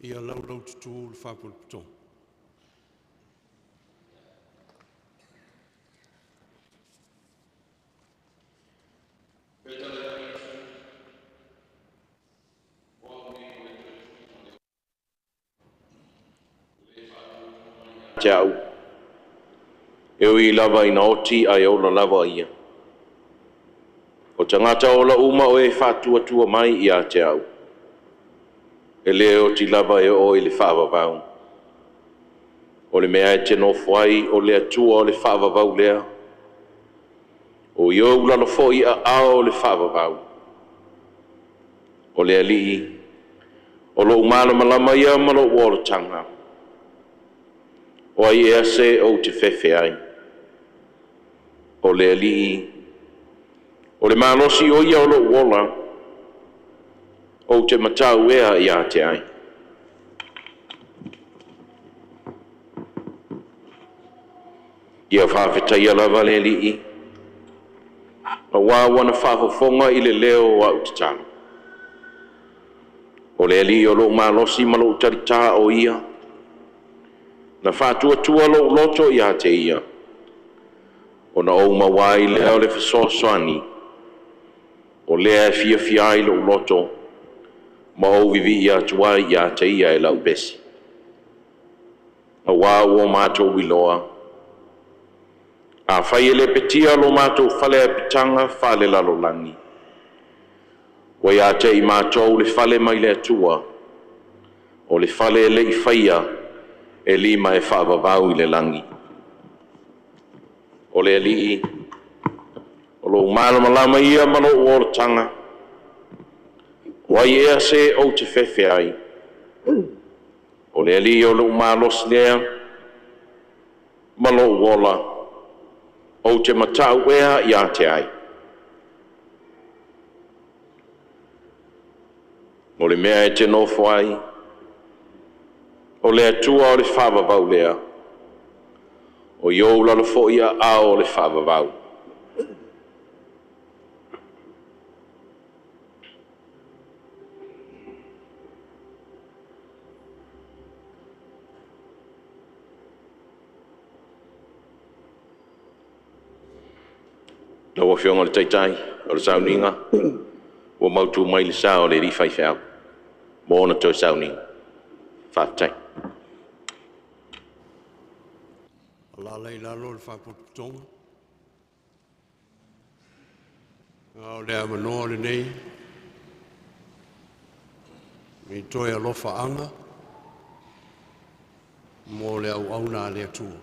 Ia laulaututu le faapotopotoga. Te au, e ui lava ina oti ae ola lava ia. O tagata ola uma o e faatuatua mai ia te au, e le oti lava e oo i le faavavau. O le mea e te nofo ai o le Atua o le faavavau lea, o i ou lalo foi i aao o le faavavau. O le Alii, o lou malamalama ia ma lou olataga, o ai ea se ou te fefe ai? O le Alii, o le malosi o ia o lou ola, ou te matau ea ia te ai. Ia faafetaia lava le Alii, aua ua na faafofoga i le leo o au tatalo. O le Alii o lou malosi ma lou talitā o ia, na faatuatua lou loto ia te ia, ona ou maua ai lea o le fesoasoani, o lea e fiafia ai lou loto, ma ou vivii atu ai ia te ia e lau pesi. Aua ua matou iloa, afai e lepetia lo matou fale apitaga faalelalolagi, ua ia te i matou le fale mai le Atua, o le fale e le i faia e lima e faavavau i le lagi. O le Alii, o lou malamalama ia ma lou olataga, o ai ea se ou te fefe ai? O le Alii o lou malosi lea ma lou ola, ou te matau ea ia te ai. O le mea e te nofo ai, o le Atua o le faavavau lea, o i ou lalo foi i aao o le faavavau. Lau Afioga i le Taitai o le sauniga, ua mautu mai le sa o le alii faifeau mo ona toe sauniga. Faafetai. Alaala i lalo le faapotopotoga. A o le avanoa lenei i toe alofaaga mo le auauna a le Atua.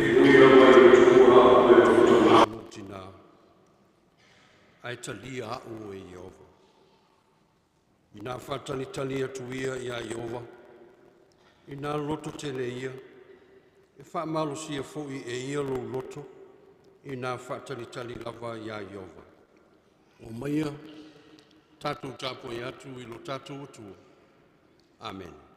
E ui lava i le tuua au e lou tamā ma lou tinā, ae talia au e Ieova. Inā faatalitali atu ia iā Ieova, inā lototele ia, e faamalosia foi e ia lou loto, inā faatalitali lava iā Ieova. Omaia tatou tapuai atu i lo tatou Atua. Amene.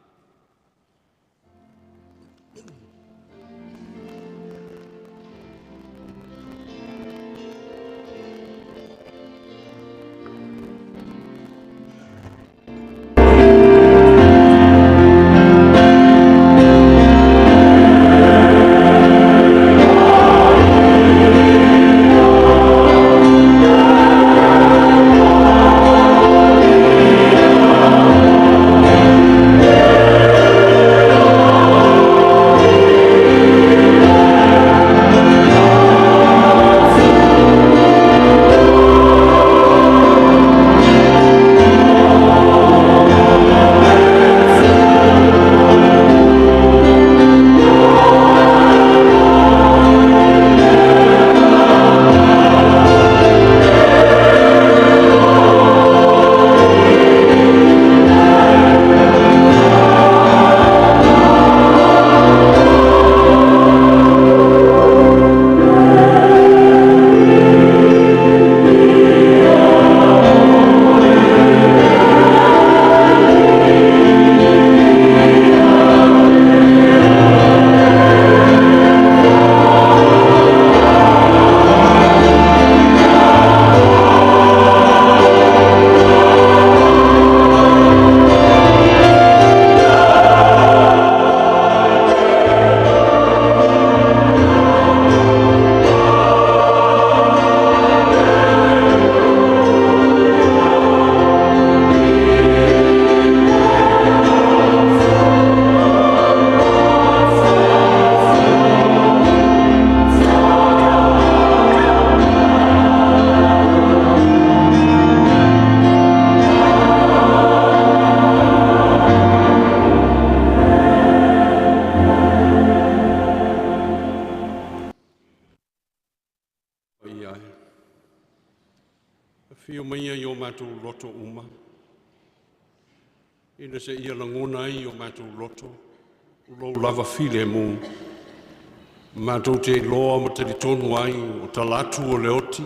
Paia e, afio maia i o matou loto uma, ina seia lagona ai i o matou loto lou lava filemu, matou te iloa ma talitonu ai o talatu o le oti,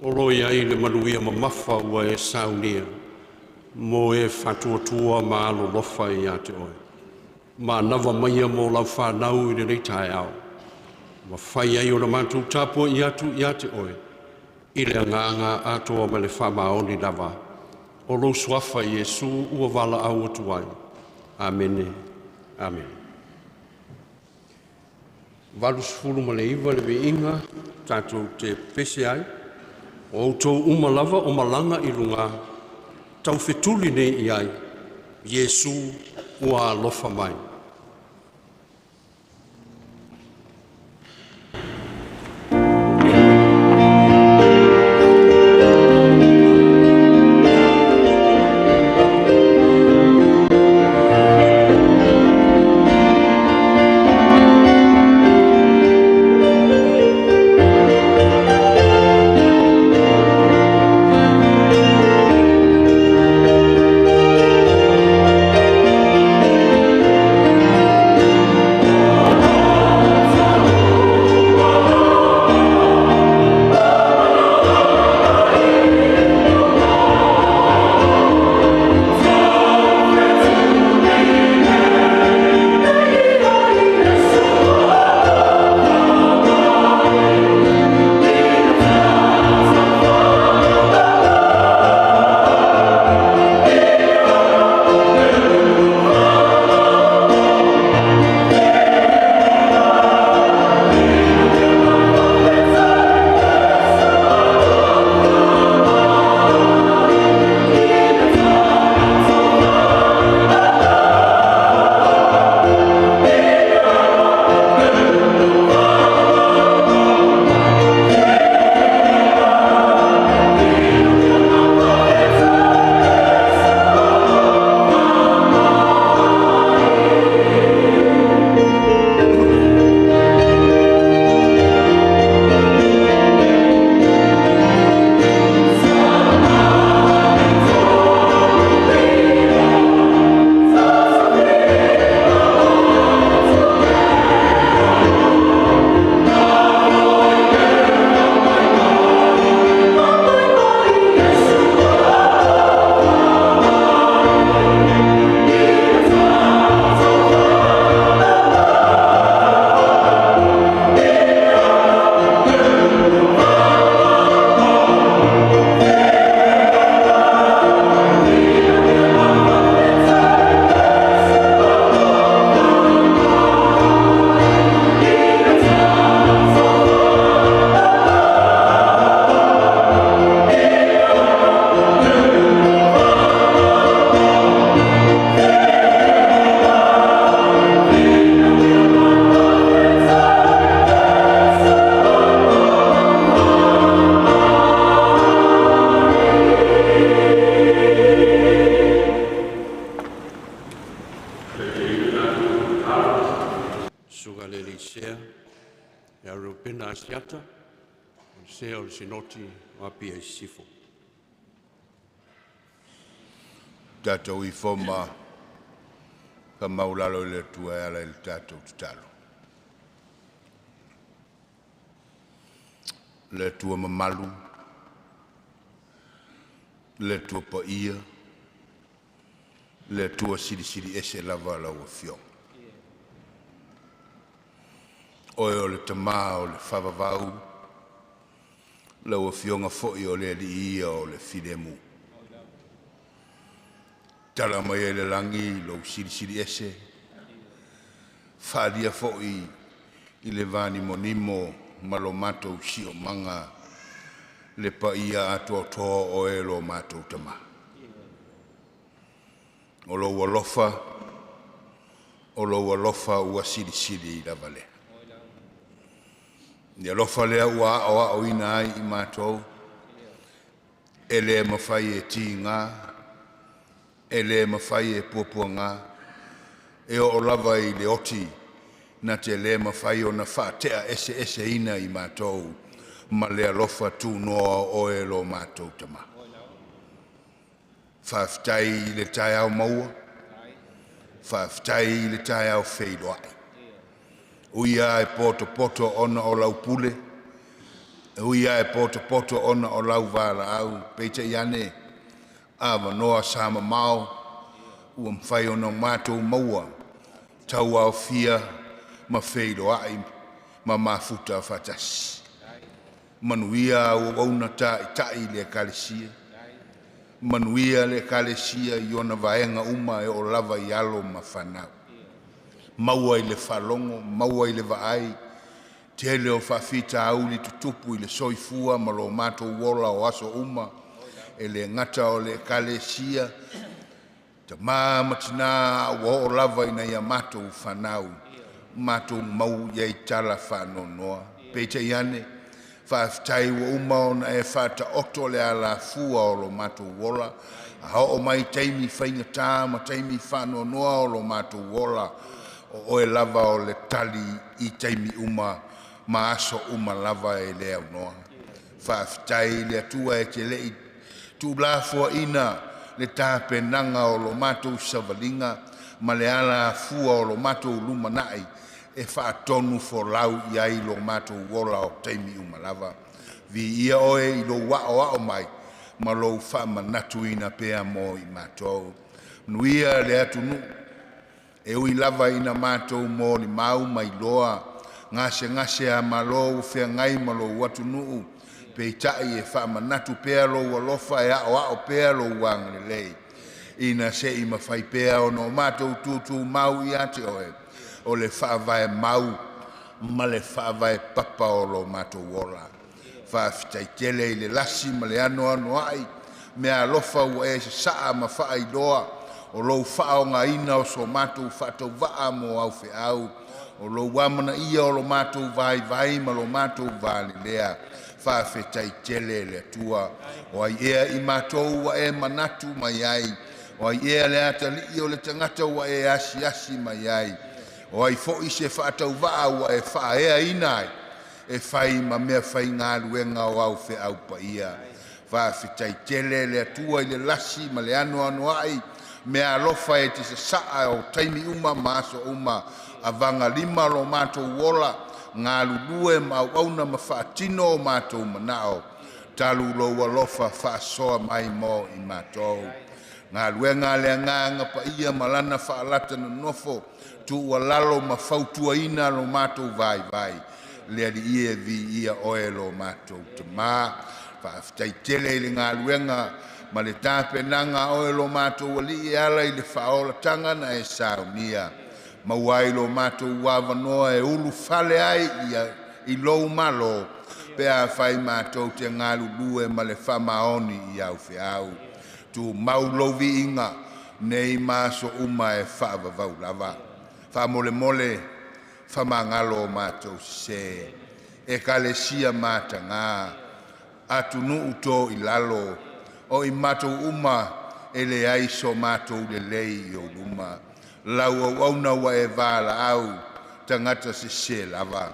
o lo o i ai le manuia mamafa ua e saunia mo e faatuatua ma alolofa ia te oe. Manava maia mo lau fanau i lenei taeao, mafai ai ona matou tapuai atu ia te oe, i le agaga atoa ma le faamaoni lava, o lou suafa Iesu ua valaau atu ai. Amene. Amene. 89 le viiga tatou te pese ai, o outou uma lava o malaga i luga, taufetuli nei i ai, Iesu ua alofa mai. ia Reupena Asiata, o le sea o le Sinoti o Apia i Sisifo. Tatou ifo ma faamaulalo i le Atua e ala i le tatou tatalo. Le Atua mamalu, le Atua paia, le Atua silisili ese lava lau Afioga. Oe o le Tamā o le faavavau, lau Afioga foi o le Alii ia o le filemu. Tala mai ai le lagi lou silisili ese, faaalia foi i le vanimonimo ma lo matou siomaga le paia atoatoa o oe lo matou Tamā. O lou alofa, o lou alofa ua silisili lava lea. Le alofa lea ua aoaoina ai i matou, e le mafai e tiga, e le mafai e puapuaga, e oo lava i le oti na te le mafai ona faatea eseeseina i matou ma le alofa tunoa o oe lo matou Tamā. Faafetai i le taeao maua, faafetai i le taeao feiloai. Ui lava e potopoto ona o lau pule, ui lava e potopoto ona o lau valaau, peitai ane avanoa sa mamao ua mafai ona matou maua tauaofia ma feiloai ma mafuta faatasi. Manuia au auauna taitai i le Ekalesia, manuia le Ekalesia i ona vaega uma e oo lava i alo ma fanau. Maua i le faalogo, maua i le vaai, tele o faafitauli tutupu i le soifua ma lo matou ola o aso uma, e le gata o le Ekalesia, tamā ma tinā ua oo lava ina ia matou fanau, matou mau i ai tala faanoanoa. Peitai ane, faafetai ua uma ona e faataoto le alafua o lo matou ola, a oo mai taimi faigata ma taimi faanoanoa o lo matou ola, o oe lava o le tali i taimi uma ma aso uma lava e le aunoa. Faafetai i le Atua e te lei tuulafoaina le tapenaga o lo matou savaliga ma le alafua o lo matou lumanai e faatonu folau i ai lo matou ola o taimi uma lava. Viia oe i lou aoao mai ma lou faamanatuina pea mo i matou. Manuia le atunuu, e ui lava ina matou molimau mai loa, gasegase a malo ua feagai ma lou atunuu, peitai e faamanatu pea lou alofa e aoao pea lou agalelei, ina se i mafai pea ona o matou tutumau ia te oe, o le faavae mau ma le faavae papa o lo matou ola. Faafetai tele i le lasi ma le anoanoai, mea alofa ua e sasaa ma faailoa, o lou faaogaina o so matou faatauvaa mo au feau, o lou amanaia o lo matou vaivai ma lo matou valelea. Faafetai tele le Atua, o ai ea i matou ua e manatu mai ai, o ai ea le atalii o le tagata ua e asiasi mai ai, o ai foi se faatauvaa ua e faaeaina ai, e fai ma mea faigaluega o au feau paia. Faafetai tele le Atua i le lasi ma le anoanoai, mea alofa e te sasaa o taimi uma ma aso uma, avaga lima lo matou ola, galulue ma auauna ma faatino o matou manao, talu lou alofa faasoa mai mo i matou. Galuega a le agaga paia ma lana faalata nonofo, tuualalo ma fautuaina lo matou vaivai, le Alii e viia oe lo matou Tamā. Faafetai tele i le galuega ma le tapenaga a oe lo matou Alii e ala i le faaolataga na e saunia. Maua ai lo matou avanoa e ulufale ai i lou malo, pe afai matou te galulue ma le faamaoni i au feau. Tumau lou viiga nei ma aso uma e faavavau lava. Faamolemole faamagalo o matou sese, Ekalesia mataga, atunuu to i lalo, o i matou uma e leai so matou lelei i ou luma. Lau auauna ua e valaau, tagata sese lava.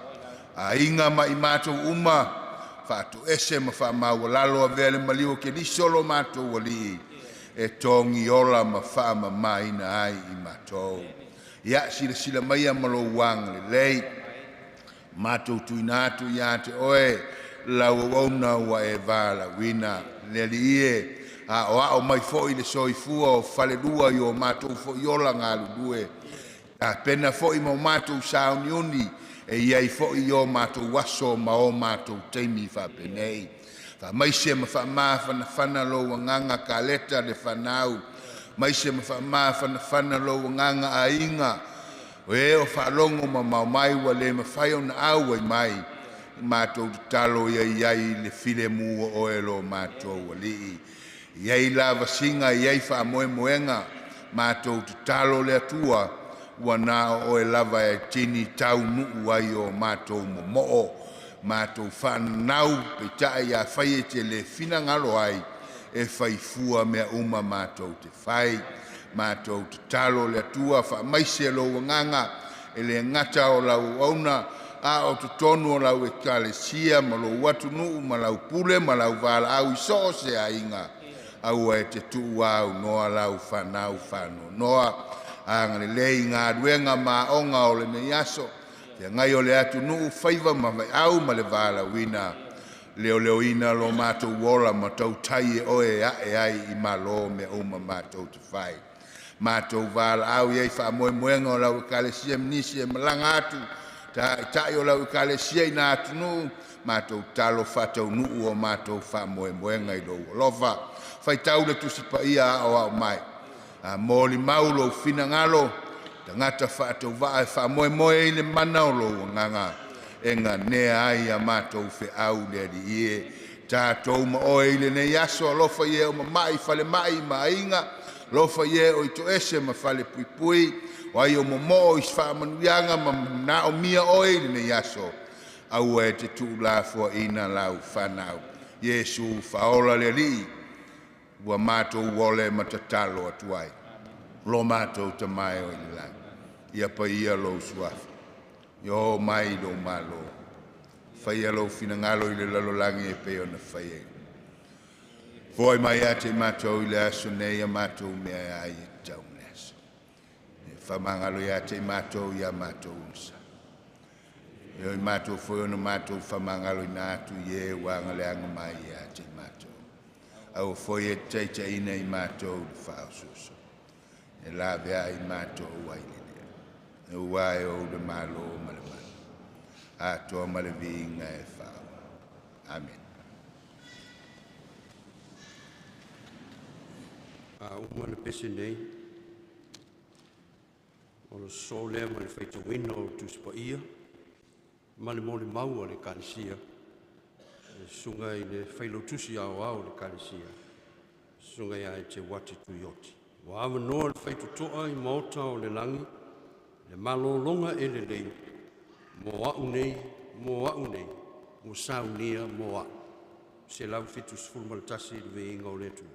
Aiga ma i matou uma, faatoese ma faamaualalo avea le maliu o Keriso lo matou Alii, e togi ola ma faamamaina ai i matou. Ia silasila maia ma lou agalelei, matou tuuina atu ia te oe, lau auauna ua e valaauina. Le Alii e, aoao mai foi le soifua o falelua i o matou foi ola galulue. Tapena foi ma o matou sauniuni, e iai foi i o matou aso ma o matou taimi faapenei. Faamaise ma faamafanafana lou agaga kaleta le fanau, maise ma faamafanafana lou agaga aiga, o e o faalogo mamao mai ua le mafai ona auai mai, matou tatalo ia iai le filemu o oe lo matou Alii. Iai lavasiga, iai faamoemoega, matou tatalo le Atua, ua na o oe lava e tini taunuu ai o matou momoo, matou faananau, peitai afai e te le finagalo ai, e faifua mea uma matou te fai. Matou tatalo le Atua, faamaise lou agaga, e le gata o lau auauna, a o totonu o lau ekalesia ma lou atunuu ma lau pule ma lau valaau i so o se aiga, aua e te tuuaunoa lau fanau faanoanoa. Agalelei i galuega ma aoga o lenei aso, feagai o le atunuu faiva ma vaiau ma le valaauina, leoleoina lo matou ola ma tautai e oe e ae ai i malo mea uma matou te fai. Matou valaau iai faamoemoega o lau ekalesia ma nisi e malaga atu, taitai o lau ekalesia i na atunuu, matou talo faataunuu o matou faamoemoega i lou alofa. Faitau le Tusi Paia aoao mai, a molimau lou finagalo, tagata faatauvaa e faamoemoe i le mana o lou agaga, e ganea ai a matou feau le Alii e. Tatou ma oe i lenei aso, alofa i e o mama'i falemai ma aiga, alofa i e o i toese ma fale puipui, o ai o momoo i se faamanuiaga ma manaomia oe i lenei aso, aua e te tuulafoaina lau fanau. Iesu faaola le Alii, ua matou ole ma tatalo atu ai. Lo matou Tama e o i le lagi, ia paia lou suafa, ia oo mai lou malo, faia lou finagalo i le lalolagi e pei ona faia i. Foai mai ia te matou i le aso nei a matou mea e ai e tatau ma le aso. E faamagalo ia te matou ia matou usa. E oi matou foi ona matou faamagaloina atu i e ua agaleaga mai ia te matou. Aua foi e te taitaiina i matou i le faaosooso, e lavea ai matou ai le lea. Aua e ou le malo ma le mana, atoa ma le viiga e faaauau. Amen. A uma le pese nei, o le sosoo lea ma le faitauina o le Tusi Paia ma le molimau a le Ekalesia, le susuga i le Failautusi Aoao o le Ekalesia, susuga ia Eteuati Tuioti. Ua avanoa le faitotoa i maota o le lagi, le malologa e lelei, mo au nei, mo au nei, ua saunia mo au. 171 i le viiga o le Atua.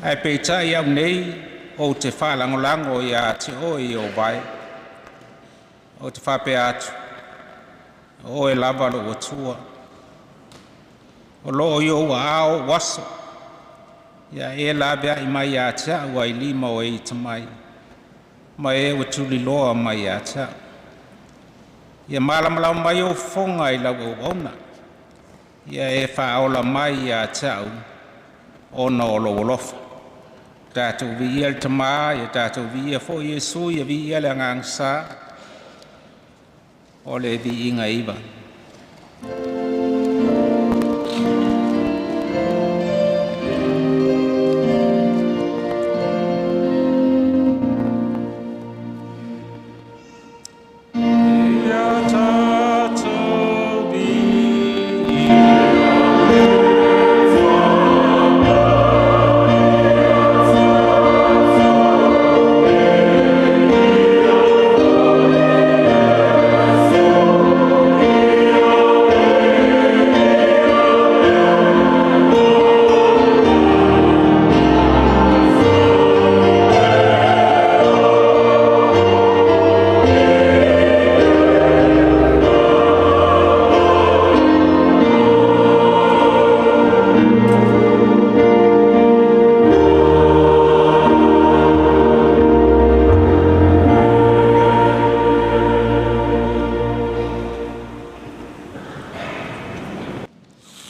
Ae peitai a'u nei ou te faalagolago ia te Oe e ou vae. Ou te faapea atu, o Oe lava lo'u Atua. O loo i Ou aao o'u aso, ia e laveai mai ia te a'u ai lima o e ita mai, ma e ua tuliloa mai ia te a'u. Ia malamalama mai ou fofoga i lau auauna, ia e faaola mai ia te a'u ona o lou alofa. Tatou viia le Tamā, ia tatou viia foi Iesu, ia viia le Agaga Sa. O le viiga e iva. Ia tatou viia.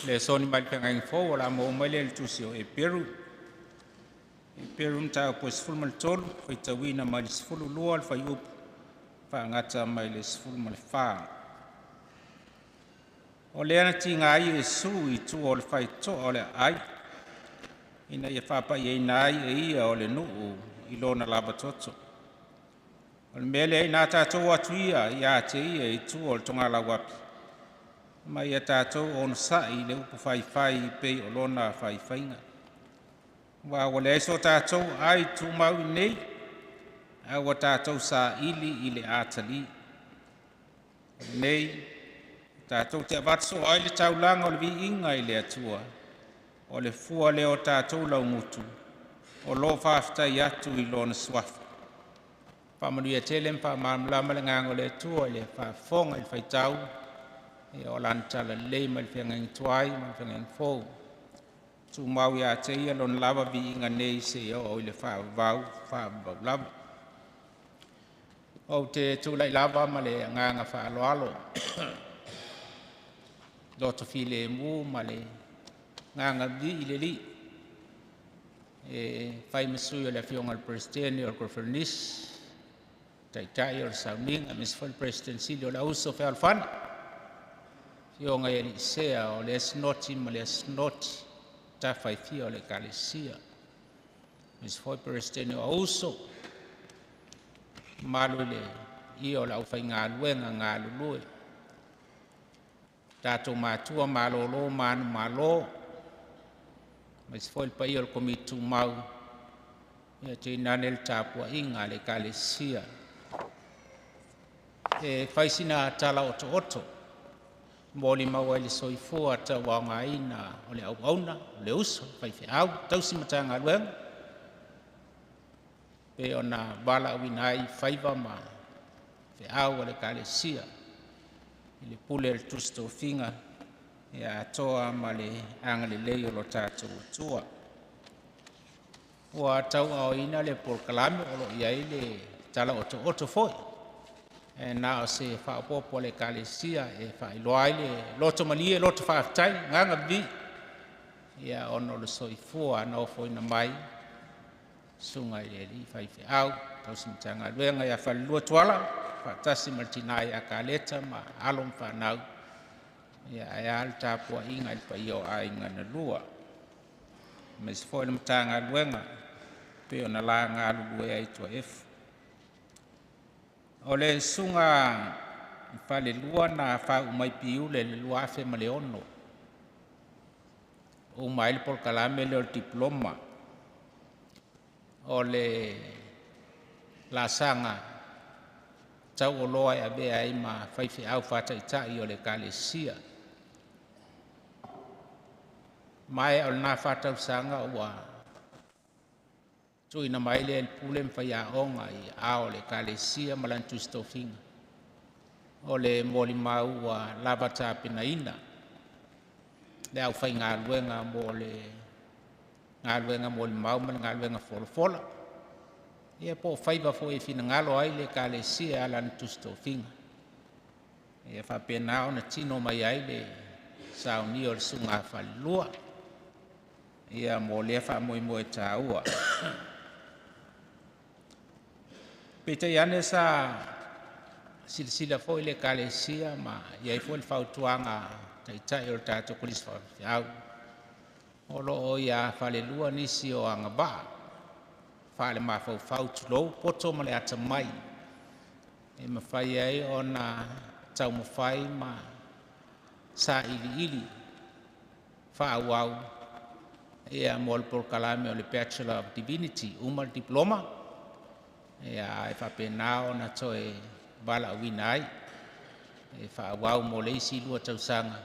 Le aso mai le Feagaiga Fou o le a maua mai lea i le Tusi o Eperu. Eperu mataupu e 13, faitauina mai le 12 le fuaiupu faagata mai le 14. O lea na tiga ai Iesu i tua o le faitoa o le aai, ina ia faapaiaina ai e ia o le nuu i lona lava toto. O le mea lea ina a tatou o atu ia ia te ia i tua o le togalauape, ma ia tatou onosai i le upu faifai pei o lona faifaiga. Aua ua leai so tatou ai tumau iinei, ae ua tatou saili i le atalii. O lenei tatou te avatu soo ai le taulaga o le viiga i le Atua, o le fua lea o tatou laugutu o lo o faafetai atu i Lona Suafa. Faamanuia tele ma faamalamalama le agaga o le Atua i le faafofoga i le faitau ia o Lana Talalelei mai le feagaiga tuai ma le feagaiga fou. Tumau ia te Ia Lona lava viiga nei seia oo i le faavavau, faavavau lava. Ou te tulai lava ma le agaga faaaloalo, loto filemu ma le agaga vivii i le Alii e fai ma sui o le Afioga i le Peresetene o le Koneferenisi, Taitai o le Sauniga, aemaise foi le Peresetene Sili o le Auuso Fealofani, afioga i alii sea o lea Sinoti ma lea Sinoti, tafa e fia o le Ekalesia, aemaise foi Peresetene o Auuso, mamalu i le paia o le aufaigaluega galulue, tatou matua malolo manumalo, aemaise foi le paia o le Komiti Tumau, ia tainane le tapuaiga a le Ekalesia. E fai sina tala otooto, molimau ai le soifua tauaogaina o le auauna, o le uso, faifeau, tausi Matagaluega, pei ona valaauina ai faiva ma feau a le Ekalesia i le pule a le Tusi Tofiga ia atoa ma le agalelei o lo tatou Atua. Ua tauaaoina le polokalame o lo o i ai le tala otooto foi, e na o se faaopoopo a le Ekalesia e faailoa ai le loto malie, loto faafetai, agaga vivii ia ona o le soifua na ofoina mai susuga i le alii faifeau tausi Matagaluega ia Falelua Tuala faatasi ma le tina ia Kaleta ma alo ma fanau, ia ae a le tapuaiga i le paia o aiga na lua, aemaise foi le Matagaluega pei ona la galulue ai Tuaefu. O le susuga i Falelua na faauu mai Piula i le 2006, uma ai le polokalame lea o le diploma o le laasaga taualoa e avea ai ma faifeau faataitai o le Ekalesia. Maea o lena 4 tausaga ua Tuuina mai lea e le Pule ma Faiaoga i aao o le Ekalesia ma lana Tusi Tofiga, o le molimau ua lava tapenaina le aufaigaluega mo le galuega molimau ma le galuega folafola. Ia po o faiva foi e finagalo ai le Ekalesia e ala i lana Tusi Tofiga. Ia faapena ona tino mai ai le saunia o le susuga a falelua ia mo lea faamoemoe taua. Peitai ane sa silasila foi le Ekalesia ma i ai foi le fautuaga a Taitai o le tatou Kolisi Faifeau, o lo o ia falelua nisi o agavaa faalemafaufau tulou, poto ma le atamai e mafai ai ona taumafai ma sailiili faaauau ia mo le polokalame o le Bachelor of Divinity, uma le Diploma ae faapena ona toe valaauina ai e faaauau mo le isi 2 tausaga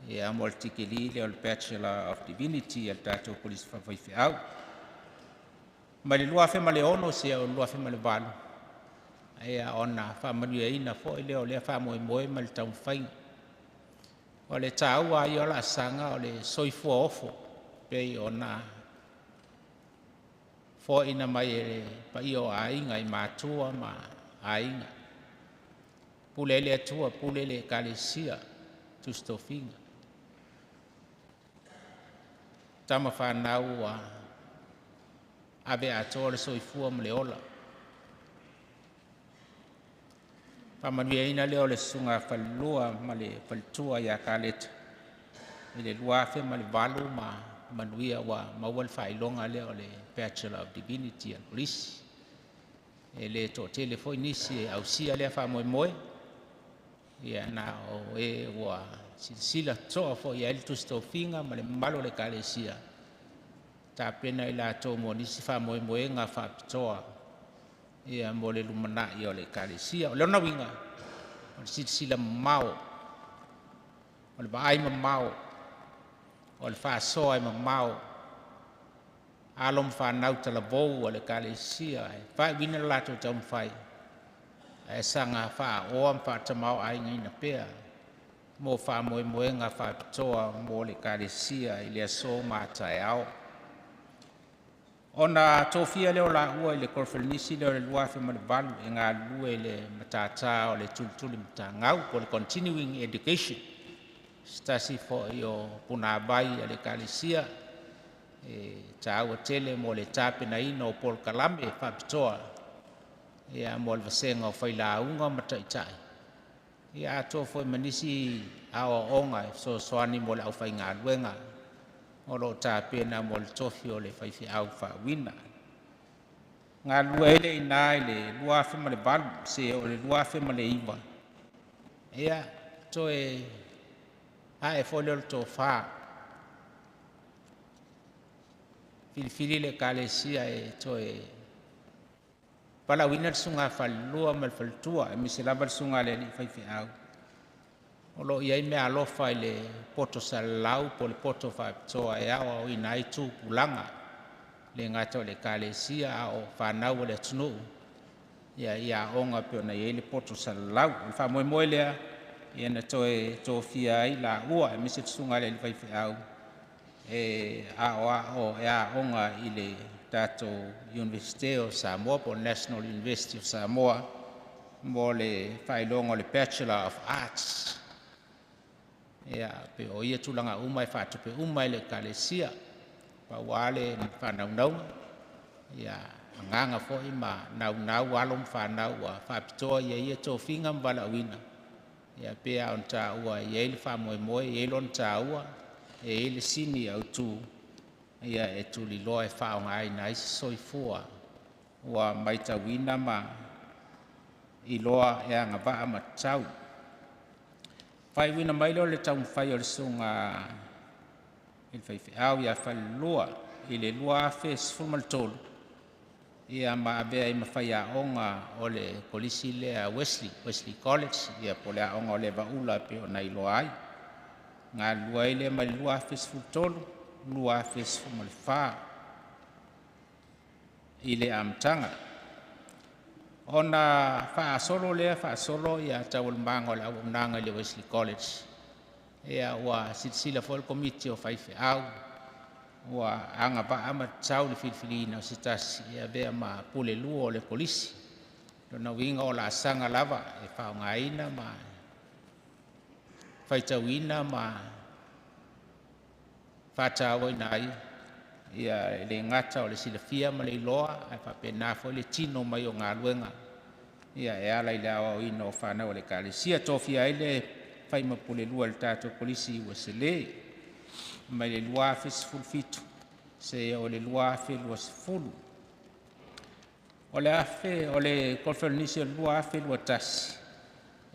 ia mo le tikeri lea o le Bachelor of Divinity a le tatou Kolisi Faafaifeau. Mai le 2006 seia oo i le 2008, ia ona faamanuiaina foi lea o lea faamoemoe ma le taumafaiga. O le taua ia o laasaga o le soifua ofo pei ona foaina mai e le paia o aiga i matua ma aiga, pule ai le Atua, pule le Ekalesia, Tusi Tofiga. Tama fanau ua ave atoa le soifua ma le ola. Faamanuiaina lea o le susuga a falelua ma le faletua ia Kaleta i le 2008 ma manuia ua maua le faailoga lea o le Bachelor of Divinity a le Kolisi. E le toatele foi nisi e ausia lea faamoemoe, ia na o e ua silasila totoa foi i ai le Tusi Tofiga ma le mamalu o le Ekalesia, tapena i latou mo nisi faamoemoega faapitoa ia mo le lumanai o le Ekalesia. O lona uiga, o le silasila mamao, o le vaai mamao, o le faasoa e mamao, alo ma fanau talavou a le Ekalesia e faaiuina lo latou taumafai ae saga faaoa ma faatamaoaigaina pea mo faamoemoega faapitoa mo le Ekalesia i le aso ma a taeao. Ona tofia lea o laua i le koneferenisi lea o le 2008 e galulue i le matata o le tulitulimatagau po o le Continuing Education, se tasi foi o punavai a le Ekalesia e taua tele mo le tapenaina o polokalame faapitoa mo le vasega o failauga ma taitai, ia atoa foi ma nisi aoaoga e fesoasoani mo le aufaigaluega o lo o tapena mo le tofi o le faifeau faauuina. Galulue ai lea i ina i le 2008 seia oo i le 2009, ia toe ae foi lea o le tofa, filifili le Ekalesia e toe valaauina le susuga a falelua ma le faletua, aemaise lava le susuga i le alii faifeau o lo o i ai meaalofa i le poto salalau po o le poto faapitoa e aoaoina ai tupulaga, e le gata o le Ekalesia a o fanau a le atunuu i aoga pei ona i ai le poto salalau. O le faamoemoe lea ia na toe tofia ai laua aemaise le susuga i le alii faifeau e aoga i le tatou Iunivesite o Samoa po o le National University of Samoa mo le faailoga o le Bachelor of Arts. Ia pei o ia tulaga uma e faatupe uma e le Ekalesia. Pau lava le faanaunauga, ia agaga foi ma naunau alo ma fanau ua faapitoa i ia tofiga ma valaauina, ia pei lava ona taua e i ai le faamoemoe, e i ai lona taua, e i ai le sini autu ia e tuliloa e faaaogaina ai se soifua ua matauina ma iloa e agavaa ma tatau. Faaiuina mai lea o le taumafai o le susuga i le faifeau ia Falelua i le 2013, ia ma avea ai ma faiaoga o le Kolisi lea Wesley, Wesley College, ia po o le aoga o le Evaula pei ona iloa ai. Galulue ai lea mai le 2013 2014. i le amataga. Ona faasolo lea faasolo ia taualumaga o le auaunaga i le Wesley College, ia ua silasila foi le Komiti o Faifeau ua agavaa ma tatau le filifiliina o se tasi e avea ma pule lua o le Kolisi. O lona uiga o laasaga lava e faaaogaina ma faitauina ma faatauaina ai ia e le gata o le silafia ma le iloa ae faapena foi le tino mai o galuega ia e ala i le aoaoina o fanau a le Ekalesia. E tofia ai le fai ma Pulelua i le tatou Kolisi Ueselei mai le 2017 seia oo i le 2020. O le afe o le Koneferenisi o le 2021,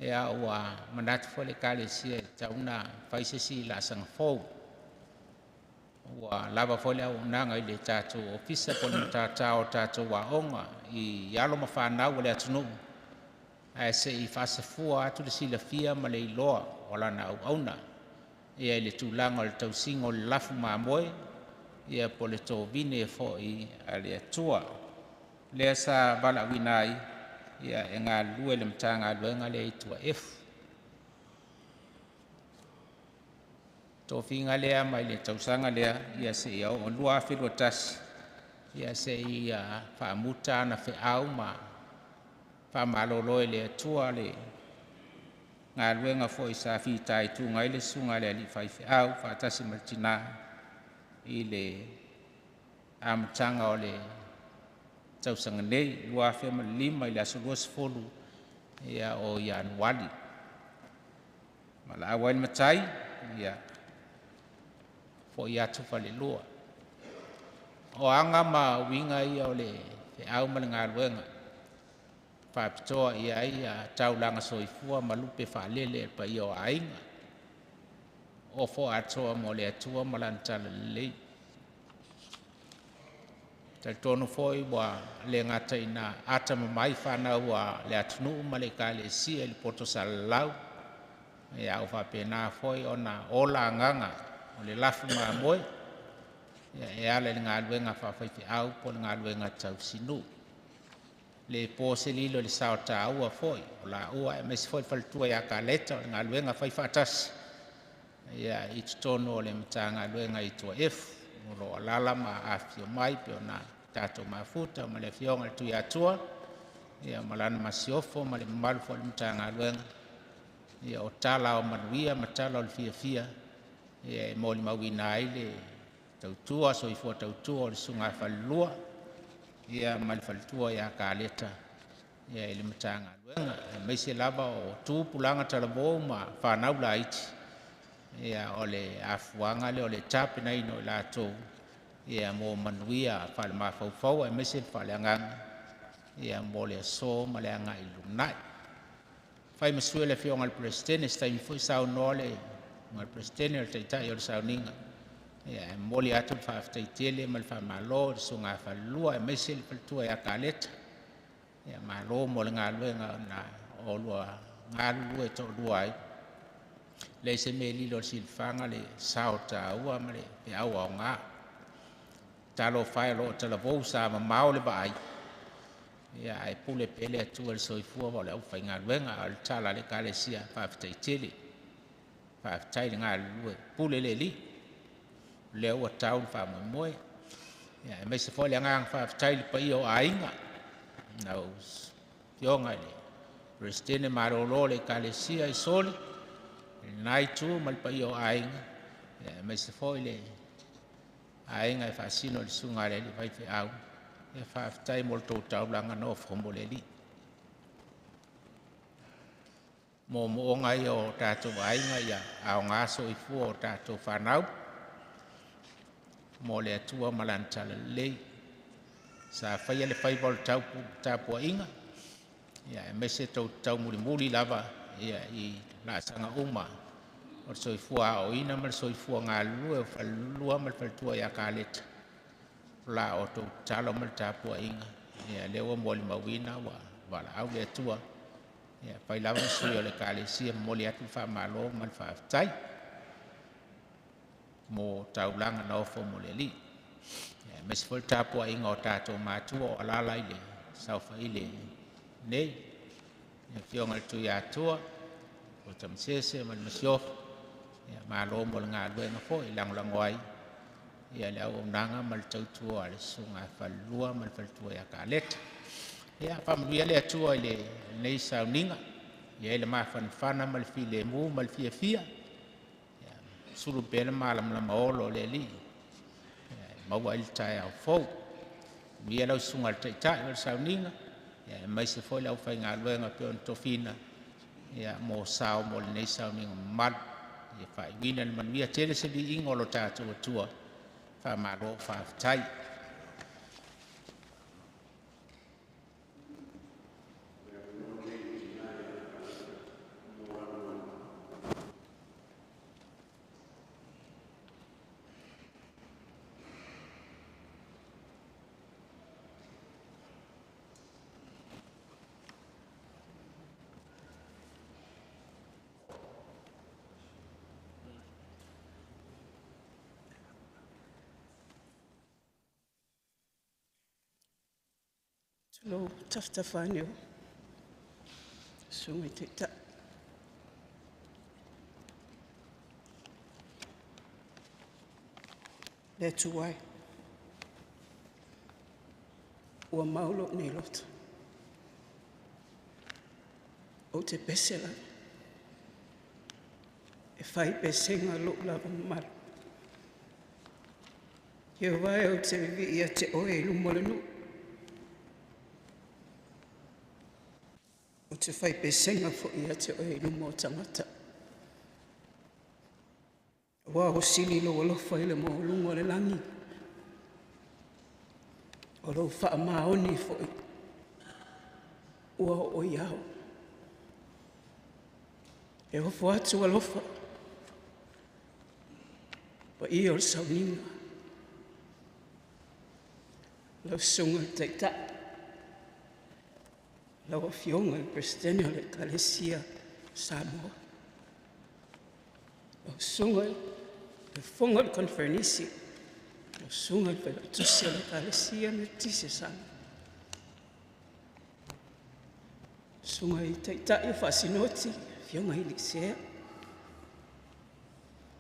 ia ua manatu foi le Ekalesia e tatau ona fai se isi laasaga fou. Ua lava foi le auaunaga i le tatou Ofisa po o le matata o tatou aoga i alo ma fanau a le atunuu, ae se i faasafua atu le silafia ma le iloa o lana auauna ia i le tulaga o le tausiga o le lafu mamoe ia po o le tovine foi a le Atua. Lea sa valaauina ai ia e galulue i le Matagaluega lea i Tuaefu. Tofiga lea mai le tausaga lea ia seia oo i le 2021 ia seia faamuta ana feau ma faamalolo e le Atua le galuega foi sa fitaituga ai le susuga i le alii faifeau faatasi ma le tina i le amataga o le tausaga nei 2005 i le aso 20 ia o Ianuari. Valaau ai le matai, ia foi atu falelua. O aga ma uiga ia o le feau ma le galuega faapitoa i ai taulaga soifua ma lupe faalele a le paia o aiga, ofo atoa mo le Atua ma Lana Talalelei. E talitonu foi ua le gata ina atamamai fanau a le atunuu ma le Ekalesia i le poto salalau, ia a ua faapena foi ona ola agaga o le lafu mamoe e ala i le galuega faafaifeau po o le galuega tausinuu. E le po se lilo i le sao taua foi o laua aemaise foi le faletua ia Kaleta o le galuega faifaatasi ia i totonu o le Matagaluega i Tuaefu o lo o alaala ma afifio mai pei ona tatou mafuta ma le Afioga i le Tuiatua ia ma lana masiofo ma le mamalu foi o le Matagaluega. Ia o tala o manuia ma tala o le fiafia ia e molimauina ai le tautua soifua tautua o le susuga falelua ia ma le faletua ia Kaleta ia i le Matagaluega aemaise lava o tupulaga talavou ma fanau laiti. Ia o le afuaga lea o le tapenaina o i latou ia mo manuia faalemafaua aemaise le faaleagaga ia mo le aso ma le agai i le lumanai. Fai ma sui o le Afioga i le Peresetene, se taimi foi saunoa le Afioga i le Peresetene o le Taitai o le sauniga. Ia e momoli atu le faafetai tele ma le faamalo i le susuga falelua aemaise le faletua ia Kaleta. Ia malo mo le galuega na oulua galulue toalua ai. Leai se mea e lilo i le silafaga le sao taua ma le feau aoga. Talofa e o lo o talavou sa mamao le vaai, ia ae pule pea le Atua i le soifua ma le aufaigaluega. A o le tala a le Ekalesia, faafetai tele, faafetai le galulue, pule le Alii, o lea ua tau le faamoemoe. Ia aemaise foi le agaga faafetai i le paia o aiga, lau Afioga i le Peresetene malolo o le Ekalesia i Soli, lena itu ma le paia o aiga, ia aemaise foi le aiga e faasino i le susuga a le alii faifeau. Ia faafetai mo le tou taulaga nofo mo le Alii. Moomooga ia o tatou aiga ia aoga soifua o tatou fanau mo le Atua ma Lana Talalelei. Sa faia le faiva o le tapuaiga, ia aemaise tou te taumulimuli lava ia i laasaga uma o le soifua aoaoina ma le soifua galulue o falelua ma le faletua ia Kaleta, o la outou tatalo ma le tapuaiga, ia lea ua molimauina ua valaau le Atua, ia fai lava ma sui o le Ekalesia e momoli atu le faamalo ma le faafetai mo taulaga na ofo mo le Alii. Aemaise foi le tapuaiga o tatou matua o alaala i le saofaiga nei, le Afioga i le Tuiatua Tamasese ma le Masiofo, malo mo le galuega foi e lagolago ai le auaunaga ma le tautua a le Susuga ia Falelua ma le faletua ia Kaleta. Ia faamanuia le Atua i lenei sauniga, ia i ai le mafanafana ma le filemu ma le fiafia, sulu pea le malamalama ola o le Alii e maua ai le taeao fou. Viia lau Susuga i le Taitai o le sauniga, aemaise foi le aufaigaluega e pei ona tofiina mo sao mo lenei sauniga mamalu. Ia faaiuina i le manuia tele se viiga o lo tatou Atua. Faamalo faafetai. Tulou tafatafa ane o susuga i Taitai. Le Atua e, ua mau lou nei loto, ou te pese lava, e fai pesega lou lava mamalu. Ieova e, ou te vivii ia te oe i luma o le nuu. Ou te fai pesega foi ia te oe i luma o tagata. Ua o sili lou alofa i le maualuga o le lagi, o lou faamaoni foi ua oo i ao. E ofo atu alofa, paia o le sauniga, lau susuga i le Taitai, lau Afioga i le Peresetene o le Ekalesia Samoa, lau Susuga i le Fofoga o le Koneferenisi, lau Susuga i le Failautusi o le Ekalesia Metotisi o Samoa, Susuga i Taitai o Faasinoti, Afioga i alii sea,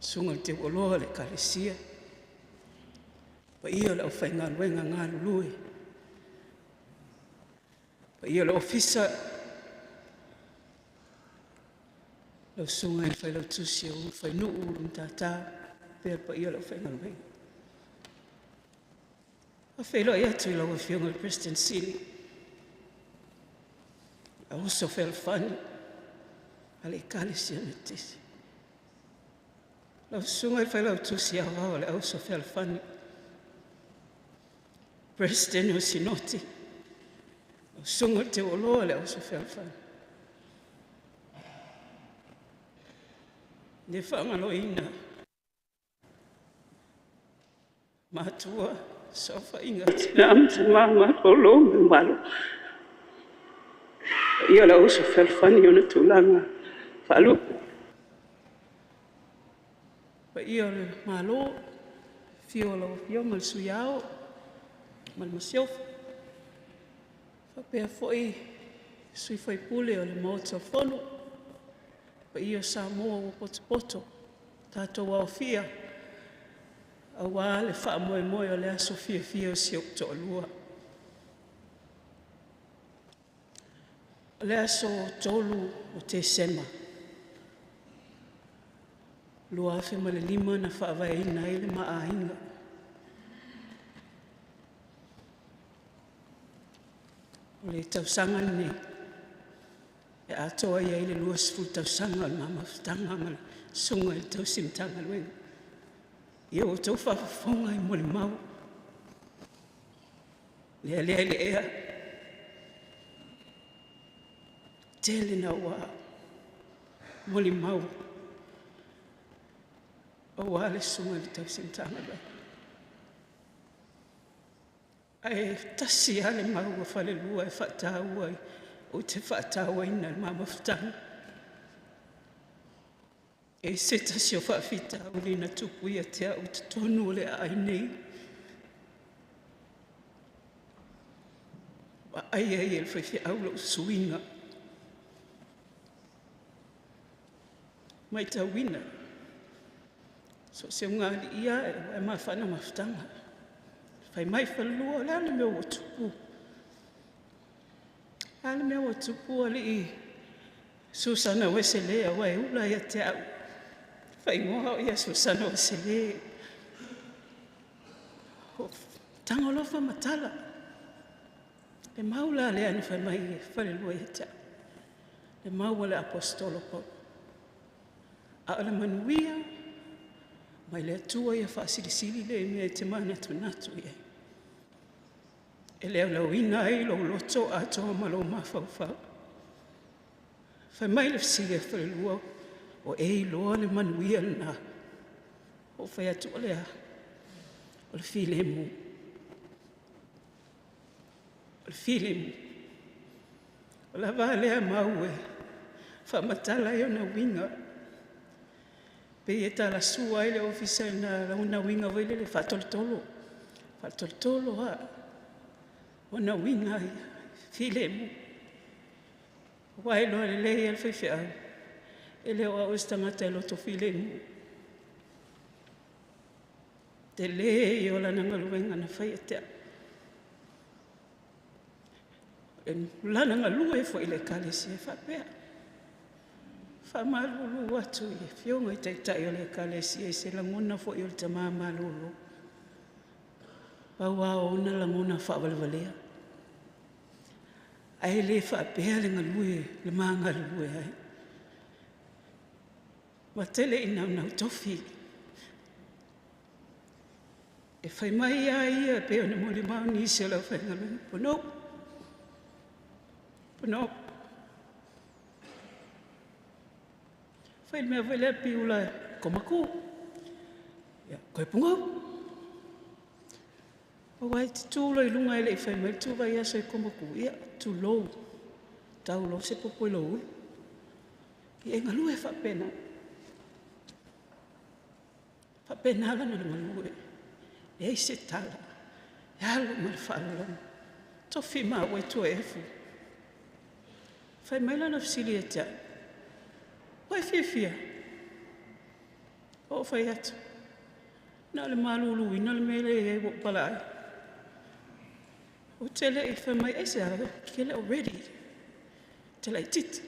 Susuga i le Teuoloa o le Ekalesia, paia o le aufaigaluega galulue, paia o le Ofisa, lau Susuga i le Failautusi o Ulufainu'u Ulumatata faapea le paia o le aufaigaluega. E faafeiloai atu i lau Afioga i le President Sili, Auso Fealofani a le Ekalesia Metotisi, lau Susuga i le Failautusi Aoao a le Auso Fealofani, Peresetene o le Sinoti, lau Susuga i le Teuoloa o le Auso Fealofani. E le faagaloina matua, saofaiga a tina ma tama malolo ma le mamalu, paia o le Auso Fealofani i ona tulaga faalupe. Paia o le Malo, afio o lau Afioga i le Sui Ao ma le Masiofo, faapea foi sui usufono o le Maota Fono, paia o Samoa ua potopoto, tatou aofia aua le faamoemoe o le aso fiafia o si ou toalua. O le aso 3 o Tesema 2005 na faavaeina ai le ma aiga. O le tausaga lenei e atoa i ai le 20 tausaga o le ma mafutaga ma le Susuga i le Tausi Matagaluega. Ia ua outou faafofoga i molimau, lea i le ea, tele na ua molimau aua le Susuga i le Tausi Matagaluega. Ae tasi lava le mau a falelua e faataua, ou te faatauaina i le ma mafutaga. E i ai se tasi o faafitauli na tupu ia te au i totonu o le aai nei, Vaai ai e le faifeau lou suiga. Matauina, so o se ugaalii lava e mafana mafutaga. Fai mai falelua, o le a le mea ua tupu? O le a le mea ua tupu alii Susana Uesele aua e ula ia te au, faaigoa au ia Susana Uesele. Tago loa faamatala, le mau la lea na fai mai e falelua ia te au, le mau a le Aposetolo Paulo. A o le manuia mai le Atua ia faasilisili le mea e te manatunatu i ai, e laulauina ai lou loto atoa ma lou mafaufau. Fai mai le fesili a falelua, “Ua e iloa le manuia lena?” Ou fai atu, “O le a?” O le filemu. O le filemu. O lava a lea mau e faamatala ai ona uiga, pei e talasua ai le Ofisa i lona uiga foi lele faatolotolo, faatolotolo lava. Ona uiga ia, filemu. Ua iloa lelei e le faifeau, e le o au o se tagata e loto filemu. Tele ia o lana galuega na fai ia te au. O lana galue foi i le Ekalesia, e faapea. E faamalulu atu i afioga i Taitai o le Ekalesia i se lagona foi o le tama malolo, pau lava o ona lagona faavalevalea, ae le faapea le galue, le ma galulue ai. Ua tele ina naunau tofi, e fai mai lava ia pei ona molimau nisi o le aufaigaluega, “Pono, Pono.” Fai le mea foi lea Piula komaku, ia, koe pogou. Aua e te tu loa i luga e le i fai mai le tuivaiaso e komaku, ia tulou, tau loa se popo i lou ulu. Ia e galue faapena. Faapena lana galue, leai se tala, e alu ma le faaaloalo. Tofi maua i tua e Efu. Fai mai lana fesili ia te au, “Ua e fiafia?” Ou fai atu, “Na o le maluluina le mea lea e i ai ua ou palaa ai.” Ou te le i fai mai, aisea, ou te le o ready, ou te laitiiti.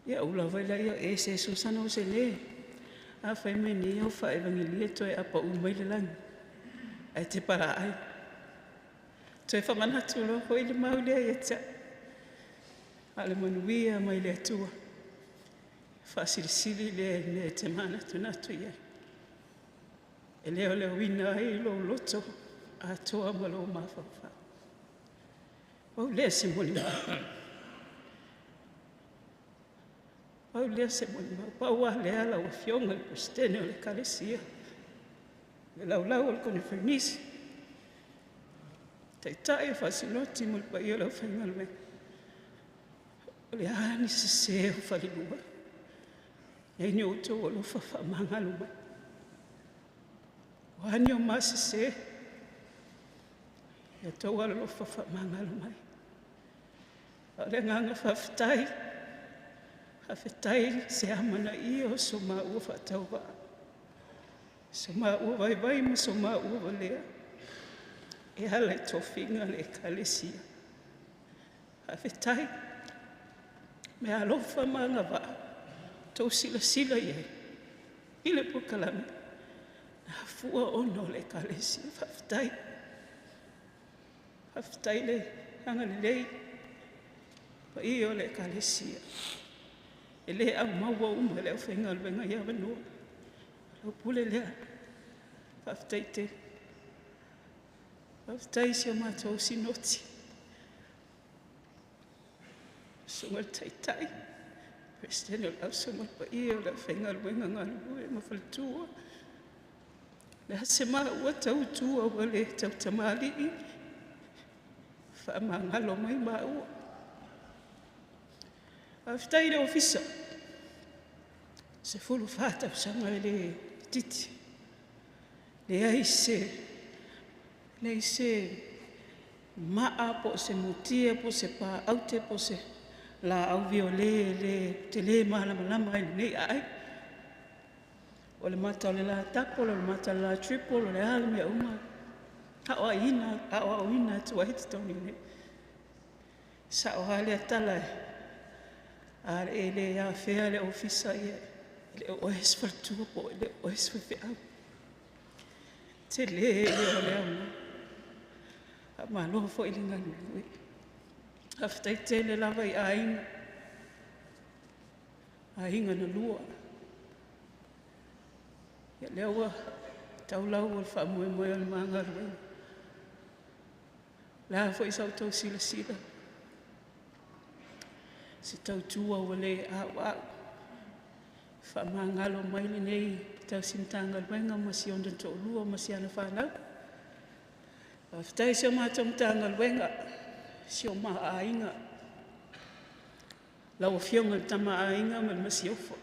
Ia ula foi lea, e se Susana Uesele, a fai mai nei au faaevagelia toe apauu mai le lagi, ae te palaai. Toe faamanatu loa foi le mau lea ia te au. A o le manuia mai le Atua, faasilisili lea i le mea e te manatunatu i ai. E leoleoina ai lou loto atoa ma lou mafaufau. Pau lea o se molimau. Pau lea o se molimau. Pau lava lea lau Afioga i le Peresetene o le Ekalesia, le laulau a le Koneferenisi, Taitai o Faasinoti ma le paia o le aufaigaluega. O le a ni sese o falelua, e ni outou alofa faamagalo mai. O a ni o ma sese, ia outou alolofa faamagalo mai. A o le agaga faafetai, faafetai se amanaia o so maua faatauvaa, so maua vaivai ma so maua valea e ala i tofiga le Ekalesia. Faafetai, mea alofa ma agavaa tou silasila i ai i le polokalame na afua ona o le Ekalesia. Faafetai. Faafetai le agalelei paia o le Ekalesia. E le aumaua uma e le aufaigaluega i avanoa. Lau pule lea. Faafetai tele. Faafetai i si o matou sinoti. Susuga i le Taitai, Peresetene o le Auso ma le paia o le aufaigaluega galulue ma faletua. Le a se maua tautua ua le tautamalii, faamagalo mai maua. Faafetai i le Ofisa, 14 tausaga e le itiiti. Leai se maa po o se mutia po o se pa aute po o se laau viole e le, ou te le malamalama ai i lenei aai. O le mata o le la double, o le mata o le la triple, o le a le mea uma, aoaoina atu ai i totonu i inei. Sao lava lea tala, a e le afea le ofisa, ia e le o oe se faletua po o le o oe se faifeau. Tele ia o le aoga. Faamalo foi le galulue. Faafetai tele lava i aiga, aiga na lua. Ia lea ua tau lau o le faamoemoe o le ma galuega. O le a foi sa outou silasila, se tautua ua le auau, faamagalo mai lenei tausi Matagaluega ma si ona toalua ma si ana fanau. Faafetai i si o matou Matagaluega, si o ma aiga, lau Afioga i le Tama a Aiga ma le Masiofo,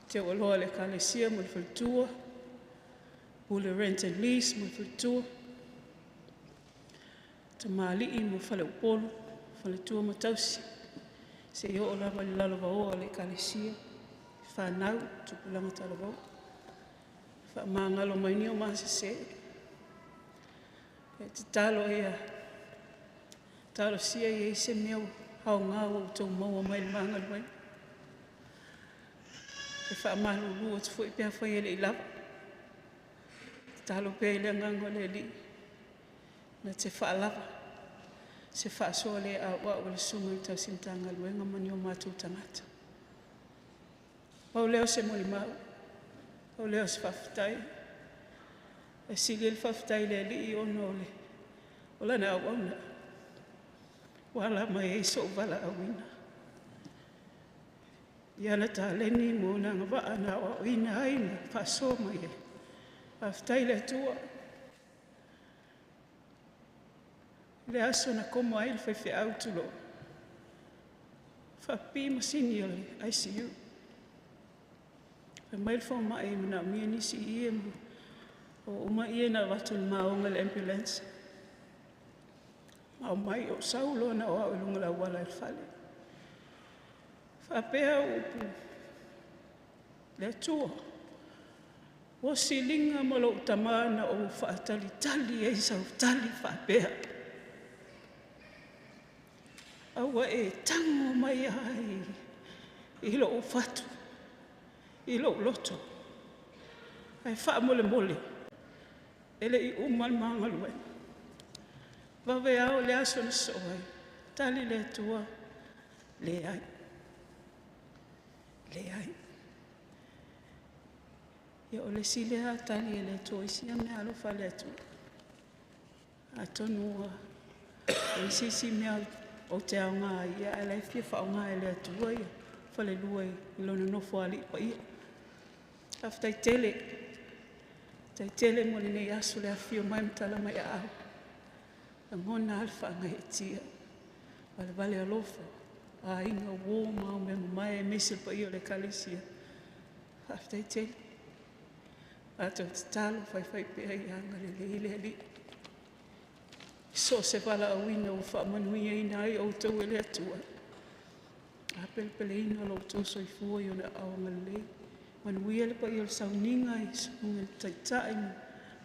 Teualoa o le Ekalesia ma le Faletua, Pule Rent and Lease ma le Faletua, Tamalii ma Faleupolu, Faletua ma Tausi, seia oo lava i le lalovaoa o le Ekalesia, fanau, tupulaga talavou. Faamagalo mai ni o ma sese. E tatalo ia, talosia ia i se mea aoga ua outou maua mai le ma galuega. E faamalulu atu foi pe afai e le i lava. Tatalo pea i le agaga o le Alii na te faalava se faasoa le auau a le Susuga i le Tausi Matagaluega ma ni o matou tagata. Pau lea o se molimau, pau lea o se faafetai. E sili ai le faafetai i le Alii ona o Lana auauna ua ala mai ai sou valaauina. I ana taleni ma ona agavaa na aoaoina ai ma faasoa mai ai. Faafetai i le Atua. I le aso na komo ai le faifeau, tulou, faapipii masini o le ICU. Fai mai le fomai e manaomia nisi ie, o uma ie na avatu i le maoga i le ambulance. Ma omai ou sau loa na o au i luga o le auala i le fale. Faapea au upu, le Atua, ua siliga ma lou tama na ou faatalitali ai i sau tali faapea. A ua e tago mai lava i lou fatu, i lou loto. Ae faamolemole, e le i uma le ma galuega. Vave ao i le aso na sosoo ai, tali le Atua, leai, leai. Ia o le isi lea tali a le Atua i isi mea alofa a le Atua. Atonu ua o isi isi mea ou te aoga ai, ae la e fia faaaoga e le Atua ia falelua i lona nofoalii paia. Faafetai tele, faafetai tele mo lenei aso le afifio mai ma tala mai aao. Lagona lava le faagaeetia, valevale alofa, aiga, uo ma au mea mamae aemaise le paia o le Ekalesia. Faafetai tele. Matou tatalo faifai pea ia agalelei le Alii. So o se valaauina ua faamanuiaina ai outou e le Atua. Apelepeleina lo outou soifua i ona aao agalelei. Manuia le paia o le sauniga i susuga i taitai,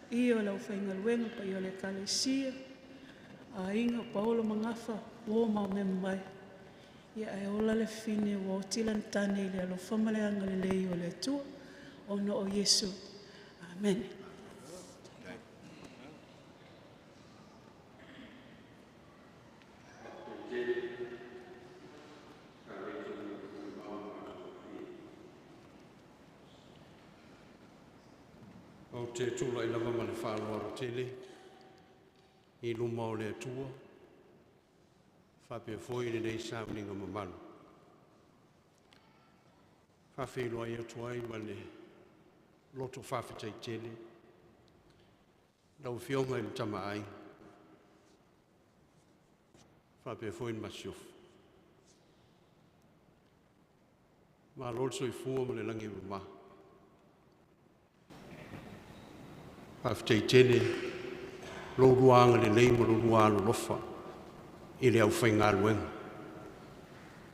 paia o le aufaigaluega, paia o le Ekalesia, aiga o Paolo ma Gafa, uo ma au mea mamae. Ia ae ola le fafine ua oti lana tane i le alofa ma le agalelei o le Atua, ona o Iesu. Amene. Ou te tulai lava ma le faaaloalo tele i luma o le Atua, faapea foi lenei sauniga mamalu. Faafeiloai atu ai ma le loto faafetai tele lau Afioga i le Tama a Aiga, faapea foi le Masiofo. Malo le soifua ma le lagi e mama. Faafetai tele lo ulua agalelei ma lo ulua alolofa i le aufaigaluega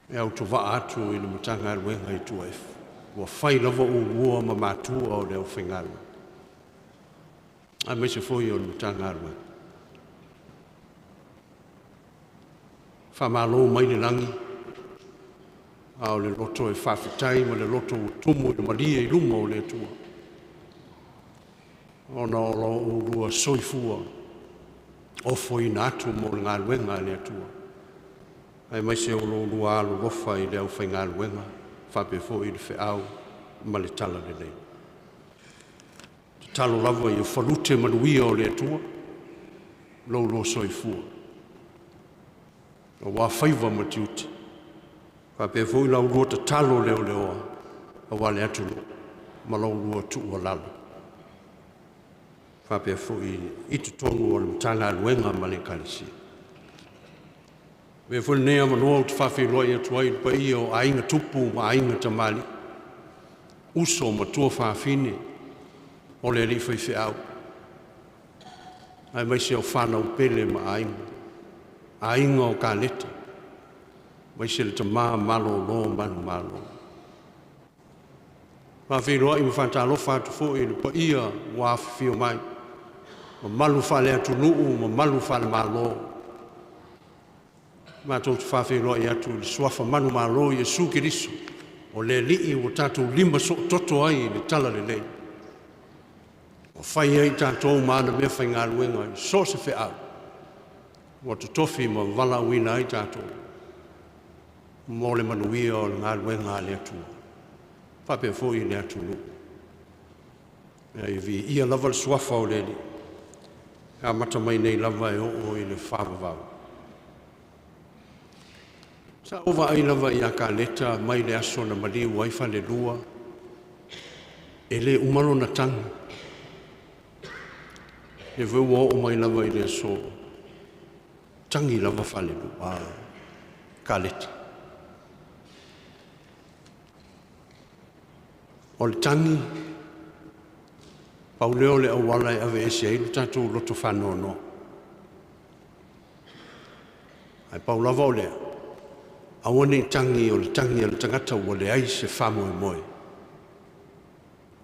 e autovaa atu i le Matagaluega i tua ifo. Ua fai lava ulua ma matua o le aufaigaluega, aemaise foi o le Matagaluega. Faamalo mai le lagi, a o le loto e faafetai ma le loto ua tumu i le malie i luma o le Atua, ona o lo ulua soifua ofoina atu mo le galuega a le Atua, aemaise o lo ulua alolofa i le aufaigaluega, faapea foi i le feau ma le talalelei. Tatalo lava ia falute manuia o le Atua lo ulua soifua, aua faiva ma tiute, faapea foi la ulua tatalo leoleoa aua le atunuu ma la ulua tuualalo, faapea foi i totonu o le Matagaluega ma le Ekalesia. Avea foi lenei avanoa ou te faafeiloai atu ai i le paia o aiga tupu ma aiga tamalii, uso ma tuafafine o le alii faifeau, aemaise o fanau pele ma aiga, aiga o Kaleta, aemaise le tama malolo manumalo. Faafeiloai ma faatalofa atu foi i le paia ua afifio mai, mamalu faale-atunuu, mamalu faale-Malo. Matou te faafeiloai atu i le suafa manumalo o Iesu Keriso, o le Alii ua tatou lima soototo ai i le talalelei, ua fai ai tatou ma ana meafaigaluega i so o se feau, ua totofi ma valaauina ai tatou mo le manuia o le galuega a le Atua, faapea foi i le atunuu. Ia viia lava le suafa o le Alii, e amata mai nei lava e oo i le faavavau. Sa ou vaai lava ia Kaleta mai le aso na maliu ai falelua, e le uma lona tagi. E foi ua oo mai lava i le aso, tagi lava falelua, Kaleta. O le tagi, pau lea o le auala e aveese ai lo tatou loto faanoanoa. Ae pau lava o lea, aua ne i tagi o le tagi a le tagata ua leai se faamoemoe.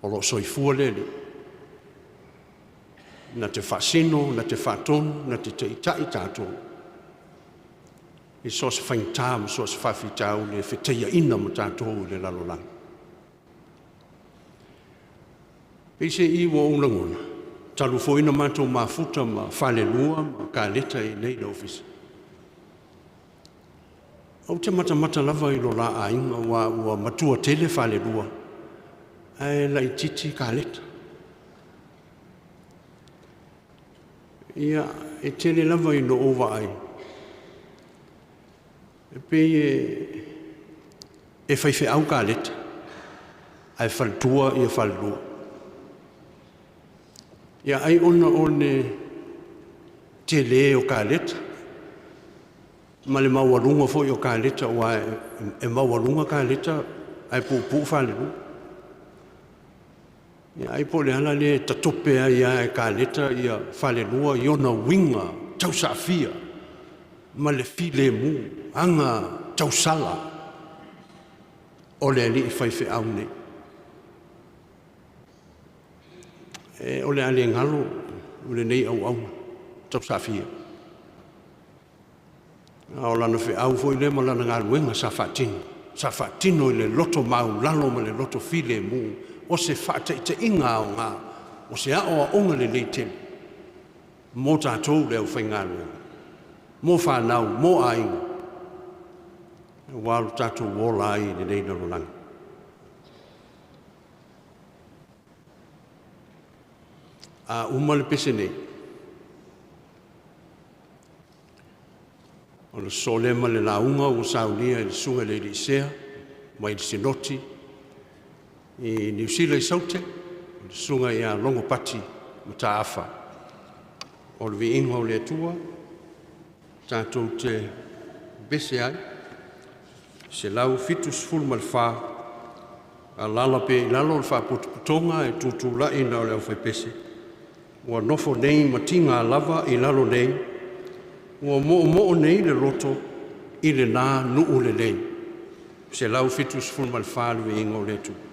O lo o soifua le Alii, na te faasino, na te faatonu, na te taitai tatou i so o se faigata ma so o se faafitauli e fetaiaina ma tatou i le lalolagi. Peiseai ua ou lagona, talu foi na matou mafuta ma falelua ma Kaleta i inei i le ofisa, ou te matamata lava i lo la aiga ua matua tele falelua, ae laitiiti Kaleta. Ia, e tele lava ina ou vaai, e pei e faifeau Kaleta, ae faletua ia falelua. Ia ai ona o le tele o Kaleta, ma le maualuga foi o Kaleta, aua e maualuga Kaleta ae puupuu falelua. Ia ai po o le ala lea e tatope ai lava e Kaleta ia falelua i ona uiga tausaafia ma le filemu, aga tausala o le alii faifeau nei. E, o le a le galo o lenei auauna tausaafia. A o lana feau foi lea ma lana galuega sa faatino i le loto maulalo ma le loto filemu, o se faataitaiga aoga, o se aoaoga lelei tele mo tatou le aufaigaluega, mo fanau, mo aiga, aua lo tatou ola ai i lenei lalolagi. A uma le pese nei, ona sosoo lea ma le lauga ua saunia e le susuga i le alii Sea mai le Sinoti i Niu Sila i Saute, le susuga ia Logopati Mataafa. O le viiga o le Atua, tatou te pese ai, 174, alaala pea i lalo o le faapotopotoga e tutulai na o le aufaipese. Ua nofo nei ma tiga lava i lalo nei, ua moomoo nei le loto i lenā nuu lelei. 174 le viiga o le Atua.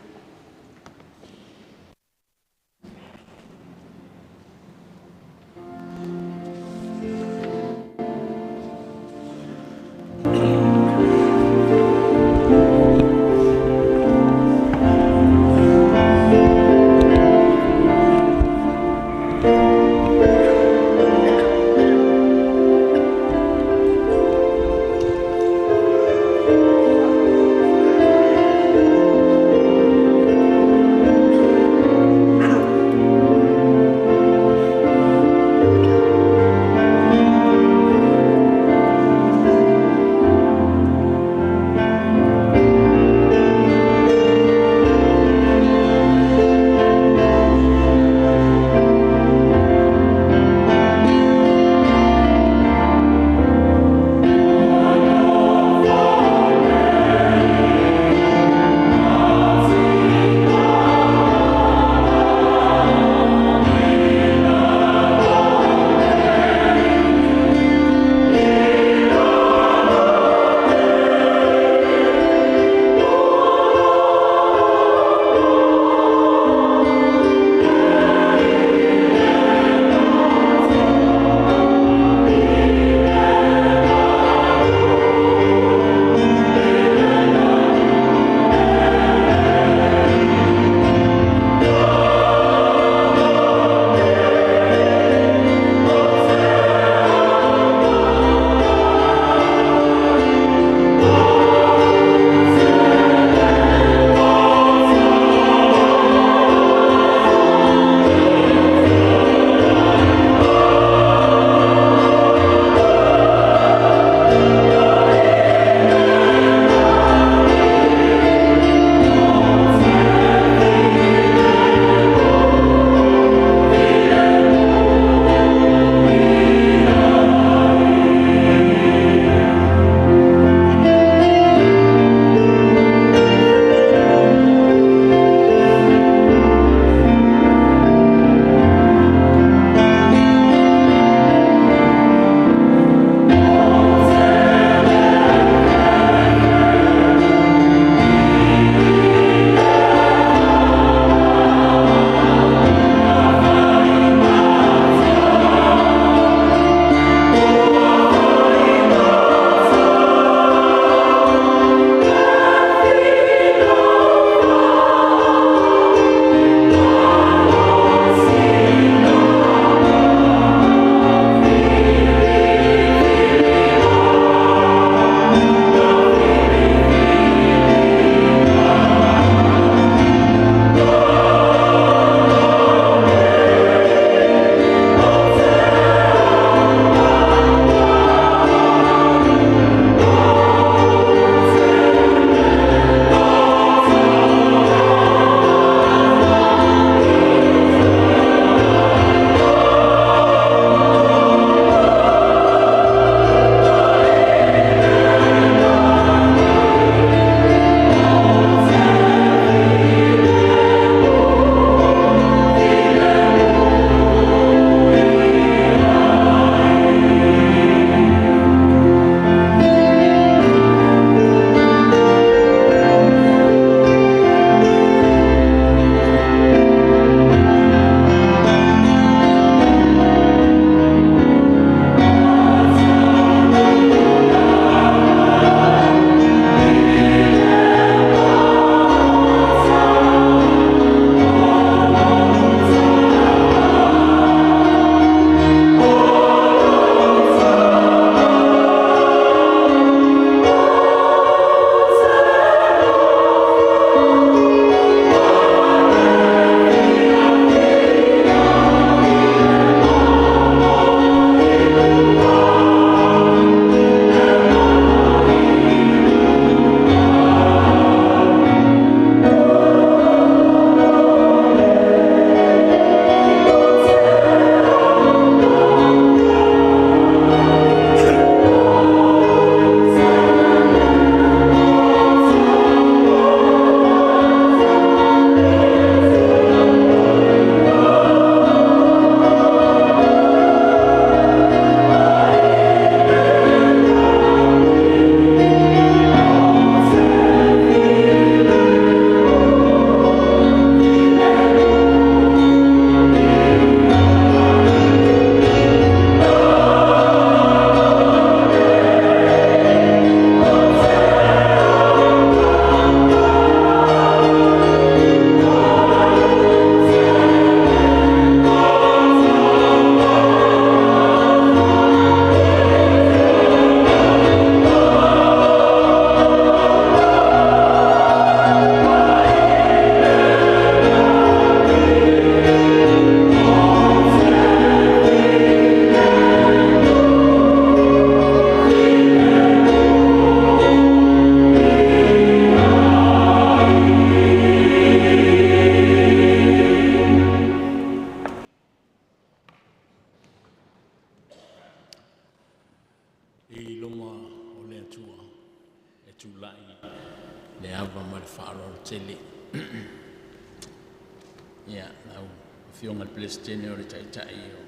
Ia, lau Afioga i le Peresetene o le Taitai o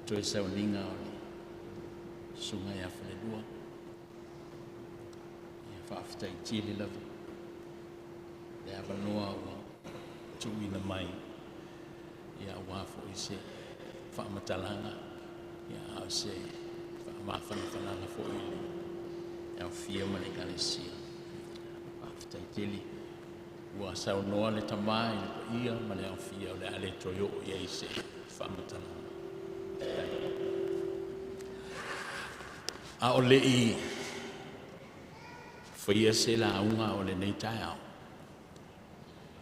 Toe Sauniga o le Susuga ia Falelua. Ia, faafetai tele lava le avanoa ua tuuina mai, ia aua foi se faamatalaga, ia a o se faamafanafanaga foi i le aofia ma le Ekalesia. Faafetai tele. Ua saunoa le tama i le paia ma le aofia, o le a le toe oo i ai se faamatalaga. A o le i faia se lauga o lenei taeao,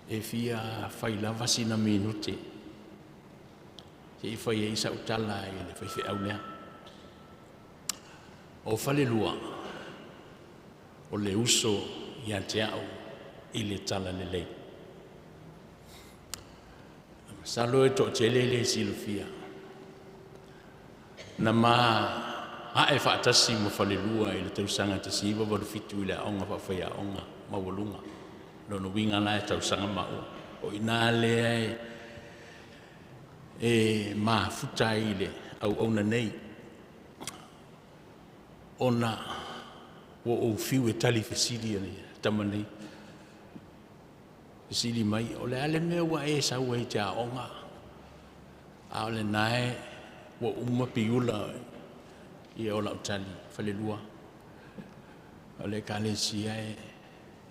e fia fai lava sina minute se i fai ai sau tala i le faifeau lea. O Falelua, o le uso ia te au i le talalelei. Masalo e toatele le silafia. Na ma ae faatasi ma Falelua i le tausaga 1987 i le aoga faafaiaoga maualuga. Lona uiga la e tausaga maua. O i ina lea e mafuta ai le auauna nei, ona ua ou fiu e tali fesili a le tama nei. Fesili mai, o le a le mea ua e sau ai e te aoga, a o lena e ua uma piula. Ia o lau tali, Falelua, o le Ekalesia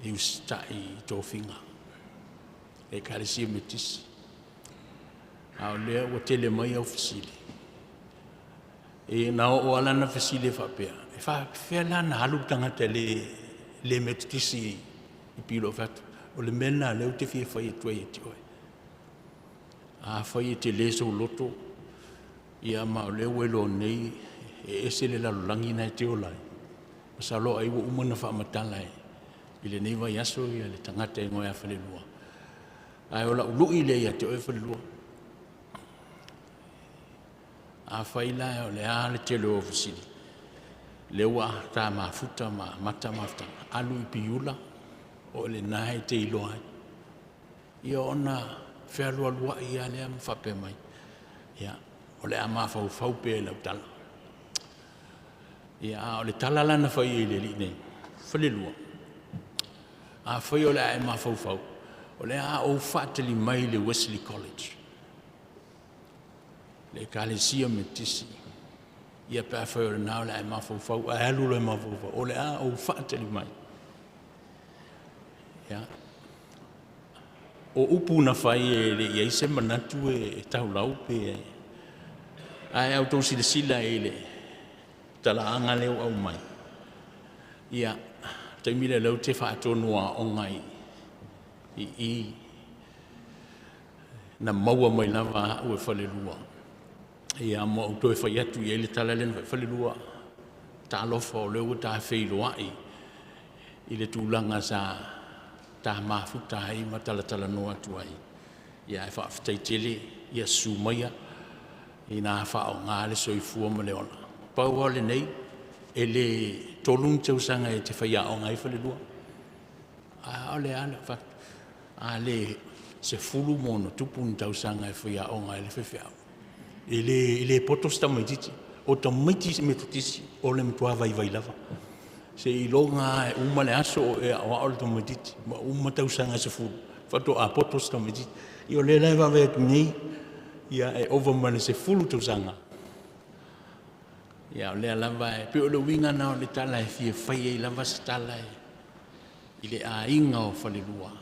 e usitai i tofiga, le Ekalesia Metotisi. A o lea ua tele mai au fesili. E na oo lava lana fesili e faapea, e faapefea la ona alu le tagata le Metotisi i Piula? Ou fai atu, o le mea lena o lea ou te fia fai atu ai ia te oe. Afai e tele sou loto, ia ma o lea ua iloa nei e ese le lalolagi lena e te ola ai, masalo ai ua uma ona faamatala i lenei vaiaso ia le tagata e igoa ia Falelua. Ae o lau lui lea ia te oe Falelua. Afai la o le a le tele o fesili, lea ua ta mafuta ma amata mafutaga, alu i Piula, o lena e te iloa ai. Ia ona fealualuai lava lea ma faapea mai, ia, o le a mafaufau pea i lau tala. Ia, a o le tala la na fai ai i le alii nei, Falelua, afai o le a e mafaufau, o le a ou faatali mai i le Wesley College, le Ekalesia Metotisi, ia pe afai o lena o le a e mafaufau, ae alu loa e mafaufau, o le a ou faatali mai. Ia, o upu na fai e le i ai se manatu e taulau pe ae outou silasila i le talaaga lea ua aumai. Ia, taimi lea o lea ou te faatonu aoga i na maua mai lava au e Falelua. Ia, ma ou toe fai atu i ai le tala lea na fai, Falelua, talofa o lea ua ta feiloai i le tulaga sa ta mafuta ai ma talatalanoa atu ai. Ia, ae faafetai tele, ia susu maia ina faaaoga le soifua ma le ola. Pau lava lenei, e le 3 ni tausaga e te faiaoga ai Falelua. A o le a le fatu, a le 10 ma ono tupu ni tausaga e faiaoga ai le faifeau. E le poto se tamaitiiti. O tamaiti Metotisi o le matua vaivai lava. Se iloga e uma le aso o e aoao le tamaitiiti, ma uma tausaga e 10, faatoa poto se tamaitiiti. Ia o lea la e vaavaai atu nei, ia e ova ma le 10 tausaga. Ia o lea lava e pei o le uiga na o le tala e fia fai ai lava se tala i le aiga o Falelua,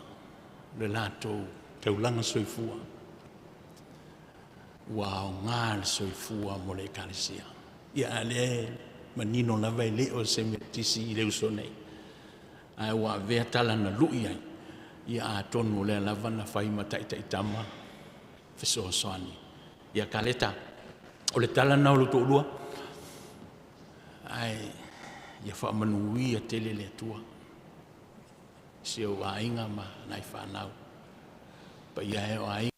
le latou taulaga soifua. Ua aoga le soifua mo le Ekalesia. Ia a lea e manino lava e le o se Metotisi i le uso nei. Ae ua avea tala na lui ai, ia atonu o lea lava na fai ma taitaitama fesoasoani. Ia Kaleta, o le tala na o le toalua, ae ia faamanuia tele le Atua. Si ou aiga ma nai fanau. Paia e o aiga,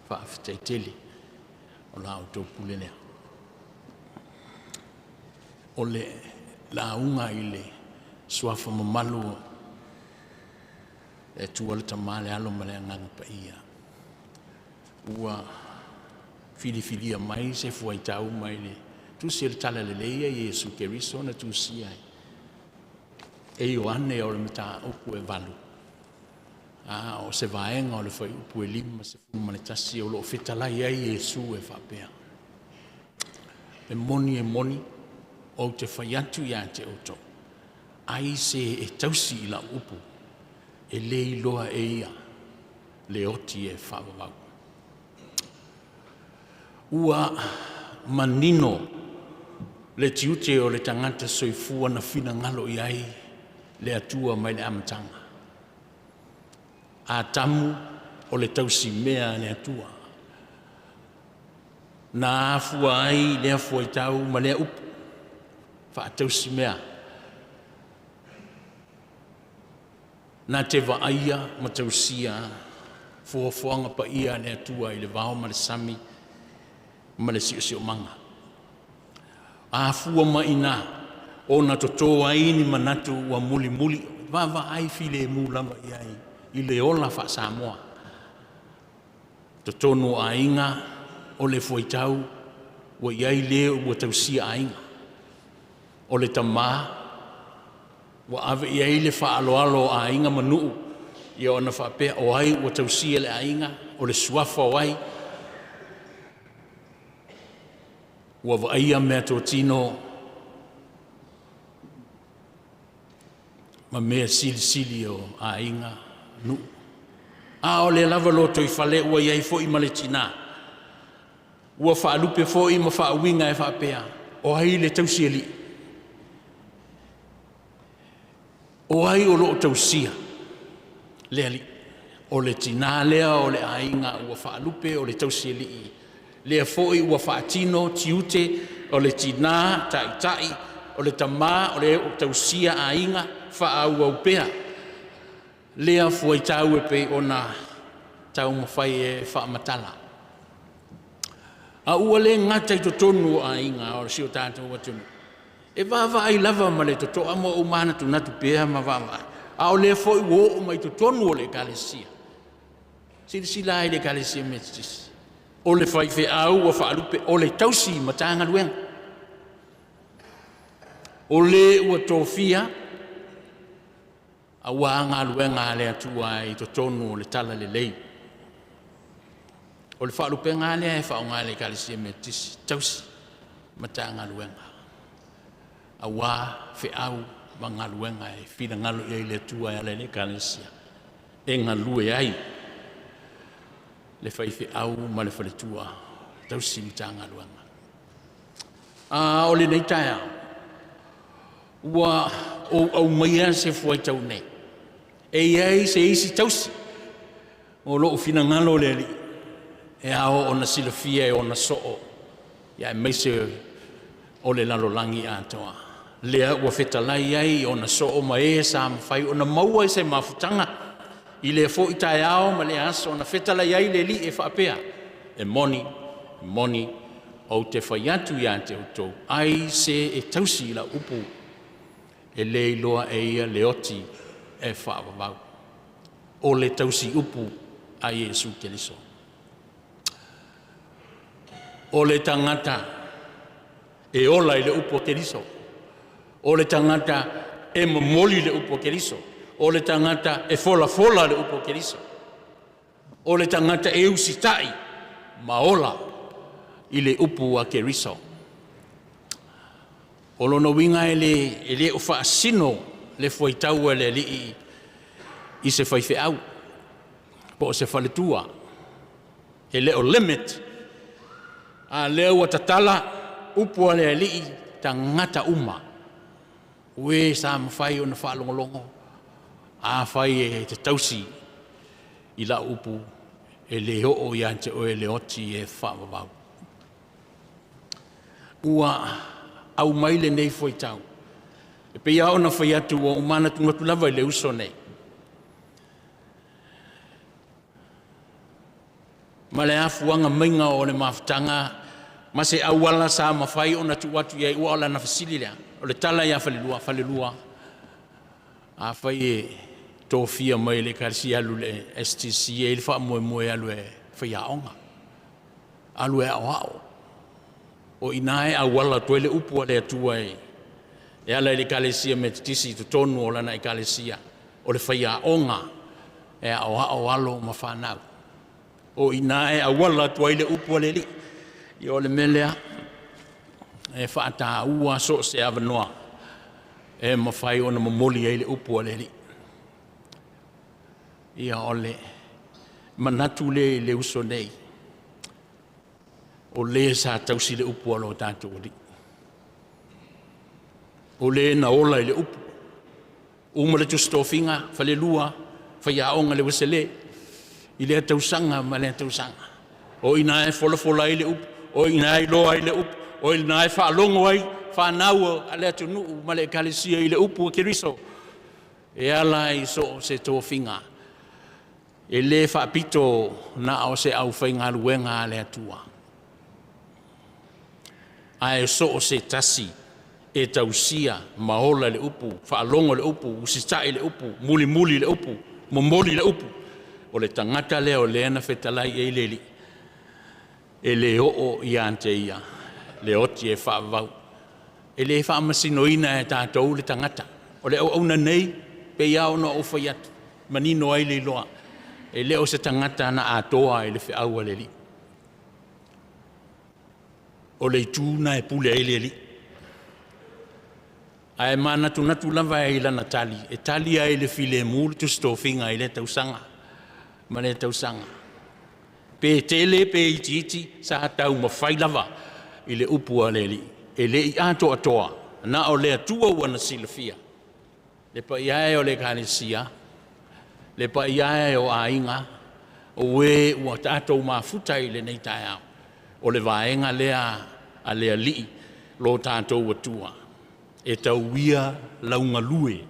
faafetai tele o la outou pule lea. O le lauga i le suafa mamalu Le Atua le Tama, le Alo ma le Agaga Paia. Ua filifilia mai se fuaitau mai le tusi o le Talalelei a Iesu Keriso na tusia ai e Ioane, o le mataupu e 8. A o se vaega o le fuaiupu e 51 o lo o fetalai ai Iesu e faapea: E moni, e moni, ou te fai atu ia te outou, ai se e tausi i lau upu, e le iloa e ia le oti e faavavau. Ua manino le tiute o le tagata soifua na finagalo i ai le Atua mai le amataga. Atamu o le tausimea a le Atua. Na afua ai lea fuaitau ma lea upu, faatausimea. Na te vaaia ma tausia foafoaga paia a le Atua i le vao ma le sami ma le siosiomaga. Afua mai i ina ona toto ai ni manatu ua mulimuli, vaavaai filemu lava i ai i le ola faa-Samoa. Totonu o aiga o le fuaitau ua i ai le ua tausia aiga. O le tamā ua ave i ai le faaaloalo o aiga ma nuu, ia ona faapea o ai ua tausia le aiga, o le suafa o ai, ua vaaia meatotino ma mea silisili o aiga, nuu. A o lea lava lotoifale ua i ai foi ma le tinā, ua faalupe foi ma faauiga e faapea, o ai le tausialii? O ai o lo o tausia le alii? O le tinā lea o le aiga ua faalupe o le tausialii, lea foi ua faatino tiute o le tinā taitai, o le tamā o le o tausia aiga, faaauau pea lea fuaitau e pei ona taumafai e faamatala. A ua le gata i totonu o aiga o si o tatou atunuu, e vaavaai lava ma le totoa ma ou manatunatu pea ma vaavaai, a o lea foi ua oo mai i totonu o le Ekalesia. Silasila i le Ekalesia Metotisi, o le faifeau ua faalupe o le tausi Matagaluega, o le ua tofia aua galuega a le Atua i totonu o le Talalelei. O le faalupega lea e faaaoga e le Ekalesia Metotisi, tausi Matagaluega, aua feau ma galuega e finagalo i ai le Atua e ala i le Ekalesia e galue ai le faifeau ma le faletua, tausi Matagaluega. A o lenei taeao, ua ou aumaia se fuaitau nei, e i ai se isi tausi o lou finagalo o le Alii e ao ona silafia e ona soo, aemaise o le lalolagi atoa. Lea ua fetalai ai ona soo ma e sa mafai ona maua i se mafutaga i lea foi taeao ma le aso na fetalai ai le Alii e faapea, e moni, e moni, ou te fai atu ia te outou, ai se e tausi i lau upu, e le iloa e ia le oti e faavavau. O le tausi upu a Iesu Keriso. O le tagata e ola i le upu a Keriso. O le tagata e momoli le upu a Keriso. O le tagata e folafola le upu a Keriso. O le tagata e usitai ma ola i le upu a Keriso. O lona uiga e le o faasino le fuaitau a le Alii i se faifeau po o se faletua, e le o limit, a lea ua tatala upu a le Alii tagata uma, ue sa mafai ona faalogologo, afai e te tausi i lau upu, e le oo ia te oe le oti e faavavau. Ua aumai lenei fuaitau, e pei lava ona fai atu ua ou manatunatu lava i le uso nei, ma le afuaga maiga o le mafutaga ma se auala sa mafai ona tuu atu i ai, ua o lana fesili lea, o le tala ia Falelua, Falelua, afai e tofia mai le ekalesia alu le STC e le faamoemoe alu e faiaoga, alu e aoao. O ina e auala atu ai le upu a le Atua e ala i le ekalesia Metotisi i totonu o lana ekalesia, o le faiaoga e aoao alo ma fanau. O ina e auala atu ai le upu a le Alii. Ia o le mea lea, e faataua so o se avanoa e mafai ona momoli ai le upu a le Alii. Ia o le manatu lea i le uso nei, o le sa tausi le upu a lo tatou Alii. O le na ola i le upu. Uma le tusitofiga, falelua, faiaoga le Uesele, i lea tausaga ma lea tausaga. O ina e folafola ai le upu, o ina e iloa ai le upu, o ina e faalogo ai fanau a le atunuu ma le ekalesia i le upu a Keriso. E ala i so o se tofiga. E le faapito na o se aufaigaluega a le Atua. Ae so o se tasi e tausia ma ola le upu, faalogo le upu, usitai le upu, mulimuli le upu, momoli le upu. O le tagata lea o lea na fetalai i ai le Alii, e le oo ia te ia le oti e faavavau. E le faamasinoina e tatou le tagata. O le auauna nei, pei lava ona ou fai atu, manino ai le iloa, e le o se tagata na atoa i le feau a le Alii. O le itu lena e pule ai le Alii. Ae manatunatu lava i lana tali, e tali ai le filemu le tusitofiga i lea tausaga ma lea tausaga. Pe tele pe itiiti, sa taumafai lava i le upu a le Alii. E le i atoatoa, na o le Atua ua na silafia. Le paia e o le ekalesia, le paia e o aiga, o e ua tatou mafuta i lenei taeao. O le vaega lea a le Alii lo tatou Atua, e tauia laugalue,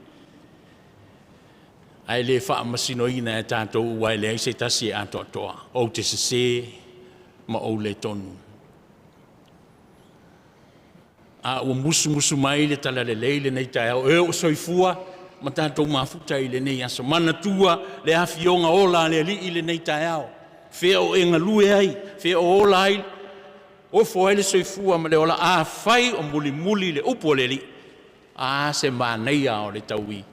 ae le faamasinoina e tatou ua e leai se tasi e atoatoa. Ou te sese ma ou le tonu. A ua musumusu mai le talalelei lenei taeao, e o soifua ma tatou mafuta i lenei aso. Manatua le afioga ola a le Alii i lenei taeao. Fea o e galue ai, fea o ola ai, ofo ai le soifua ma le ola, afai o mulimuli le upu o le Alii, a se manaia o le taui,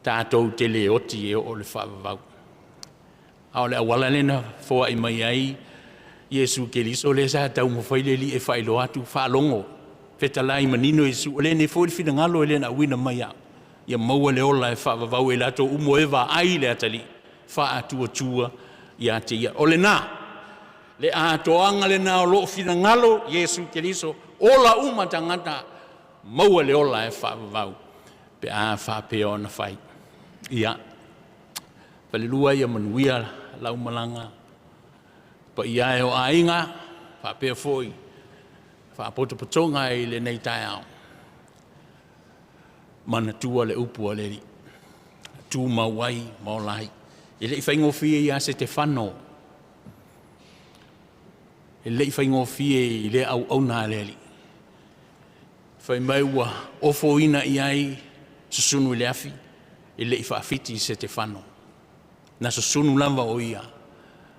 tatou te le oti e oo le faavavau. A o le auala lena foai mai ai Iesu Keriso lea sa taumafai le Alii e faailoa atu, faalogo, fetalai manino Iesu, o lenei foi le finagalo e le na auina mai au, ia maua le ola e faavavau e latou umo e vaai le atalii, faatuatua ia te ia. O lena, le atoaga lena o loo finagalo Iesu Keriso, ola uma tagata, maua le ola e faavavau, pe a faapea ona fai. Ia, falelua ia manuia laumalaga, paia e o aiga, faapea foi, faapotopotoga i lenei taeao. Manatua le upu a le Alii, tumau ai ma ola ai. E le i faigofie ia Setefano, e le i faigofie i le auauna a le Alii. Fai mai ua ofoina i ai susunu i le afi, e le i faafiti i Setefano. Na susunu lava o ia,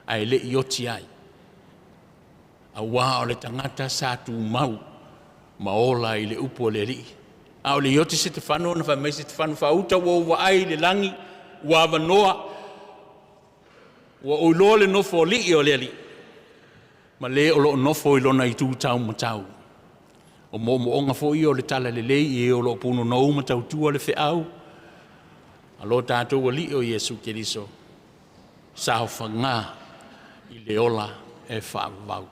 ae le i oti ai. Auā o le tagata sa tumau ma ola i le upu a le Alii. A o le i oti Setefano, na fai mai Setefano, faauta ua ou vaai i le lagi, ua avanoa, ua ou iloa le nofo alii o le Alii, ma le o loo nofo i lona itu taumatau. O moomooga foi ia o le talalelei i e o loo punonou ma tautua le feau a lo tatou Alii o Iesu Keriso, saofaga i le ola e faavavau.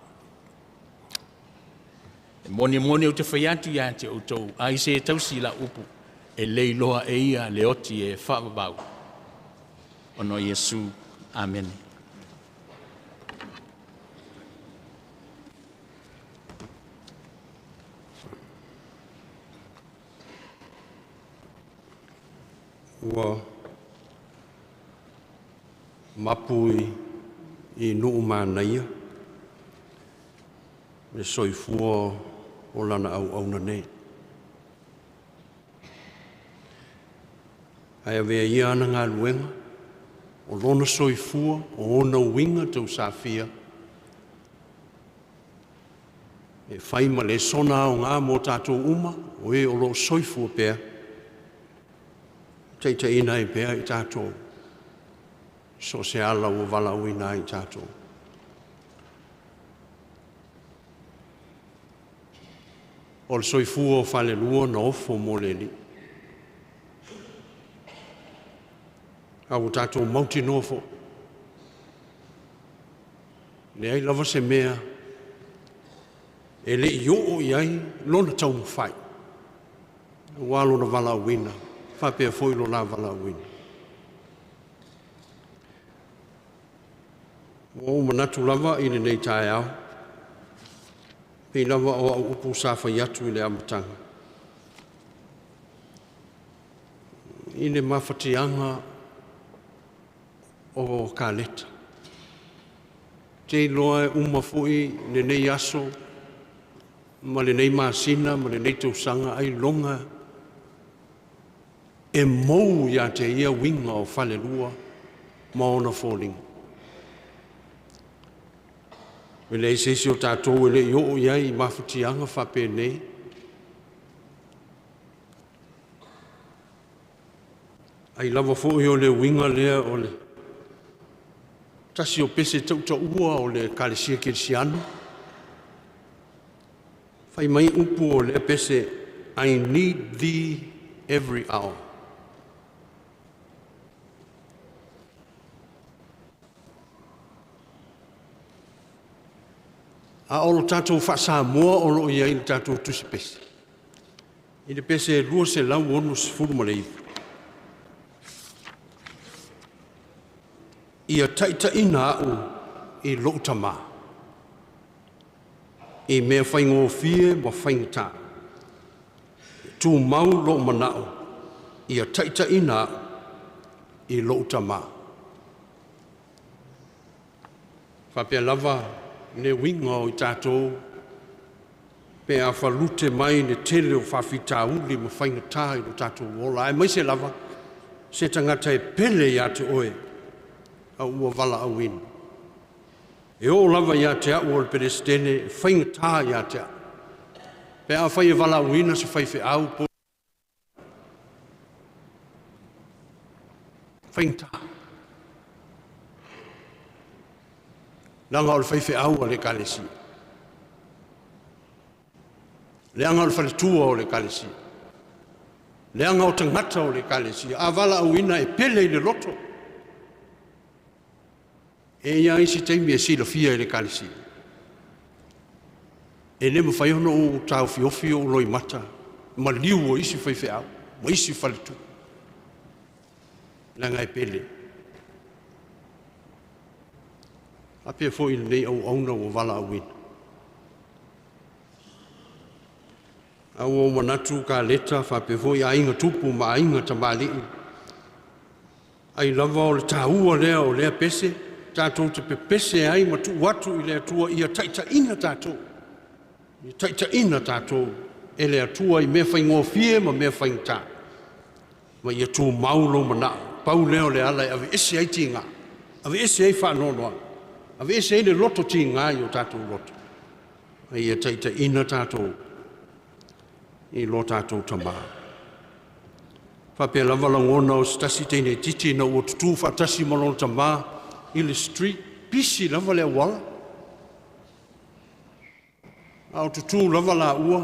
E moni moni ou te fai atu ia te outou, ai se tausi la upu, e le iloa e ia le oti e faavavau. Ona o Iesu. Amene. Ua mapu i nuu manaia le soifua o lana auauna nei. Ae avea ia ana galuega, o lona soifua, o ona uiga tausafia, e fai ma lesona aoga mo tatou uma, o e o loo soifua pea, taitaiina ai pea i tatou, so o se ala ua valaauina ai tatou. O le soifua o falelua na ofo mo le Alii. A ua tatou mautinoa foi, leai lava se mea e le i oo i ai lona taumafai, aua lona valaauina, faapea foi lo la valaauina. Ua ou manatu lava i lenei taeao, pei lava o au upu sa fai atu i le amataga, i le mafatiaga o Kaleta. Te iloa e uma foi lenei aso ma lenei masina ma lenei tausaga ailoga e mou ia te ia uiga o falelua ma ona foliga. E leai se isi o tatou e le i oo i ai i mafatiaga faapenei. Ai lava foi o le uiga lea o le tasi o pese tautaua o le Ekalesia Kerisiano, fai mai upu o lea pese, I need thee every hour. A o lo tatou faa-Samoa o lo o i ai le tatou tusi pese, i le pese 269. Ia taitaiina au i lou tamā, i mea faigofie ma faigata. Tumau lou manao, ia taitaiina au i lou tamā. Faapea lava le uiga o i tatou, pe a falute mai le tele o faafitauli ma faigata i lo tatou ola, aemaise lava se tagata e pele ia te oe, a ua valaauina. E oo lava ia te au o le Peresetene, e faigata ia te au. Pe a fai e valaauina se faifeau po faigata. Leaga o le faifeau a le Ekalesia. Leaga o le faletua o le Ekalesia. Leaga o tagata o le Ekalesia. A valaauina e pele i le loto. E i ai isi taimi e silafia e le Ekalesia. E le mafai ona ou taofiofi ou loimata ma liu o isi faifeau ma isi faletua. Leaga e pele. Faapea foi lenei auauna ua valaauina. A ua ou manatu Kaleta faapea foi aiga tupu ma aiga tamalii, ai lava o le taua lea o lea pese, tatou te pepese ai ma tuu atu i le Atua ia taitaiina tatou. Ia taitaiina tatou e le Atua i mea faigofie ma mea faigata. Ma ia tumau lou manao. Pau lea o le ala e aveese ai tiga, aveese ai faanoanoaga, aveese ai le loto tiga i o tatou loto. Ma ia taitaiina tatou i lo tatou tamā. Faapea lava lagona o se tasi teine titi na ua tutū faatasi ma lona tamā i le street, pisi lava le auala. A o tutū lava la ua,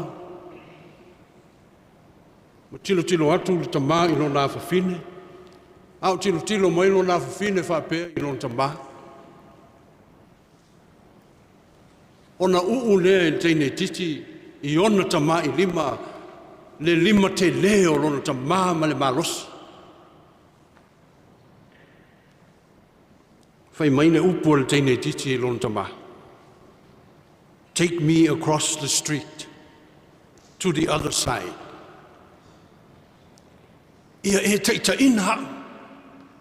ma tilotilo atu le tamā i lona afafine, a o tilotilo mai lona afafine faapea i lona tamā. Ona uu lea e le teine titi i ona tamā i lima, le lima tele o lona tamā ma le malosi. Fai mai le upu o le teine titi i lona tamā. Take me across the street to the other side. Ia e taitaiina au.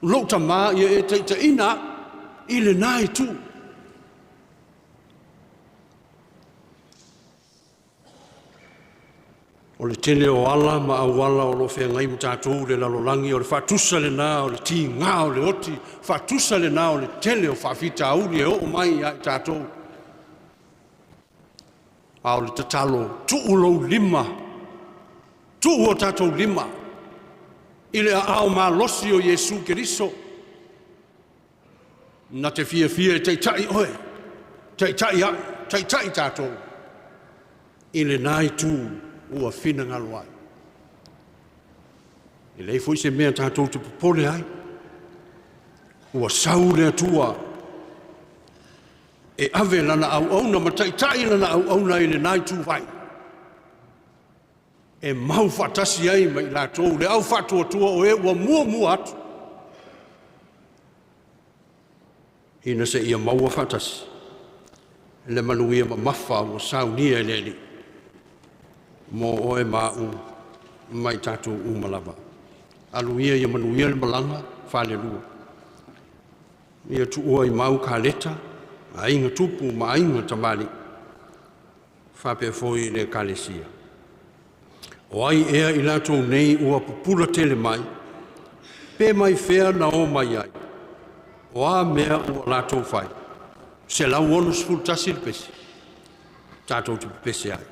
Lou tamā ia e taitaiina au i lena itu. O le tele o ala ma auala o lo o feagai ma tatou le lalolagi, o le faatusa lena o le tiga o le oti, faatusa lena o le tele o faafitauli e oo mai ia i tatou. A o le tatalo, tuu lou lima, tuu o tatou lima i le aao malosi o Iesu Keriso, na te fiafia e taitai oe, taitai au, taitai tatou i lena itu ua finagalo ai. E leai foi se mea tatou te popole ai, ua sau le Atua e ave lana auauna ma taitai lana auauna i lena ituvai, e mau faatasi ai ma i latou le au faatuatua o e ua muamua atu, ina se ia maua faatasi le manuia mamafa ua saunia e le Alii mo oe ma au ma i tatou uma lava. Alu ia ia manuia le malaga falelua. Ia tuua i mau kaleta, aiga tupu ma aiga tamalii, faapea foi le Ekalesia. O ai ea i latou nei ua pupula tele mai, pe mai fea na o mai ai, o a mea ua latou fai, 161 le pese, tatou te pepese ai.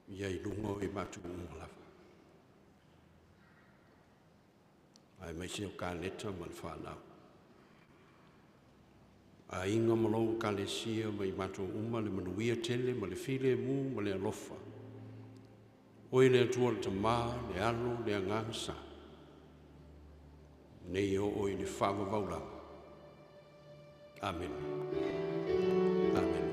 Ia i luga o i matou uma lava. Ae mai se o kaneta ma le whanau. A inga malou kalesia mai matou uma le manuia tele ma le file mu ma le alofa. Oe le atua le tamā, le alo, le agaga sa. Nei o o i le whaavawaulanga. Amen. Amen.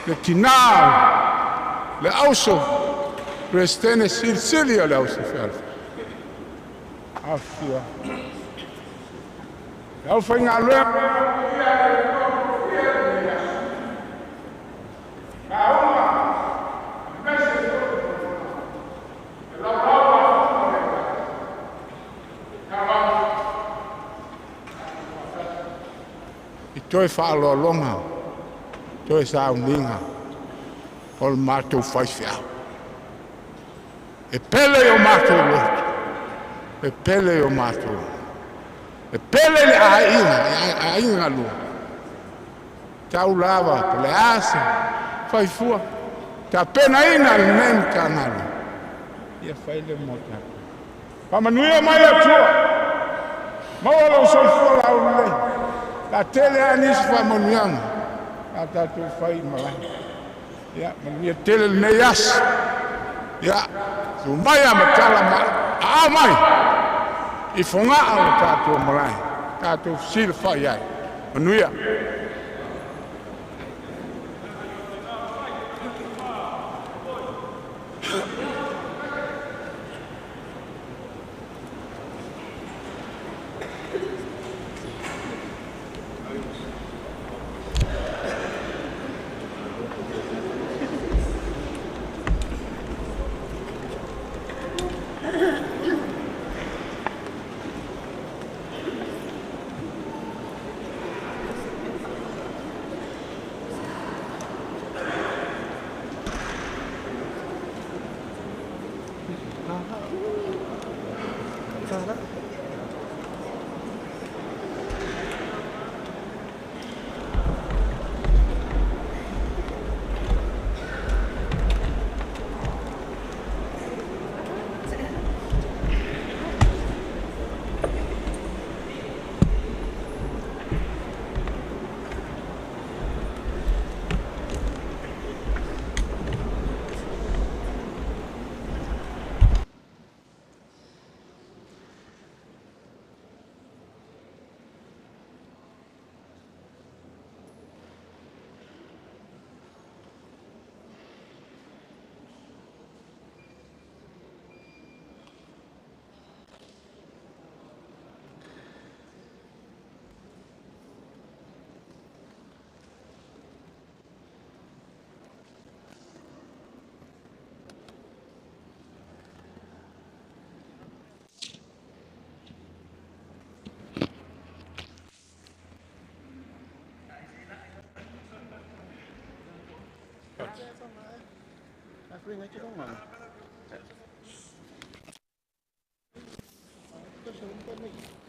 Le tinā, le auso, Presidente silisili o le auso fealfa. Afia. Le au faigaluega. I toe whaaloaloga, toe sauniga o le matou faifeau. E pele i o matou loto, e pele i o matou, e pele le aiga, aiga galua. Tau lava, pe le ase, faifua, tapenaina lenei Matagaluega. Ia fai le mo tatou. Faamanuia mai Atua, maua lou soifua laulelei. La tele a nisi faamanuiaga, a tatou fai malae. Ia, manuia tele lenei aso. Ia, tu mai a matala ma aao mai i fogaa o le tatou malae, tatou fesilafai ai. Manuia.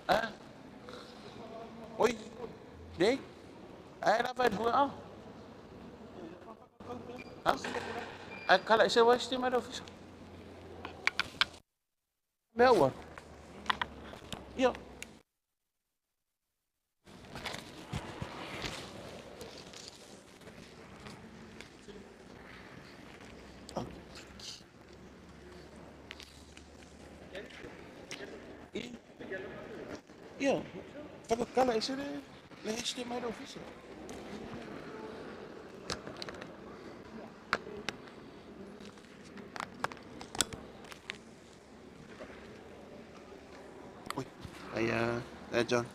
Ah. Oi. Nei. Ai la vai lua ah. Ah. Ai kala ese wa este mai ofisa. Mea ua. Ia. Ia. Whakakala ese le le este mai ofisa. Oi. Ai John.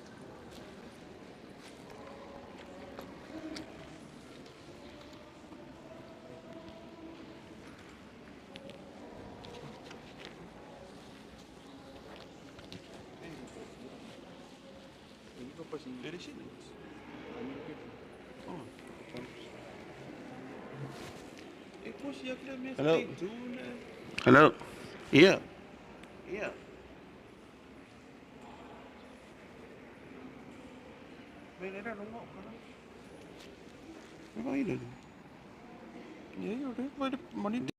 Hello. Hello. Yeah. Yeah. Money.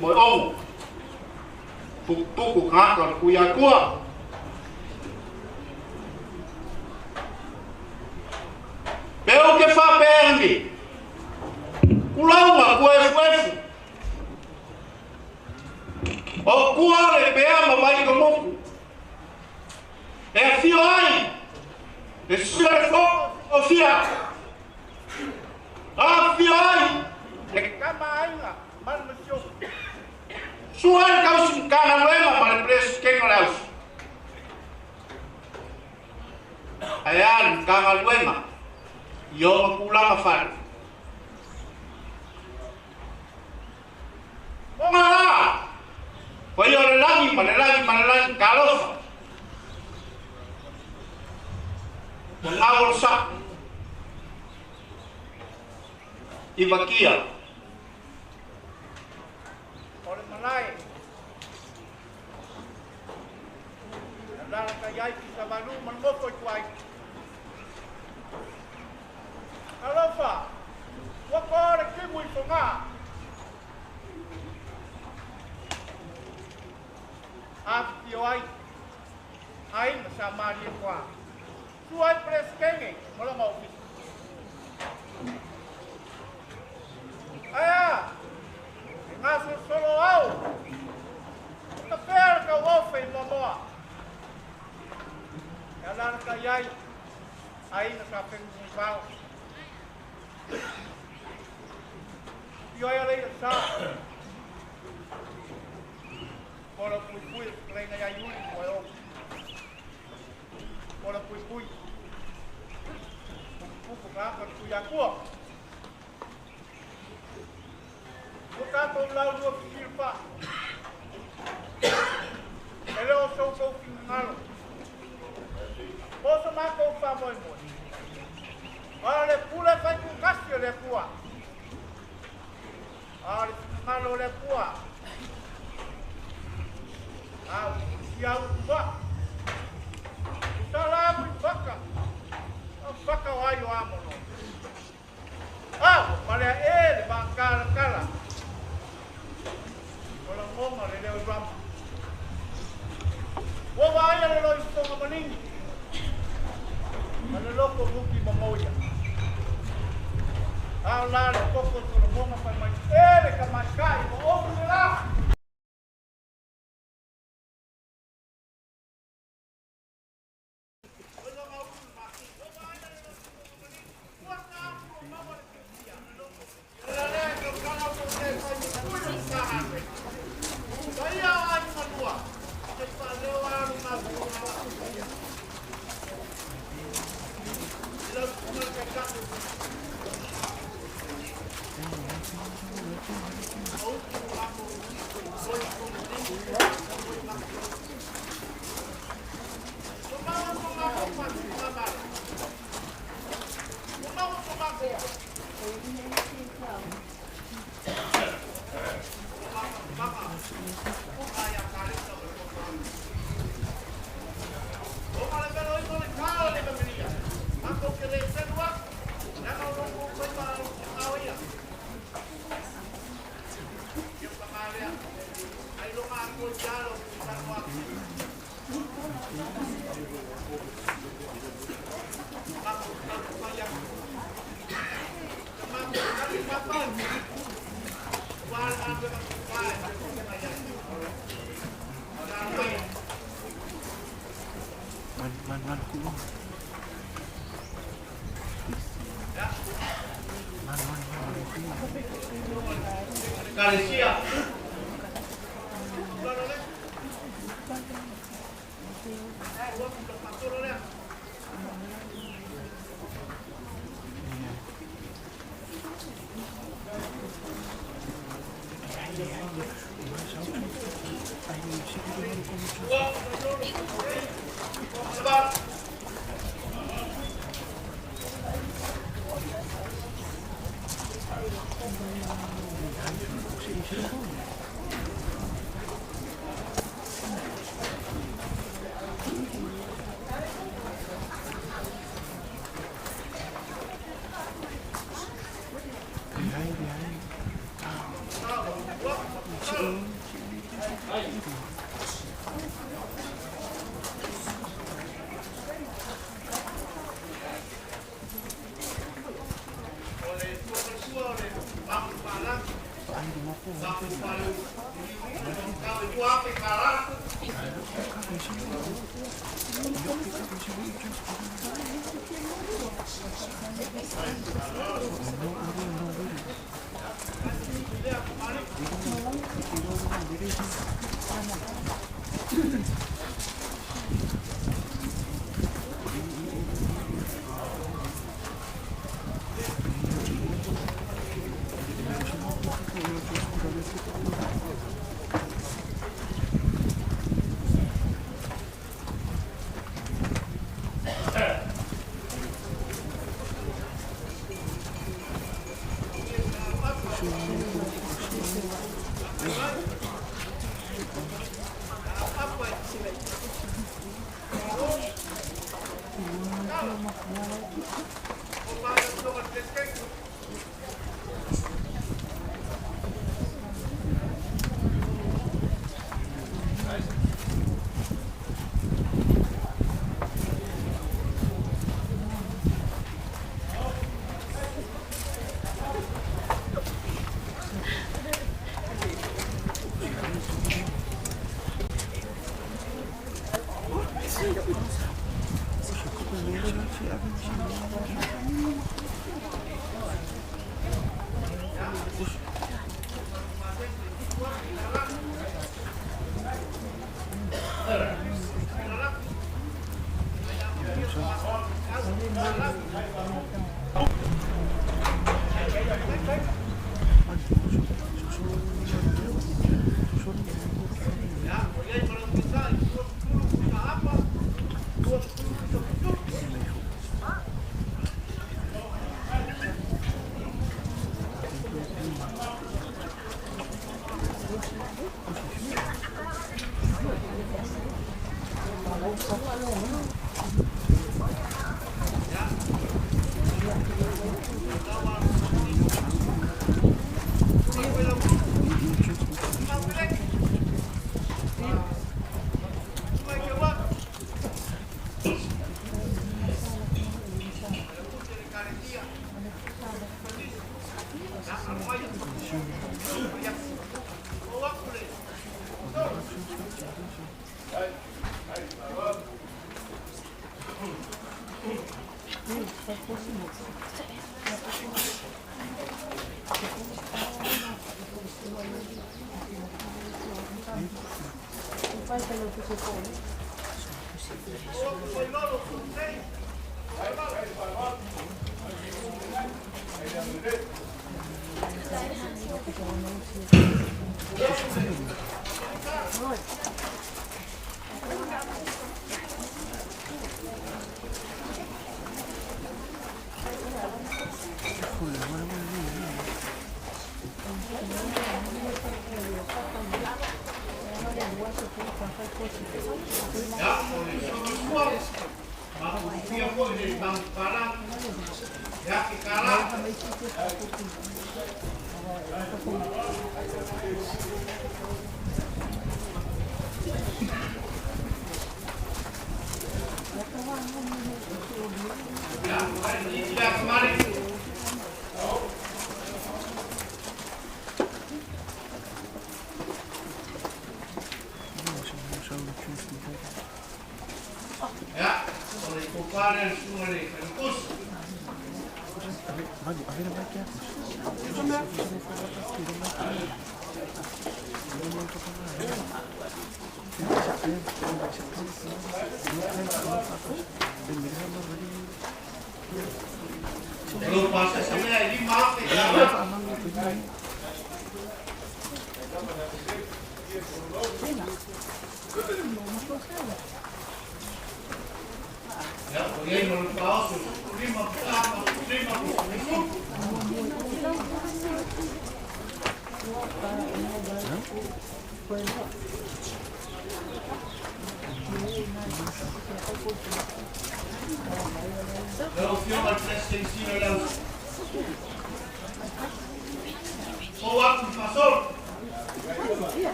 Moeogo, tukutuku tagata o le Tuiatua. Pe ou te faapea lenei, tulauga tuefuefu, o tua le pea ma mai ka moku. E afio ai, e sua le fo o fia. Afio ai, le kama aiga, ma le masio. Sua le kausi mkana luema ma le preso kengo le ausi. Ae a le mkanga luema, i ona kulaga fale. Onga la, fai o le lagi ma le lagi ma le lagi kalofa. Mo ngau o le sa. I vakia. O le malae. Lala ka iai ki sa malu ma le moko i tuai. Alofa, ua ko le kimu i fonga. A fio ai, ai ma sa mari e kwa. Tuai preskenge, mo longa ofisi. Aia, e ngaso solo au. Ka pera ka ofe i momoa. E alana ka iai, ai na sa whengu mui wao. Fio ai a leira sa. Kola pui pui, leina iai uri moe o. Kola pui pui. Pupu ka aka tui akua. O tātou lau lua whiwhirpa. E leo sou kou whingalo. Poso mākou wha moe moe. A le pule whai kukasi o le kua. A le whingalo o le kua. A usia utua. Usala amu i whaka. A whaka o ai o amono. A o palea e le wangkara kala. O la ngonga le leo i rama. Ua waia le loi songa maningi. Ma le loko ruki mamoia. A o la le koko tolo ngonga pai mai. E le ka mai mo omu le la.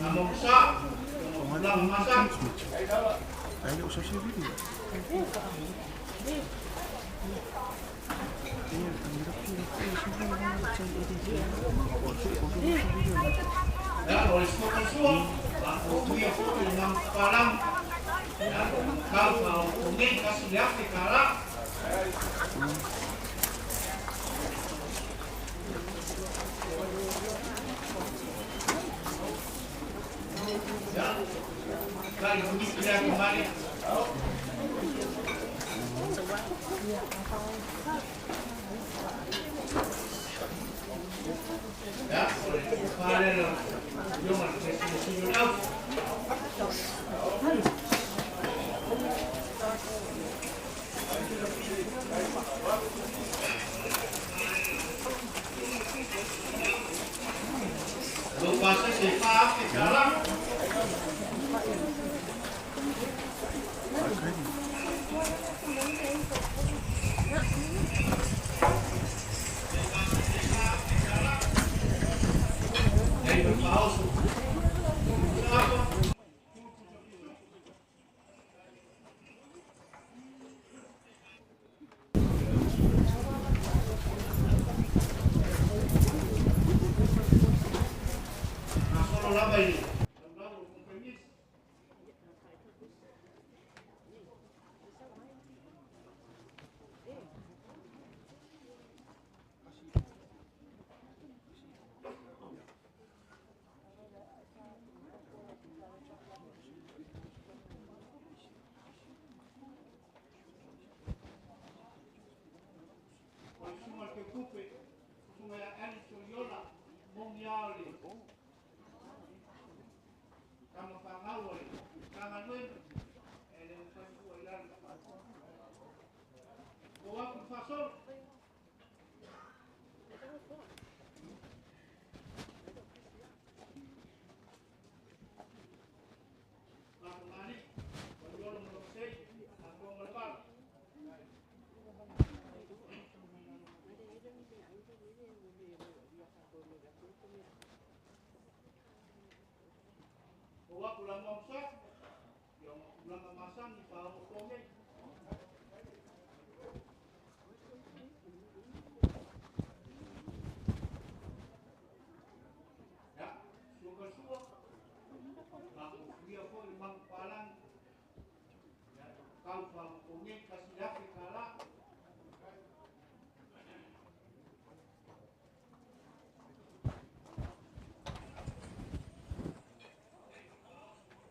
Amosa, tulaga masani. Ya, o le sua sua, o tuia foi le magupapalangi. Ya, kau faaogogogei 1,000 kālā. Ya, kai komiti lea kamali. Ya, o le tofa lea lau Afioga i le Fesilafili o le Auso. Lou pasese e 4,000 kālā. Leai ma le faaoso. Pusa apa. Gasolo lava i le laulau o le kompenisi. O le susuga i le Faletupe, susuga ia Alice Soliola, mogi lava o le tama fanau a le Matagaluega, e le mafai fua i lalo. O aku le faasolo. Fakamani, Vailolo ma Lopesei, atoa ma le vala. O aku la Muamusa, ia ona tulaga masani faaogogogei. Ia, sua ka sua, makufuia foi le magupalangi. Ia, kau faaogogogei 1,000 kālā.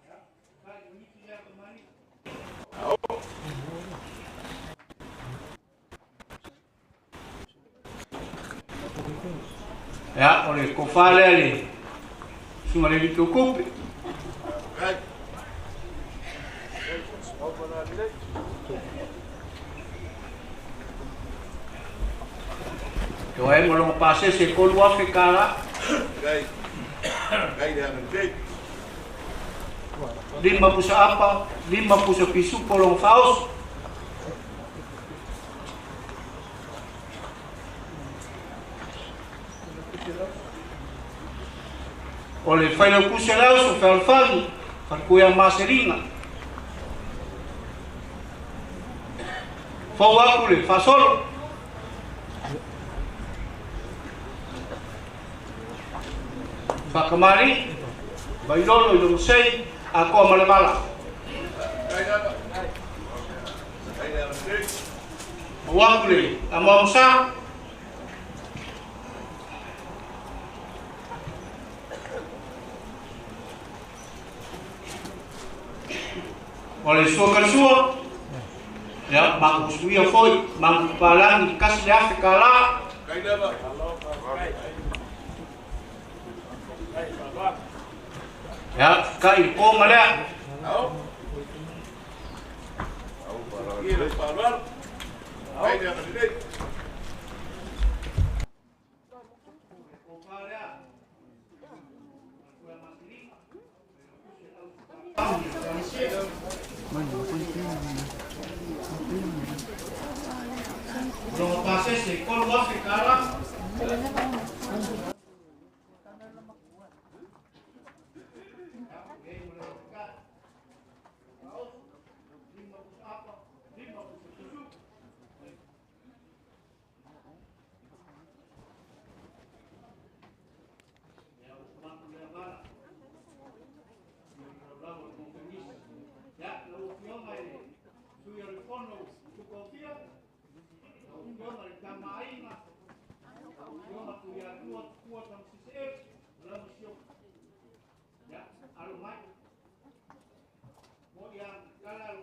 Ia, kai komiti lea kamani. Ia, o le tofa lea le susuga i le alii teutupe. E o ai ma lona pasese e 3,000 kālā. 5 pusa apa, 5 pusa pisupo lona faaoso. O le failautusi o le auso fealofani, falekuia maseliga. Fou aku le faasolo. Fakamali, Vailolo i Lomosei, atoa ma le vala. O aku le Amoamosa. O le sua kalesua, ia, magusuia foi, magupalangi 1,000 kālā. Ia, kai i le koma lea. Lona pasese e 3,000 kālā. mai. Mo ia kala lo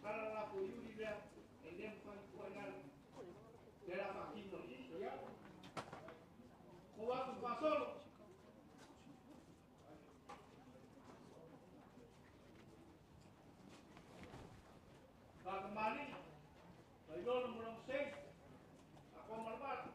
kala la fo yuli le e le mfai ko ya. Le la fakino ya. Ko wa ku pasolo. Fakamali. Bailolo mo lang sei. Ako malbar.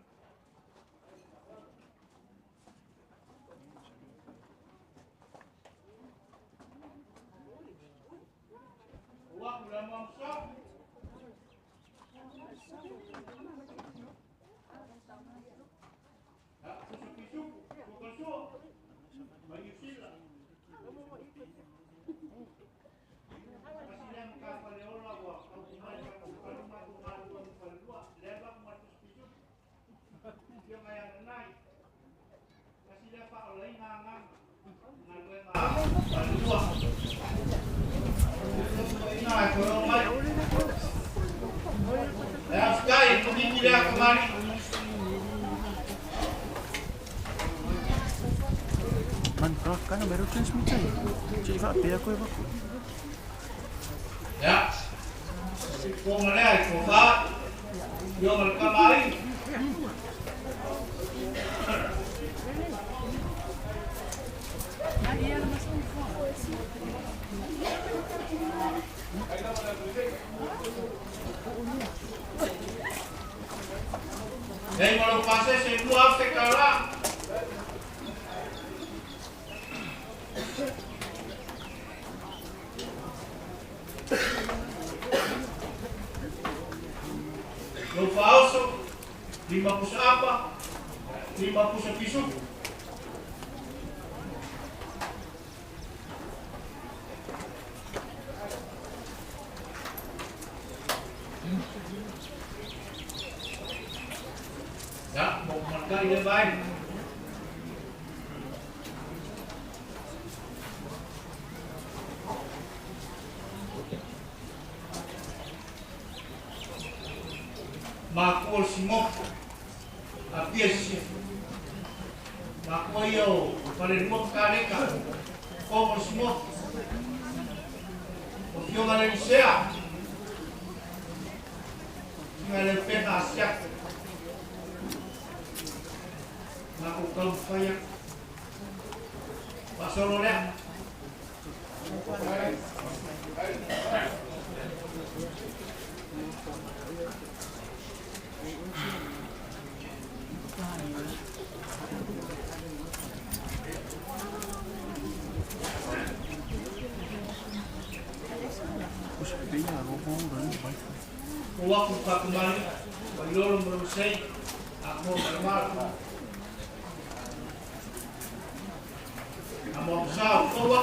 Man, kana mero transmit ai. Che iwa pea koe wako. Ya. Ko ngale ko fa. Yo ngal kamari. Ei, malo pase se nu afe kala. Lo falso, lima pusa apa, lima pusa pisu. Ya, mau makan ya baik. Makul simok apies makoyo palermo kareka como simok o fio valencia ngale pena siak makukam faya pasolo le. Uwaku kakumali, walolo mrusei, ako malmal. Amo sao kowa.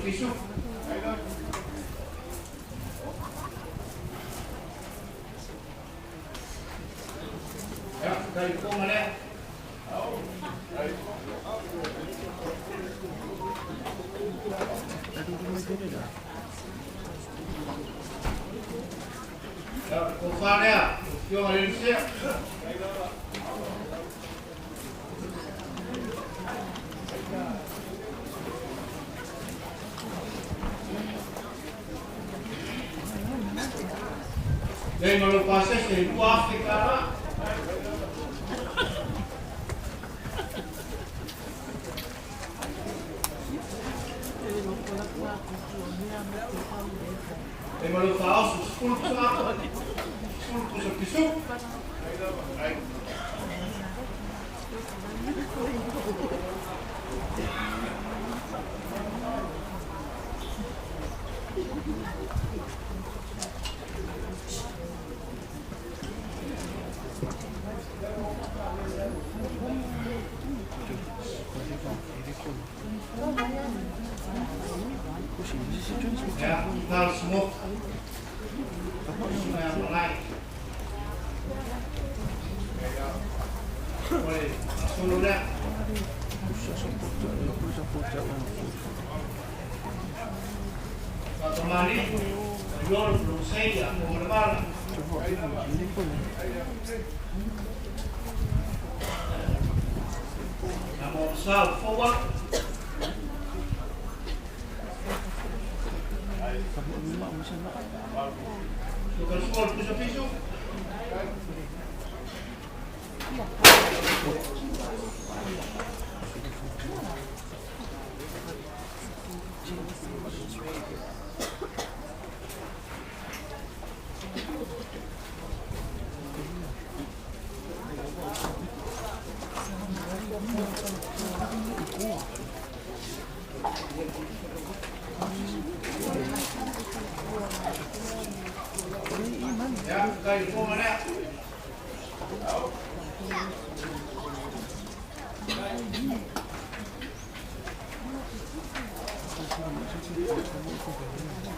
Piso. Ya, dari koma le. Ya, kofarea, yo valencia. Lei malo pase se tu Africa. Lei malo faosu skulpsa. Skulpsa pisu. Ya, harus semua. Yang lain. Boleh, seluruhnya. Kemari, Lolo Loseia o Malala. Namo sa forward. Piso piso. Ya, kai po mana.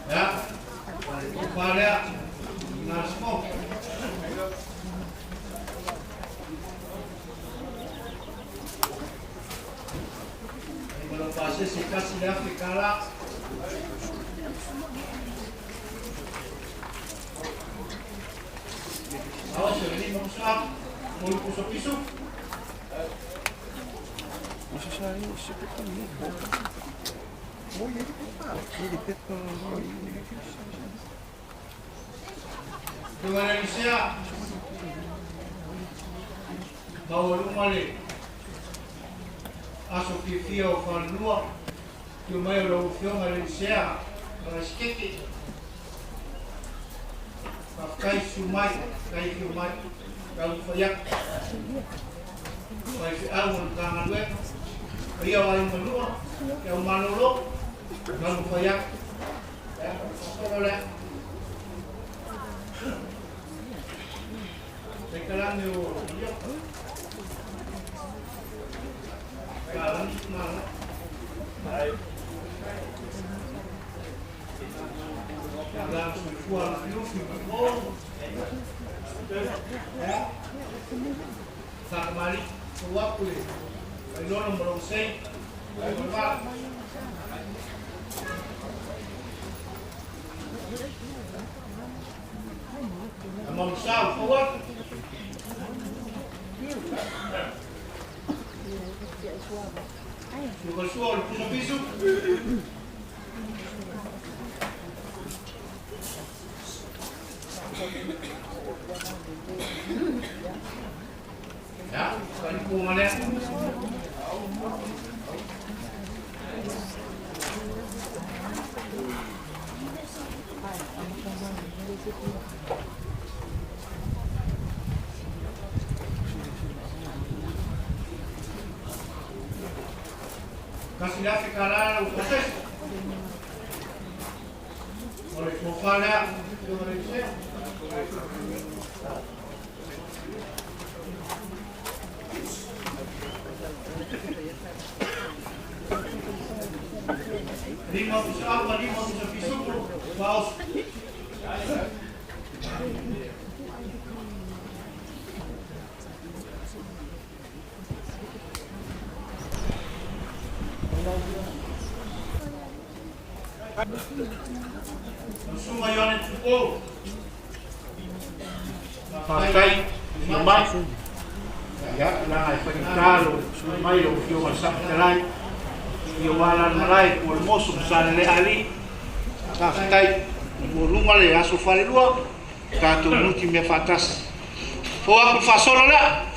Ya, pada nasmo. Kalau pasal sikap sila fikala. Awas ini maksud mau puso piso. Indonesia bawa rumah le aso fifia o falua que o meio lo fio Malaysia raskete kai sumai kai sumai kau fayak kai fi awon kangalwe ia wai melua ia manolo kau fayak ya solo le Sekarang yo Kalan mana? Kalan sufuan fiu Ya. Sakamali tuwakule. Lolo morosei. Among South forward. Piso piso. Ya, kali ko mana. Kasih kalah proses. Oleh profilnya Indonesia. Lima bisa apa, lima bisa pisau, paus. Suma Yone Tupo. Fatai mai. Ya, la faitalo mai o fio sa telai. Ia wala malai ko moso sa le ali. Fatai mo lunga le aso fale lua. Ka to muti me fatas. Fo aku fasolo la.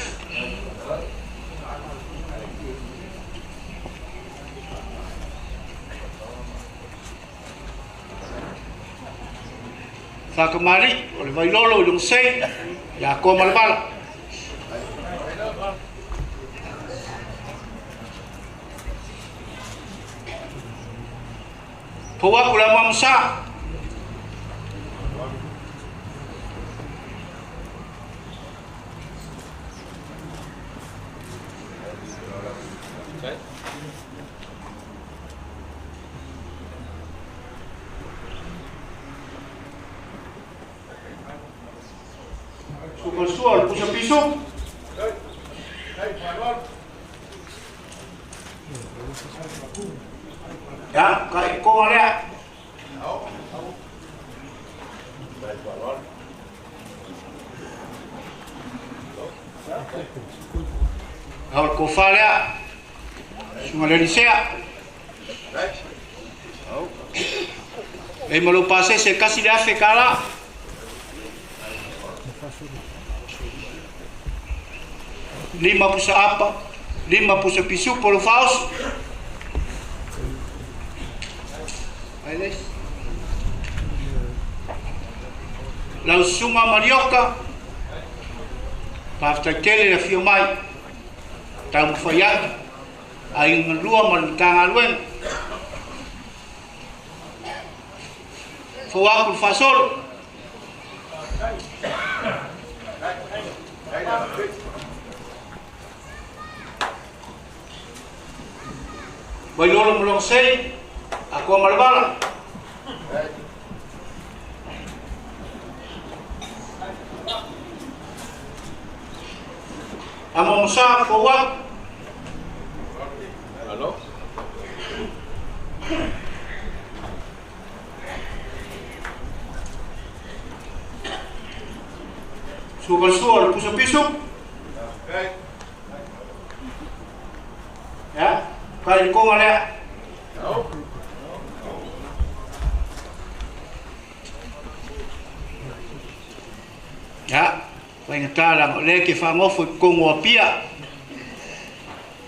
Whakamari, o le vailolo i lungsei, ia ko malabala. Pua ula mamsa. Sukol puso piso. Ya, kai ko ala. Au le kofa lea, susuga le Elisea. E ma lou pasese e 1,000 tala. 5 pusa apa, 5 pusa pisupo lo faoso. Lau susuga Marioka, faafetai tele le afio mai, taumafai atu, aiga galua ma le Matagaluega. Fou aku le faasolo. Vailolo ma Logasei, Akoa ma le Vala. Amo Musa, fou aku. Sua sua le pusa pisu. Ya, kai konga lea. Ya, kai ngata la le ke fangofo i kongo apia.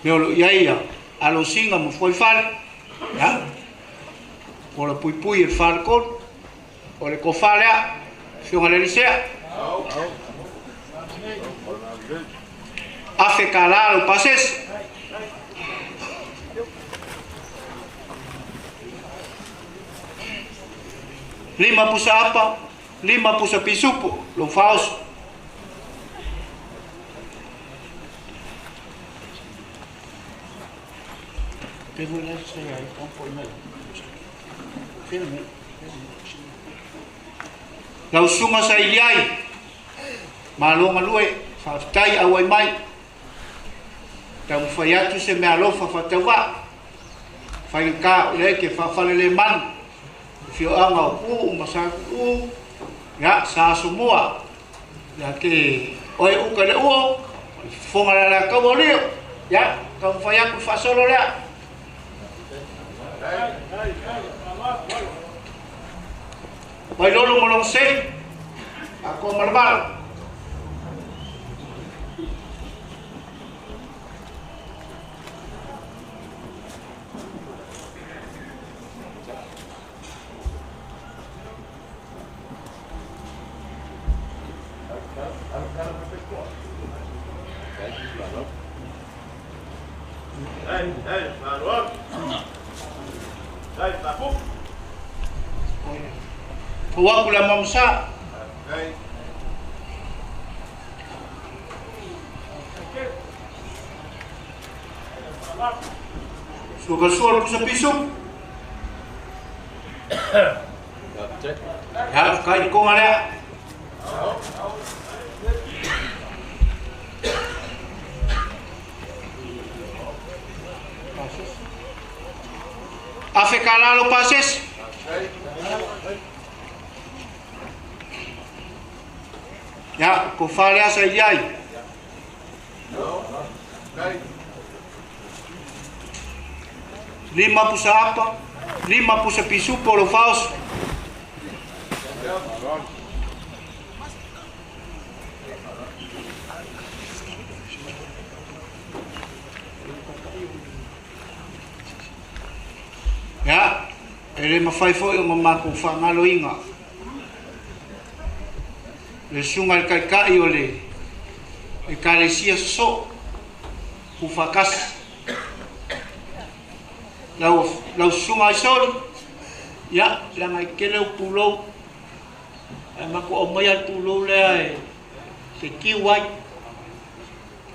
Me o ia ia, alo singa mo foi fale. Ya. O le pui pui e fale kon. O le kofa lea, fionga le lisea. Afe kala lo pases. 5 pusa apa, 5 pusa pisupo, lo faoso. Lau susuga sa iliai, malo galue, faafetai auai mai. Taumafai atu se mea alofa faatauvaa. Faigata o lea ke faafalele manu. Fioaga o Puu ma Saku'u, ia sa asomua. Ia ke oe uka le uo, fofoga le alakaua o lio. Ia, taumafai atu le faasolo lea. Vailolo ma Logasei, Akoa ma le Vala. Fou aku le Mamusa. Sua sua le pusa pisu. Ya, kai konga lea. Afe kala lo pases. Ya, ko fale asa iai. 5 pusa apa, 5 pusa pisupo lo faoso. Ya, e le mafai foi o mamako whangaloinga. Le sunga le kaikai o le ekalesia soso, kufakasi. Lau sunga i soli, ya, la ngai kele o pulou. E mako o mai al pulou lea e te kiu ai.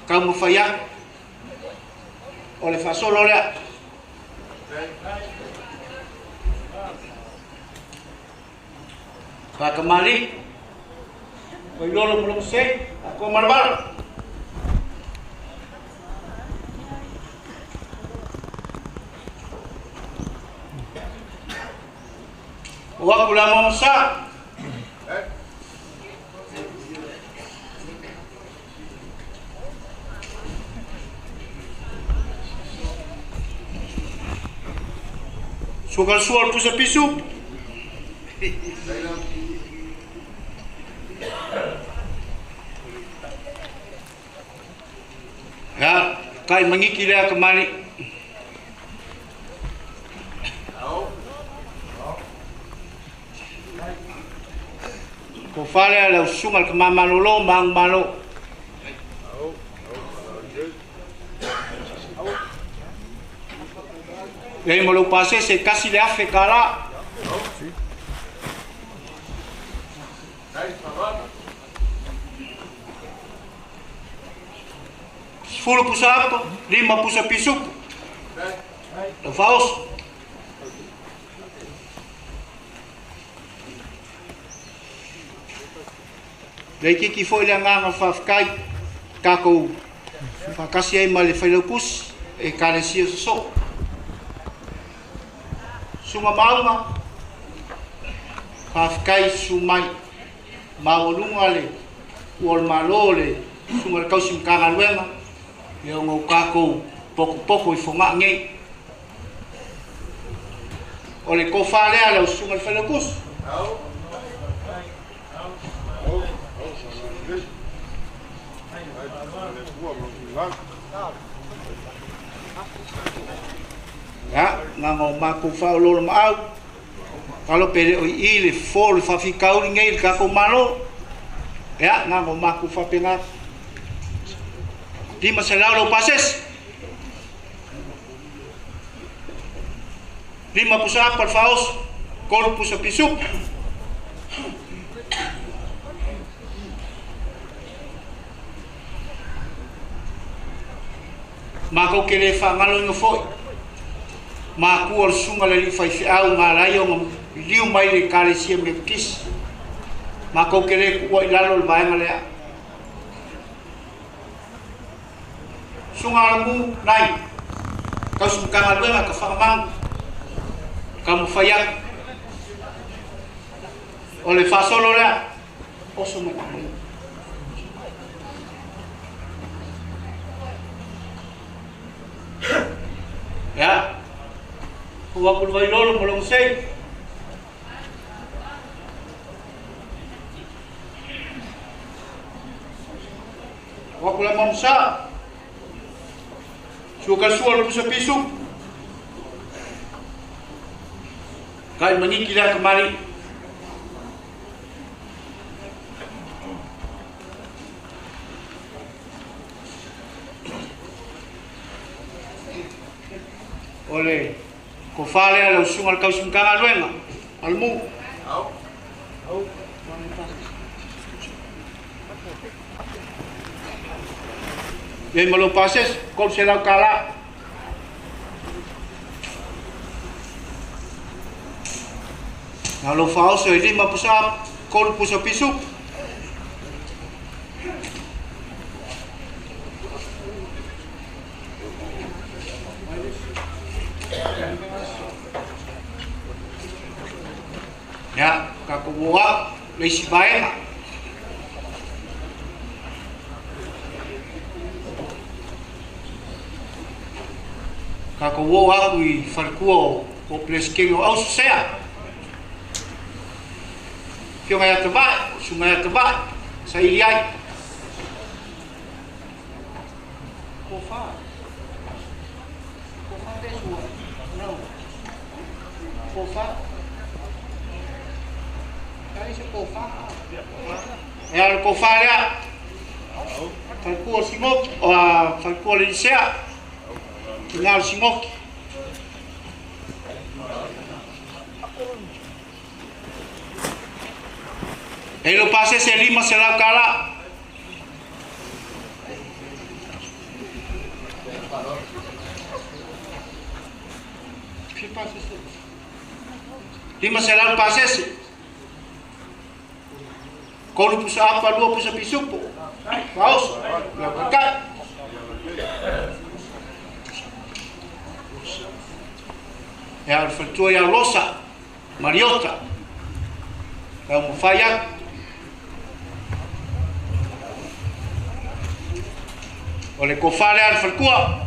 Kau mawhai aku. O le whasolo lea. Whakamali, Vailolo ma Logasei, Akoa ma le Vala. O aku le Mamusa. Sua sua le pusa pisu. Ya, kai mangiki lea kamali. Ko fale le usunga le kamamalolo mang malo. Ia mo lo pase se kasi le afe kala. Fulu pusa apa, lima pusa pisuk. Lo faos. Lei kiki foi le nganga whawhakai kākou whakasi ai ma le whailaukus e kāresia soso. Sunga maunga whawhakai su mai maolunga le uol malo le sunga le kausi mkangaluenga le ongo kākou poko poko i whonga ngei. O le kōwha lea le sunga le whailaukus. Ya, ngā mākou whaololo maau. Kalo pere o i le fō le whawhikauri ngei le kako malo. Ya, ngā mākou whapenga. 500 lau pases. 5 pusa apa faos. 3 pusa pisuk. Mākou ke le whangalo inga foi. Mākua o le sunga le li whaiwhiau ngā lai o ngā liu mai le kālesia me kis. Mākou ke le kua i lalo le vaenga lea. Sunga ala mū, nai. Kausu mkanga luenga ka whangamangu. Ka mwhaiak. O le whasolo lea. Oso mai. Ya, ua ku vai lolo mo long sei. Ua ku la mamsa. Sua ka sua lo pusa pisu. Kai maniki la kamari. Ole, ko whale ala usunga le kausi mkanga luenga, almu. Ia malo pases, kol se lau kala. Nā lo whaoso e 5 pusa, 3 pusa pisu. Ya, kakuwa le isi vaenga. Kakuwa aku i wharikua o Pleskengo au sosea. Fionga ia te vai, sunga ia te vai, sa ili ai. Ko wha. Ko wha te sua. No. Ko wha. Ea le kōwha lea, whaikua o singoki, o whaikua le lisea, ki ngā le singoki. E lo pase se 5 se lau kala. 5 se lau pase se. 3 pusa apa, 2 pusa pisupo. Paus, lau kakai. Ea le whatua ia losa, Mariota. Lau mwhaiak. O le kōwha lea le whalekua.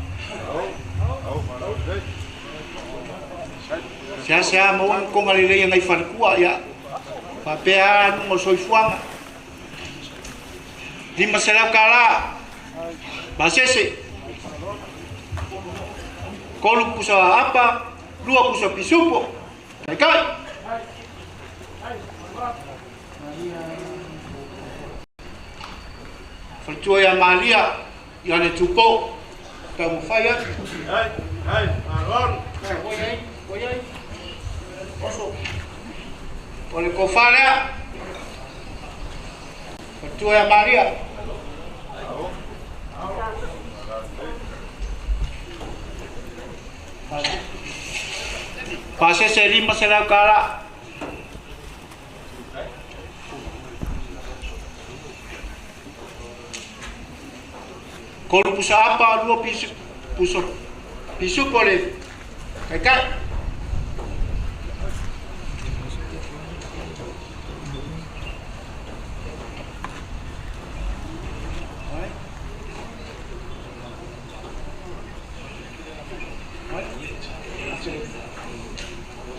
Sea maua ni konga lelei ngai falekua ia. Faapea a nuga o soifuaga. 500 kālā. Pasese. 3 pusa apa, 2 pusa pisupo. Kaikai. Faletua ia Malia, ia le tupou. Taumafai atu. Oso. O le kofa lea. Faletua ia Malia. Pasese 500 kālā. 3 pusa apa, 2 pusa pisupo le kaikai.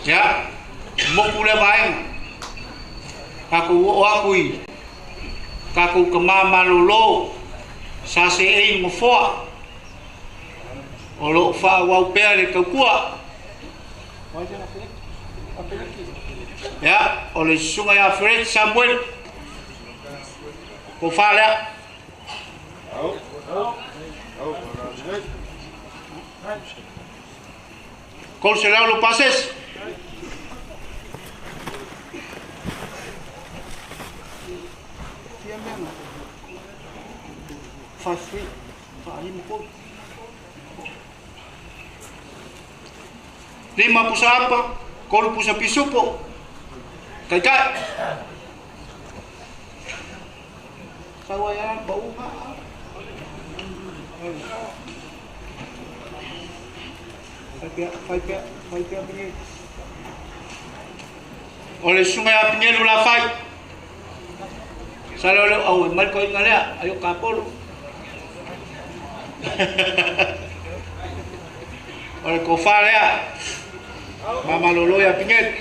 Ia, moku le vaega. Takou oo aku i takou kamā malōlō sa se ei mafoa. O loo faaauau pea le taukua. Ia, o le susuga ia Fred Samuel. Kofa lea. 300 lo pasese. 5 3 5 5 pusa apa, 3 pusa pisupo. Kaikai. Sawaya baunga. Fai pia pinge. O le susuga ia Pingelu la fai. Sa leo leo au e mai koiga lea, ai o kapolo. O le kofa lea. Mamalolo ia Pingelu.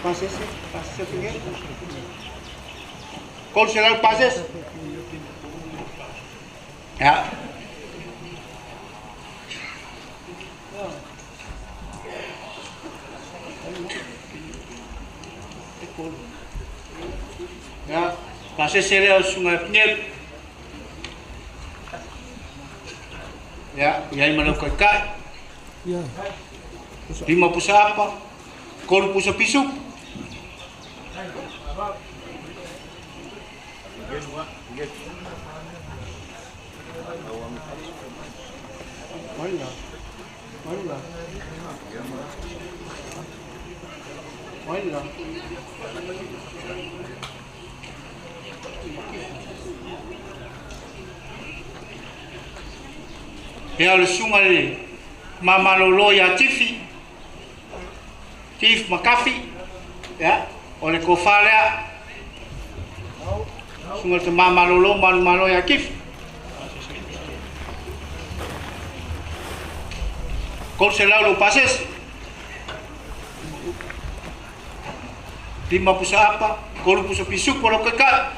Pasese, pasese Pingelu. 300 pasese. Ya. Ya, pasese lea o susuga ia Pingelu. Ya, iai ma lau kaikai. 5 pusa apa, 3 pusa pisu. Wala. Ia o le susuga le mamalōlō ia Tifi. Tif Makafi. Ia, o le kofa lea. Susuga le tamamalōlō manumalo ia Tifi. 300 lo pasese. 5 pusa apa, 3 pusa pisupo lo kaikai.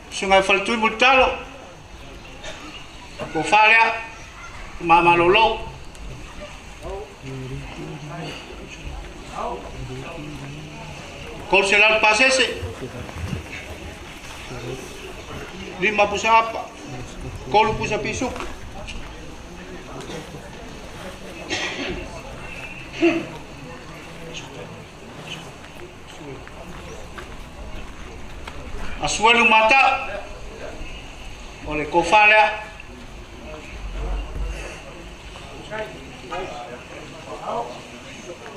Susuga e faletui mulitalo. Kofa lea, mamalōlō. 300 pasese. 5 pusa apa, 3 pusa pisupo. Asuelu mata. O le kofa lea.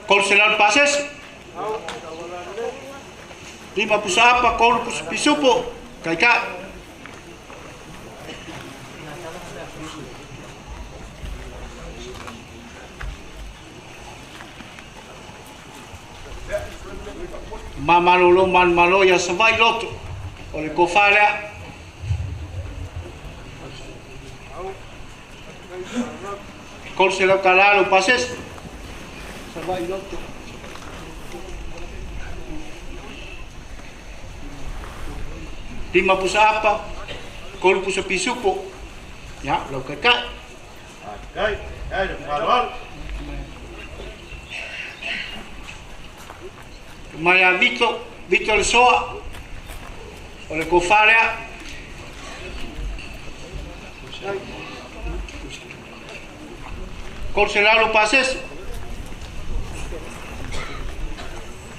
300 pasese. 5 pusa apa, 3 pusa pisupo. Kaikai. Mamalolo manumalo ia Savaii Loto. O le tofa lea. $300 lou pasese. Savaii Loto. 5 pusa apa, 3 pusa pisupo. Ia, lau kaikai. Mai a Vito, Vito le Soa, o le tofa lea. $300 lou pasese.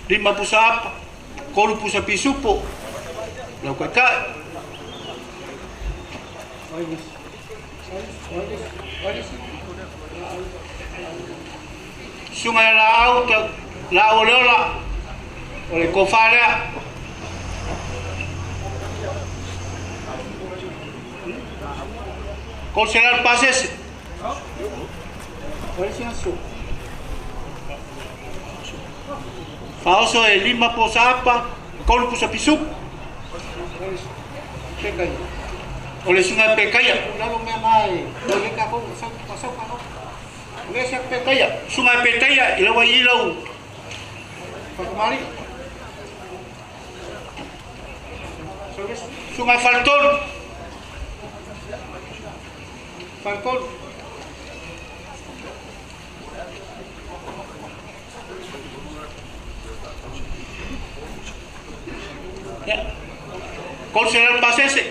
5 pusa apa, 3 pusa pisupo. Lau kaikai. Suga ia laau, laau o le ola, o le tofa lea. $300 pasese. Faoso e 5 pusa apa, 3 pusa pisupo. O le suga pekaia. Suga petaia, i lau ai lau. Suga faletolu. Faletolu. Ya. $300 pasese.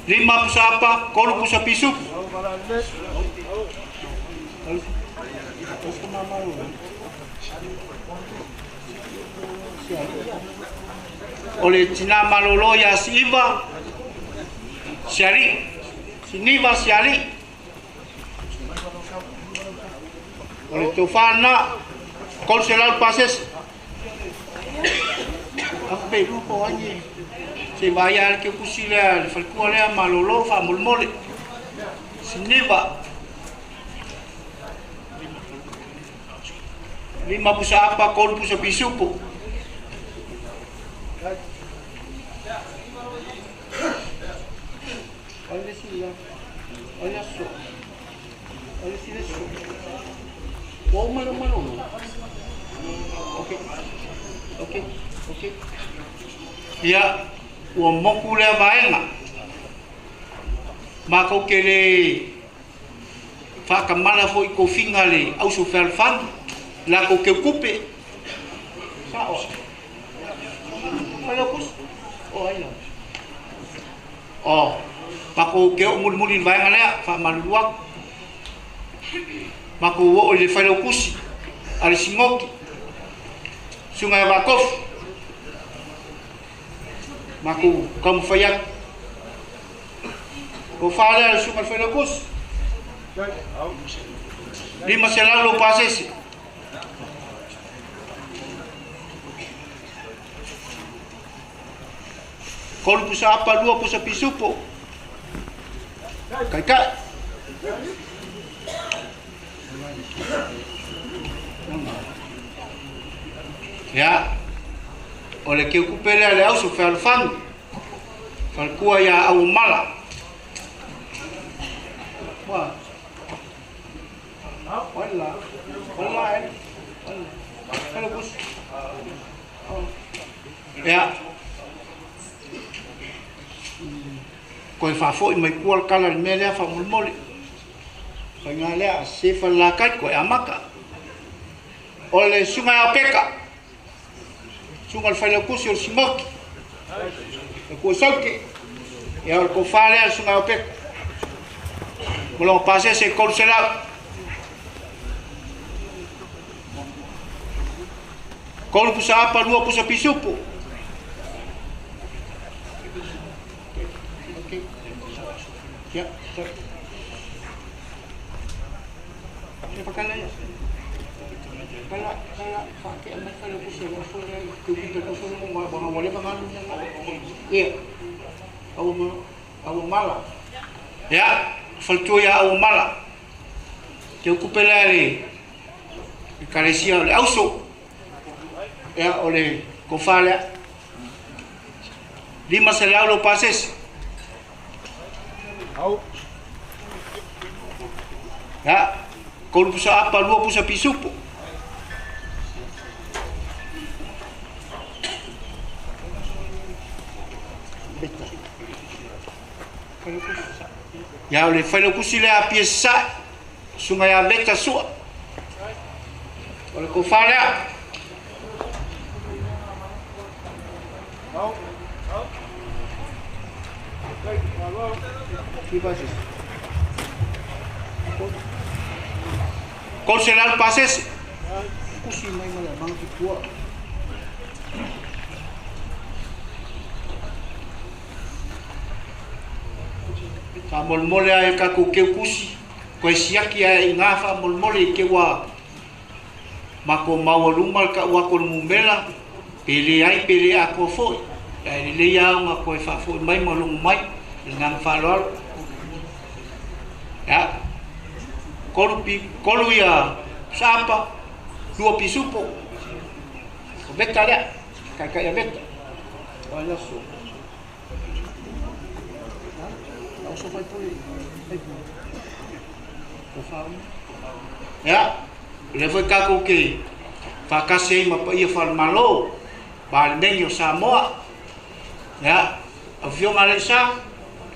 5 pusa apa, 3 pusa pisupo. O le tina malolo ia Siva, Siali, Siniva Siali. O le tofa na, $300 pasese. Ape lupo ai se vai al ke kusi le falkua le malolo fa molmole. Siniva. 5 pusa apa, 3 pusa pisupo. Ia, ua moku lea vaega. Makou ke le whakamana fo i kofinga le auso fealofani, la kou ke kupe. Sao. Whailokus. O ai la. O, makou ke o mulimuli le vaega lea, whamalulu aku. Makou o i le whailokusi, a le singoki. Sunga e wakofu. Makou kaumawhai atu. Ko whaalea le sunga le whailokusi. 500 lou pasese. 3 pusa apa, 2 pusa pisupo. Kaikai. Ia, o le keukupe lea le auso fealofani. Falekua ia auomala. Ua. Wala. Wala e. Wala. Ia. Koe whaafoi mai kua le kala le mea lea whamolemole. Whainga lea se whalalakai koe amaka. O le sunga ia peka. Sunga le whailaukusi o le simoki. Le kua sauke. Ia o le kofā lea le sunga ia peka. Molonga pasese $300. 3 pusa apa, 2 pusa pisupo. Ya, Ya, faltua ia au mala. Te ukupele le Ekalesia o le auso. Ia, o le kofa lea. 500 lo pasese. Ia, 3 pusa apa, 2 pusa pisupo. Ia, o le whailokusi lea a pia sae, sunga ia veta sua. O le kofa lea. Kol selal pases. Kusi mai mala bang ki tua. Fa molmole ai ka ku ke kusi. Ko siaki ai ngā fa molmole ke wa mako maua luma ka wa ko mumela pele ai pele a ko foi. Ai le ia nga ko fa foi mai mo lungu mai ngang fa lo. Ya. Kolu pi kolu ia sapa 2 pisupo. O veta lea. Kai kai ia veta. Olha só. Au so fai puli. Ko fa. Ya. Le foi ka ko ke whakase ai ma paia whalmalo ba le o Samoa. Ya. A fionga le sa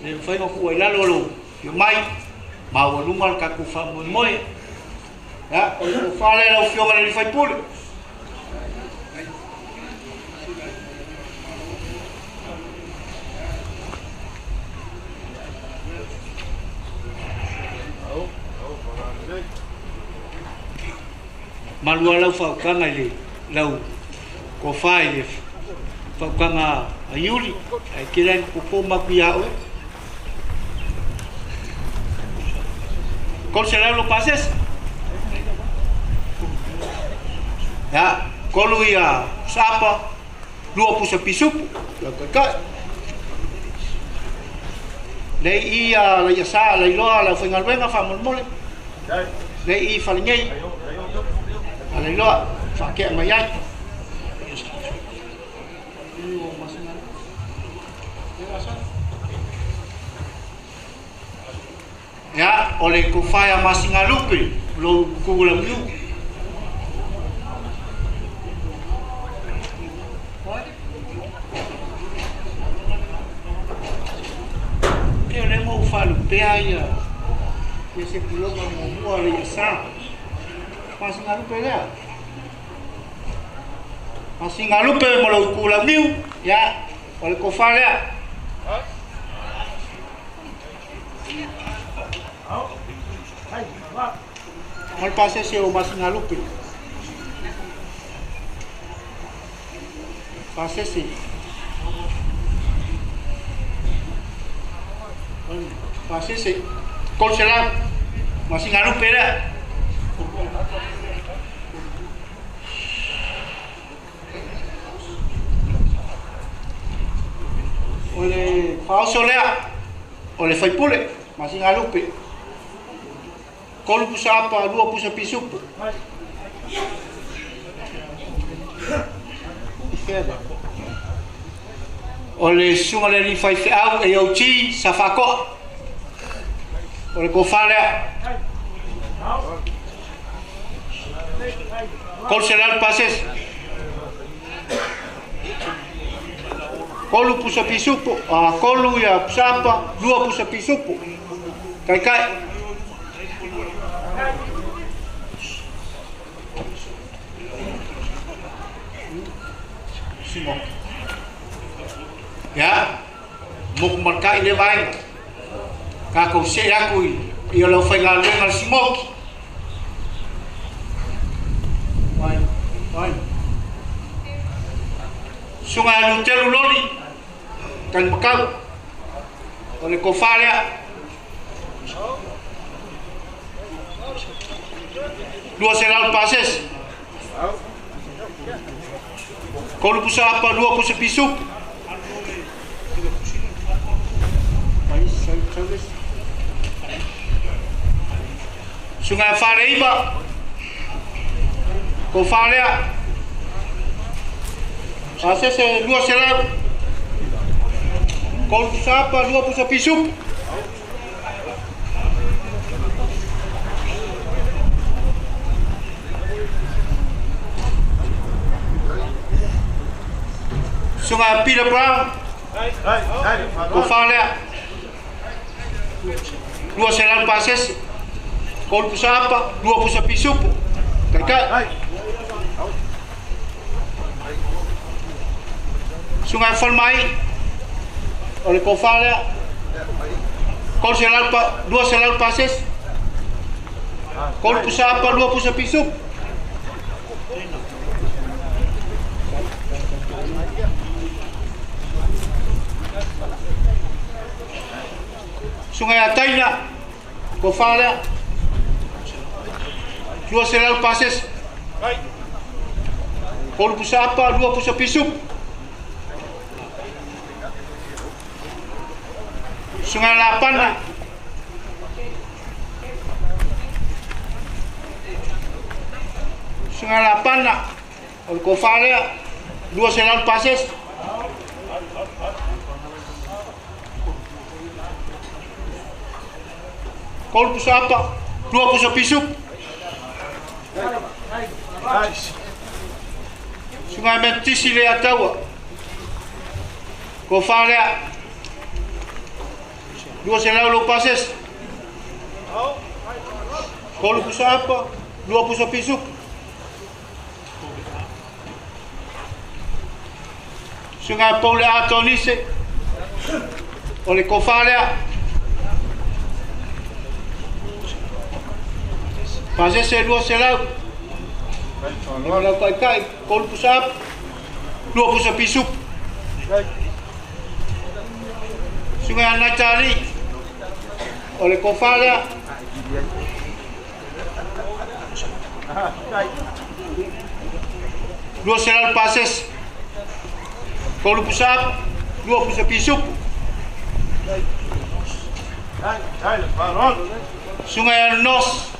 le whainga ku ai lalo lo. Yo mai maua luma le kaku whamoemoe. Ya, o le whale lau fionga le whaipule. Malua lau whaukanga i le lau kofa i le whaukanga a Iuli. Ai ke lai popo maku ia oe. Kol se lau lo pases. Ya, kolu ia sapa, 2 pusa pisupu. Lau kai kai. Lei ia lai sa, lai loa, lau whaingaluenga whamolmole. Lei i whalingei. Alai loa, whakea mai ai. Ya, o le kowhaia masingalupe, lo kula miu. Te o le mo whalupea ia, ia se puloga mo mua le ia sa. Masingalupe lea. Masingalupe mo lo kula miu, ya, o le kowhaia lea. Mal pasese o masingalupe. Pasese. Pasese. Kol sela masingalupe la. O le faoso lea. O le faipule masingalupe. Kolu pusa apa, 2 pusa pisupu. O le sunga le li whai whiau e au ti sa whakoa. O le kowhalea. Kolu se lalu pases. Kolu pusa pisupu. Kolu ia pusa apa, 2 pusa pisupu. Kai kai. Ya, moku markai le vaenga. Ka kou se aku i o lau whaigaluenga le simoki. Vai, vai. Sunga alu telu loli, tani makau. O le kowha lea. 200 pases. Kolu pusa apa, 2 pusa pisup. Sungai Fareiba. Kofa lea. Pasese 200. Kolu pusa apa, 2 pusa pisupu. Sungai Peter Brown. Kofa lea. 200 pasese. Kolu pusa apa, 2 pusa pisupu. Kaikai. Sungai Falmai. O le kofa lea. 200 pasese. Kolu pusa apa, 2 pusa pisupu. Sungai Ataina. Kofa lea. 200 pasese. Kolu pusa apa, 2 pusa pisupu. Sungai Lapana. Sungai Lapana. O le kofa lea. 200 pasese. Kolu pusa apa, 2 pusa pisupu. Sungai Mentisi le ataua. Kofa lea. 200 lo pasese. Kolu pusa apa, 2 pusa pisupu. Sungai Paule Atonise. O le kofa lea. Pasese 200. Lau kaikai. Kolu pusa apa, 2 pusa pisupu. Sungai Anatali. O le kofa lea. 200 pasese. Kolu pusa apa, 2 pusa pisupu. Sungai Nos.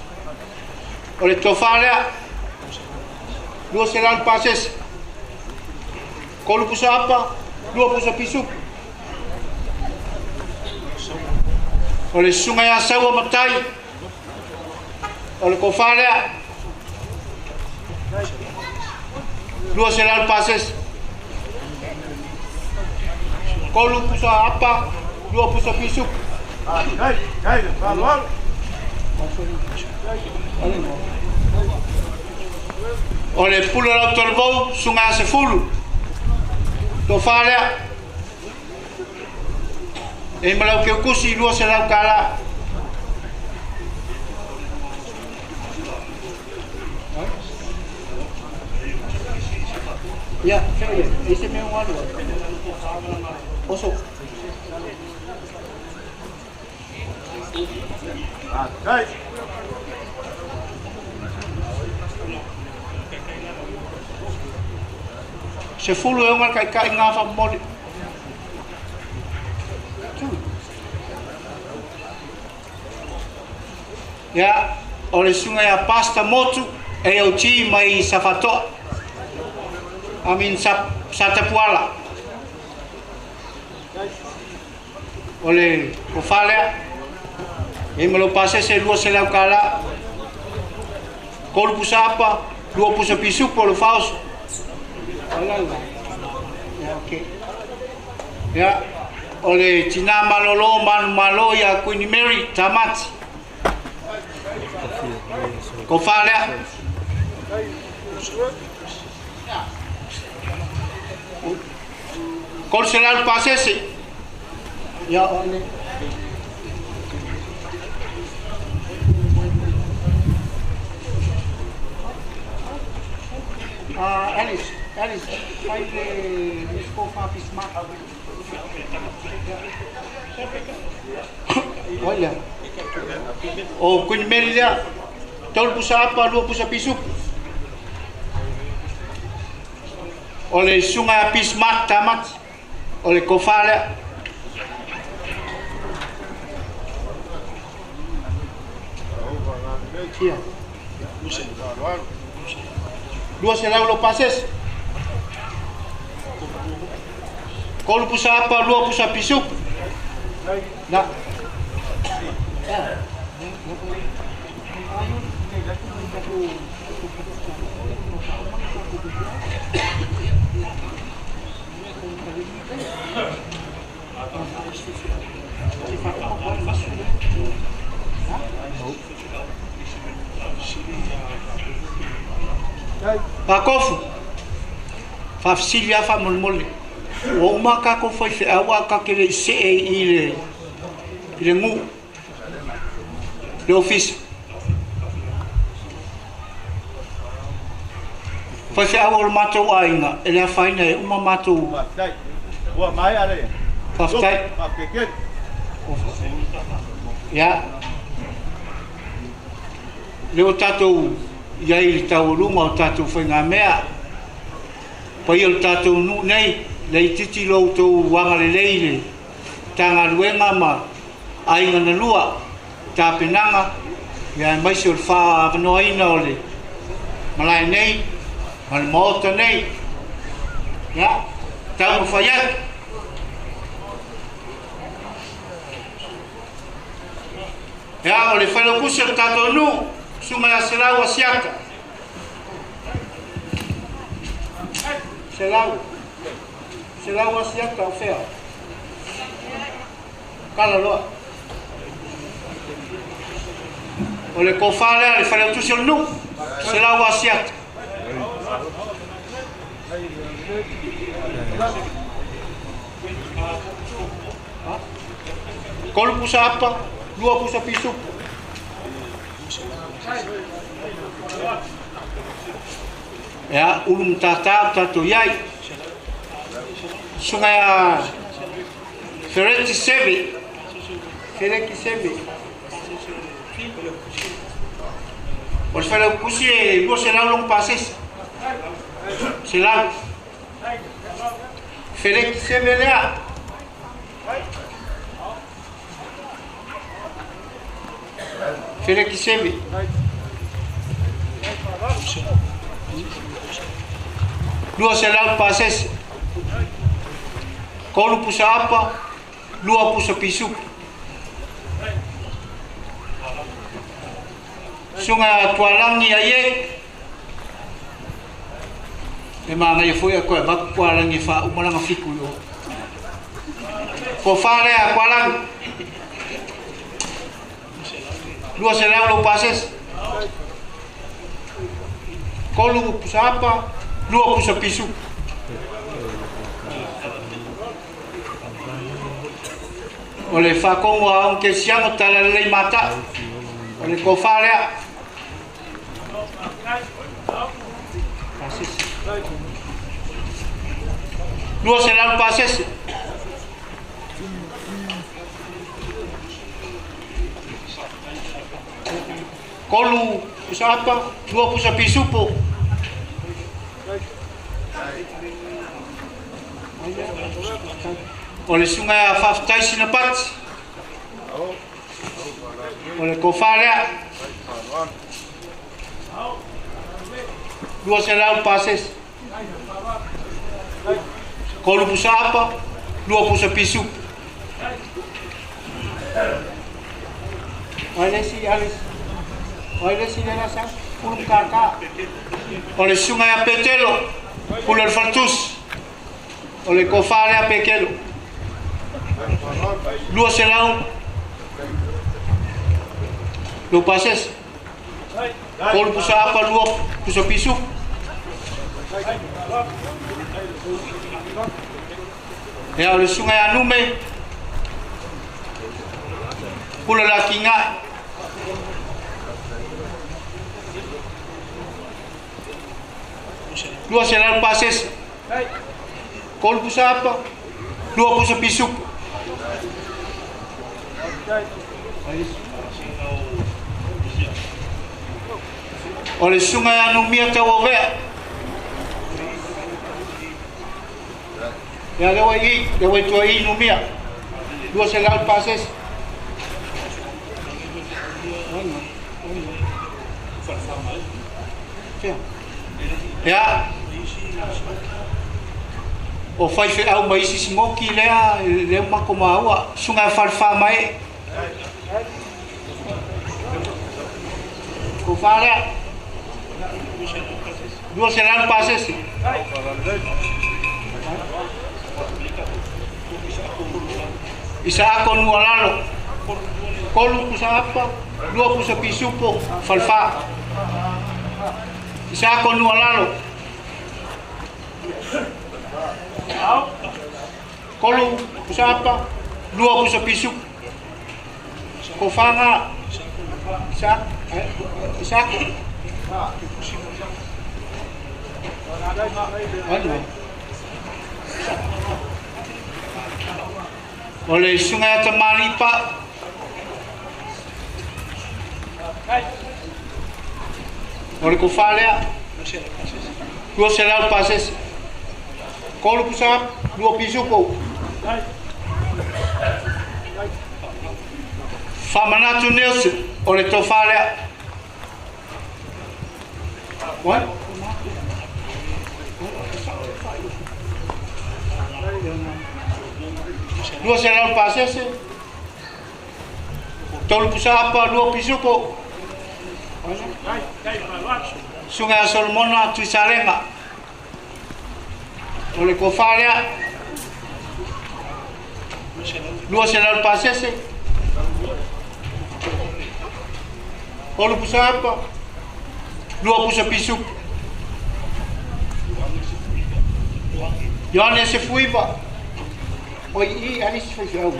O le tofa lea. 200 pasese. Kolu pusa apa, 2 pusa pisupu. O le sungai Asaua Matai. O le kofa lea. 200 pasese. Kolu pusa apa, 2 pusa pisupu. O le pula lau tolvou, sungai Asefulu. Tofa lea. E malau keukusi 200 kala. Ya, ese me un algo. Oso. Se fulu e unga kai kai ngā whamori. Ya, o le sungai a pasta motu e o ti mai Safatoa. Amin Satapuala. O le kofalea. E malo pasese 200 kala. Kolu pusa apa, 2 pusa pisupu o le fauso. Ya, okay. Ya, o le tina malolo manu malo ia Queen Mary Tamati. Kofalea. Kolu selalu pasese. Ya, ole. Alice, Alice, fai le scofa pisma. Olha. O Queen Mary lea. 3 pusa apa, 2 pusa pisupu. O le sungai Bismarck Tamati. O le kofa lea. Kia. 200 lou pasese. 3 pusa apa, 2 pusa pisupu. Na. Pakofu, faafesili lava faamolemole, ua uma tatou faifeau a tatou te le i see i le nuu, le ofisa. Faifeau o le matou aiga, e le afaina e uma matou. Faafetai. Ia, lea ua tatou i ai i le taualuga o tatou faigamea, paia o le tatou nuu nei, le itiiti lo outou agalelei i le Matagaluega ma aiga na lua, tapenaga, ia aemaise o le faaavanoaina o le malae nei ma le maota nei. Ia, taumafai atu. Ia, o le failautusi o le tatou nuu, Susuga ia Selau Asiata. Selau. Selau Asiata o fea? Kala loa. O le tofa lea, le failautusi o le nuu, Selau Asiata. 3 pusa apa, 2 pusa pisupu. Ia, ulu matata o tatou iai. Susuga ia Fereti Seve. Fereti Seve. O le failautusi e 200 lona pasese. Selau. Fereti Seve lea. Fereti Seve. 200 pasese. 3 pusa apa, 2 pusa pisupu. Susuga Tualangi ai e manaia foi a koe avatu Tualangi e faauma laga fiku i o. Tofa lea Tualangi. 200 lou pasese. 3 pusa apa, 2 pusa pisupu. O le faakogo a aoga kerisiano talalelei mata'i. O le tofa lea. Pasese. 200 pasese. 3 pusa apa, 2 pusa pisupu. O le susuga ia faafetai Sinapati. O le tofa lea. 200 pasese. 3 pusa apa, 2 pusa pisupu. O le isi, o le isi lea sa, ulu kaka. O le susuga ia Petelo, pule o le falatusi. O le tofa lea Petelo. 200 lou pasese. 3 pusa apa, 2 pusa pisupu. Ia, o le susuga ia Nume, pule o le akigae. 200 pasese. 3 pusa apa, 2 pusa pisupu. O le susuga ia Numia Tauauvea. Ia lea ua i, lea ua i tua i Numia. 200 pasese. Fea. Ia, o faifeau ma isi simoki lea, lea mako maua, susuga falefa mai. Kofa lea. 200 pasese. Isaako nualalo. Kolu pusa apa, 2 pusa pisupo, falfa. Isaako nualalo. Kolu pusa apa, 2 pusa pisupo. Kofanga. Isaako. O le susuga ia Tamalipa. O le kofa lea. 200 pasese. Kolu pusa, 2 pisupo. Famanatu Nelson, o le tofa lea. What? 200 pasese. 3 pusa apa, 2 pisupo. Susuga Solomona Tuisalega. O le kofa lea. 200 pasese. 3 pusa apa, 2 pusa pisupo. Ioane Sefuiva. Oi, i ani se faifeau.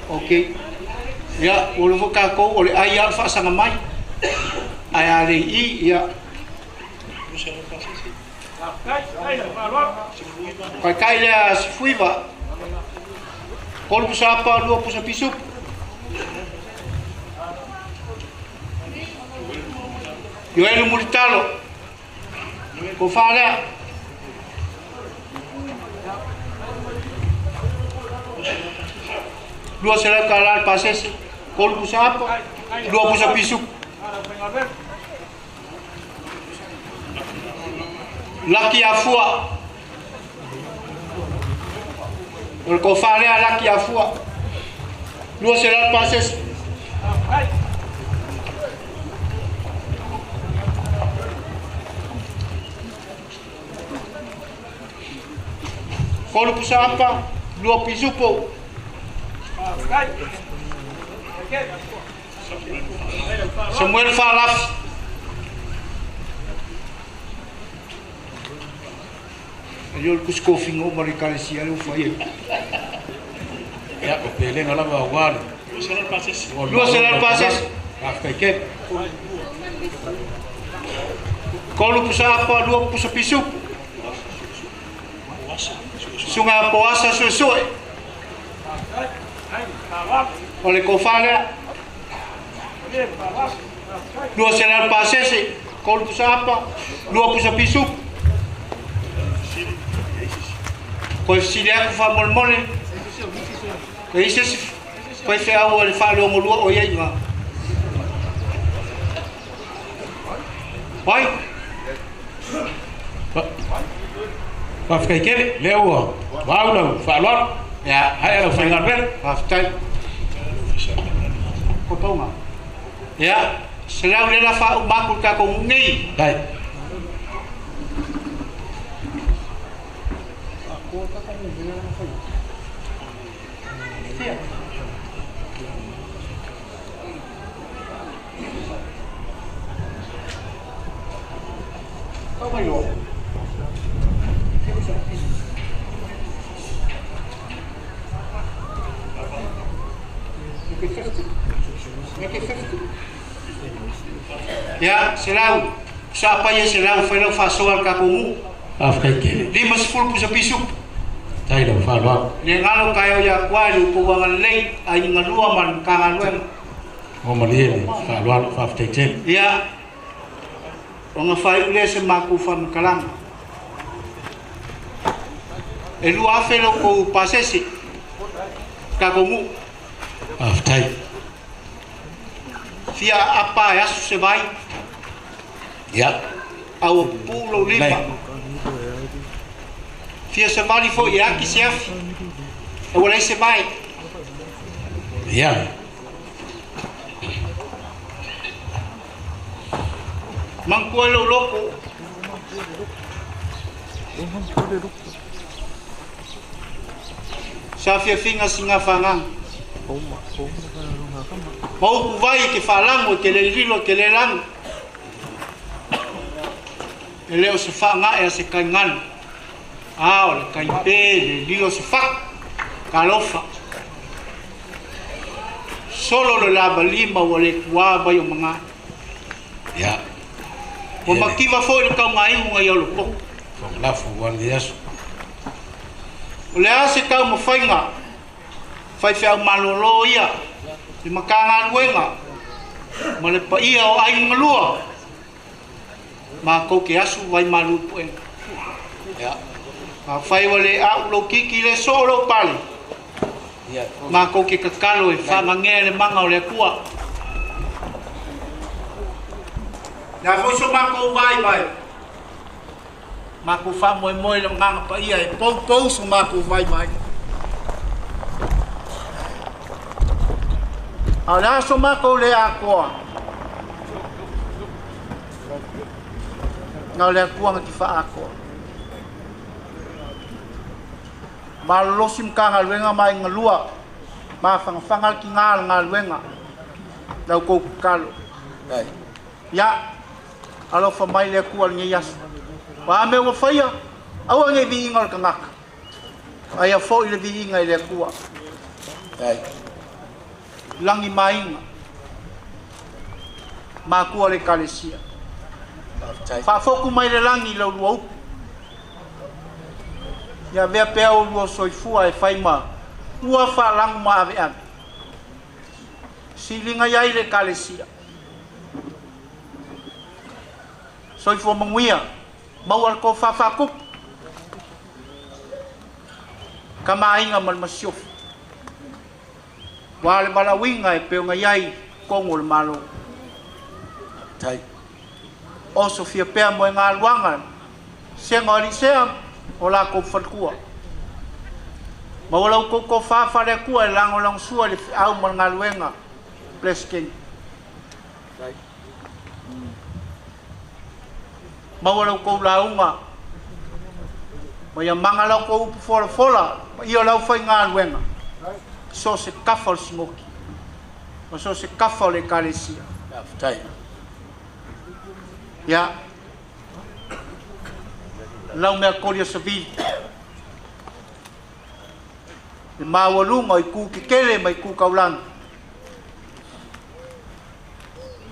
Ok. Ia, o le kākou o le ai a le faasaga mai. Ae a le i, ia. Kaikai lea Sefuiva. 3 pusa apa, 2 pusa pisupo. Ioelu Mulitalo. Kofa lea. 200 tala pasese. 3 pusa apa, 2 pusa pisupo. Laki afua. O le kofa lea laki afua. 200 pasese. 3 pusa apa, 2 pisupo. Samuel Falafi. Io le kuskofingo ma le kalesia le ufaia. Ia, o pelega lava o wale. 200 pasese. Faafetai. 3 pusa apa, 2 pusa pisupo. Susuga Poasa Suesue. O le kofa lea. 200 pasese. 3 pusa apa, 2 pusa pisupo. Koe fesili aku faamolemole. Koe isi isi faifeau o le faalogo o ia iga. Oi. Faafetai tele, lea ua vau lau faaaloalo. Ia, hai lau faigaluega. Faafetai. Ko paunga. Ia, 100 le la faaumaku le tatou nei. Tai. Ia, 100. Sa pa ia 100 fai lau faasoa le tatou nuu. Faafetai tele. 50 pusa pisupo. Tai lau faaaloalo. Le galo taeao ia kua i le upouaga lelei ai galua ma le Matagaluega. O malie le faaaloalo, faafetai tele. Ia, ona faaiu lea se matou faamatalaga. E 2,000 lo kou pasese. Tatou nuu. Faafetai. Fia apa e aso se vai. Ia. A ua pupuu lou lima. Fia savali foi e aki se afi. E ua leai se vae. Ia. Manatua ai lou loto. Sa fiafiga sigafagaga. Ma upu vai e te faalago e te le lilo e te le lagi. E le o se faagae a se kaiganu. A o le kaipe le lilo se fatu. Talofa. Solo le lavalima ua le tuā mai o magae. Ia. Ua mativa foi le taugaiuga i Olopo. Fagalafu ua lenei aso. O le a se taumafaiga faifeau malōlō ia le Matagaluega ma le paia o aiga galua matou te asu vai malu i puega. Ia. Afai ua le a'u lou titi le soo lou pale, matou te tatalo e faagagea le maga o le Atua. Le a foi so matou vaivai, matou faamoemoe i le Agaga Paia e poupou so matou vaivai. A o le a so matou le atoa, na o le Atua na te faaatoa. Malolosi Matagaluega ma Aiga Lua, mafanafana le tiga o le galuega, la outou tatalo. Ia, alofa mai le Atua i lenei aso. O a mea ua faia, aua nei viiga o le tagata, a ia foi le viiga i le Atua. Lagi ma aiga, matua o le Ekalesia. Faafotu mai le lagi i la ulua upu. Ia avea pea ulua soifua e fai ma ua faalagu ma aveave. Siliga i ai le Ekalesia. Soifua manuia, maua le tofa faatupu. Tama aiga ma le masiofo. Ua le valaauina e pei ona i ai totonu o le Malo. Oso fia pea mo e galuaga sega o alii o lakou faletua. Maua la outou tofa faale-Atua e lagolagosua i le feau ma le galuega Peresetene. Maua la outou lauga ma ia maga la outou upu folafola ma ia o le aufaigaluega so o se tafa o le Sinoti ma so o se tafa o le Ekalesia. Ia, lau mea koli o savili, le maualuga o itu tetele ma itu taulagi,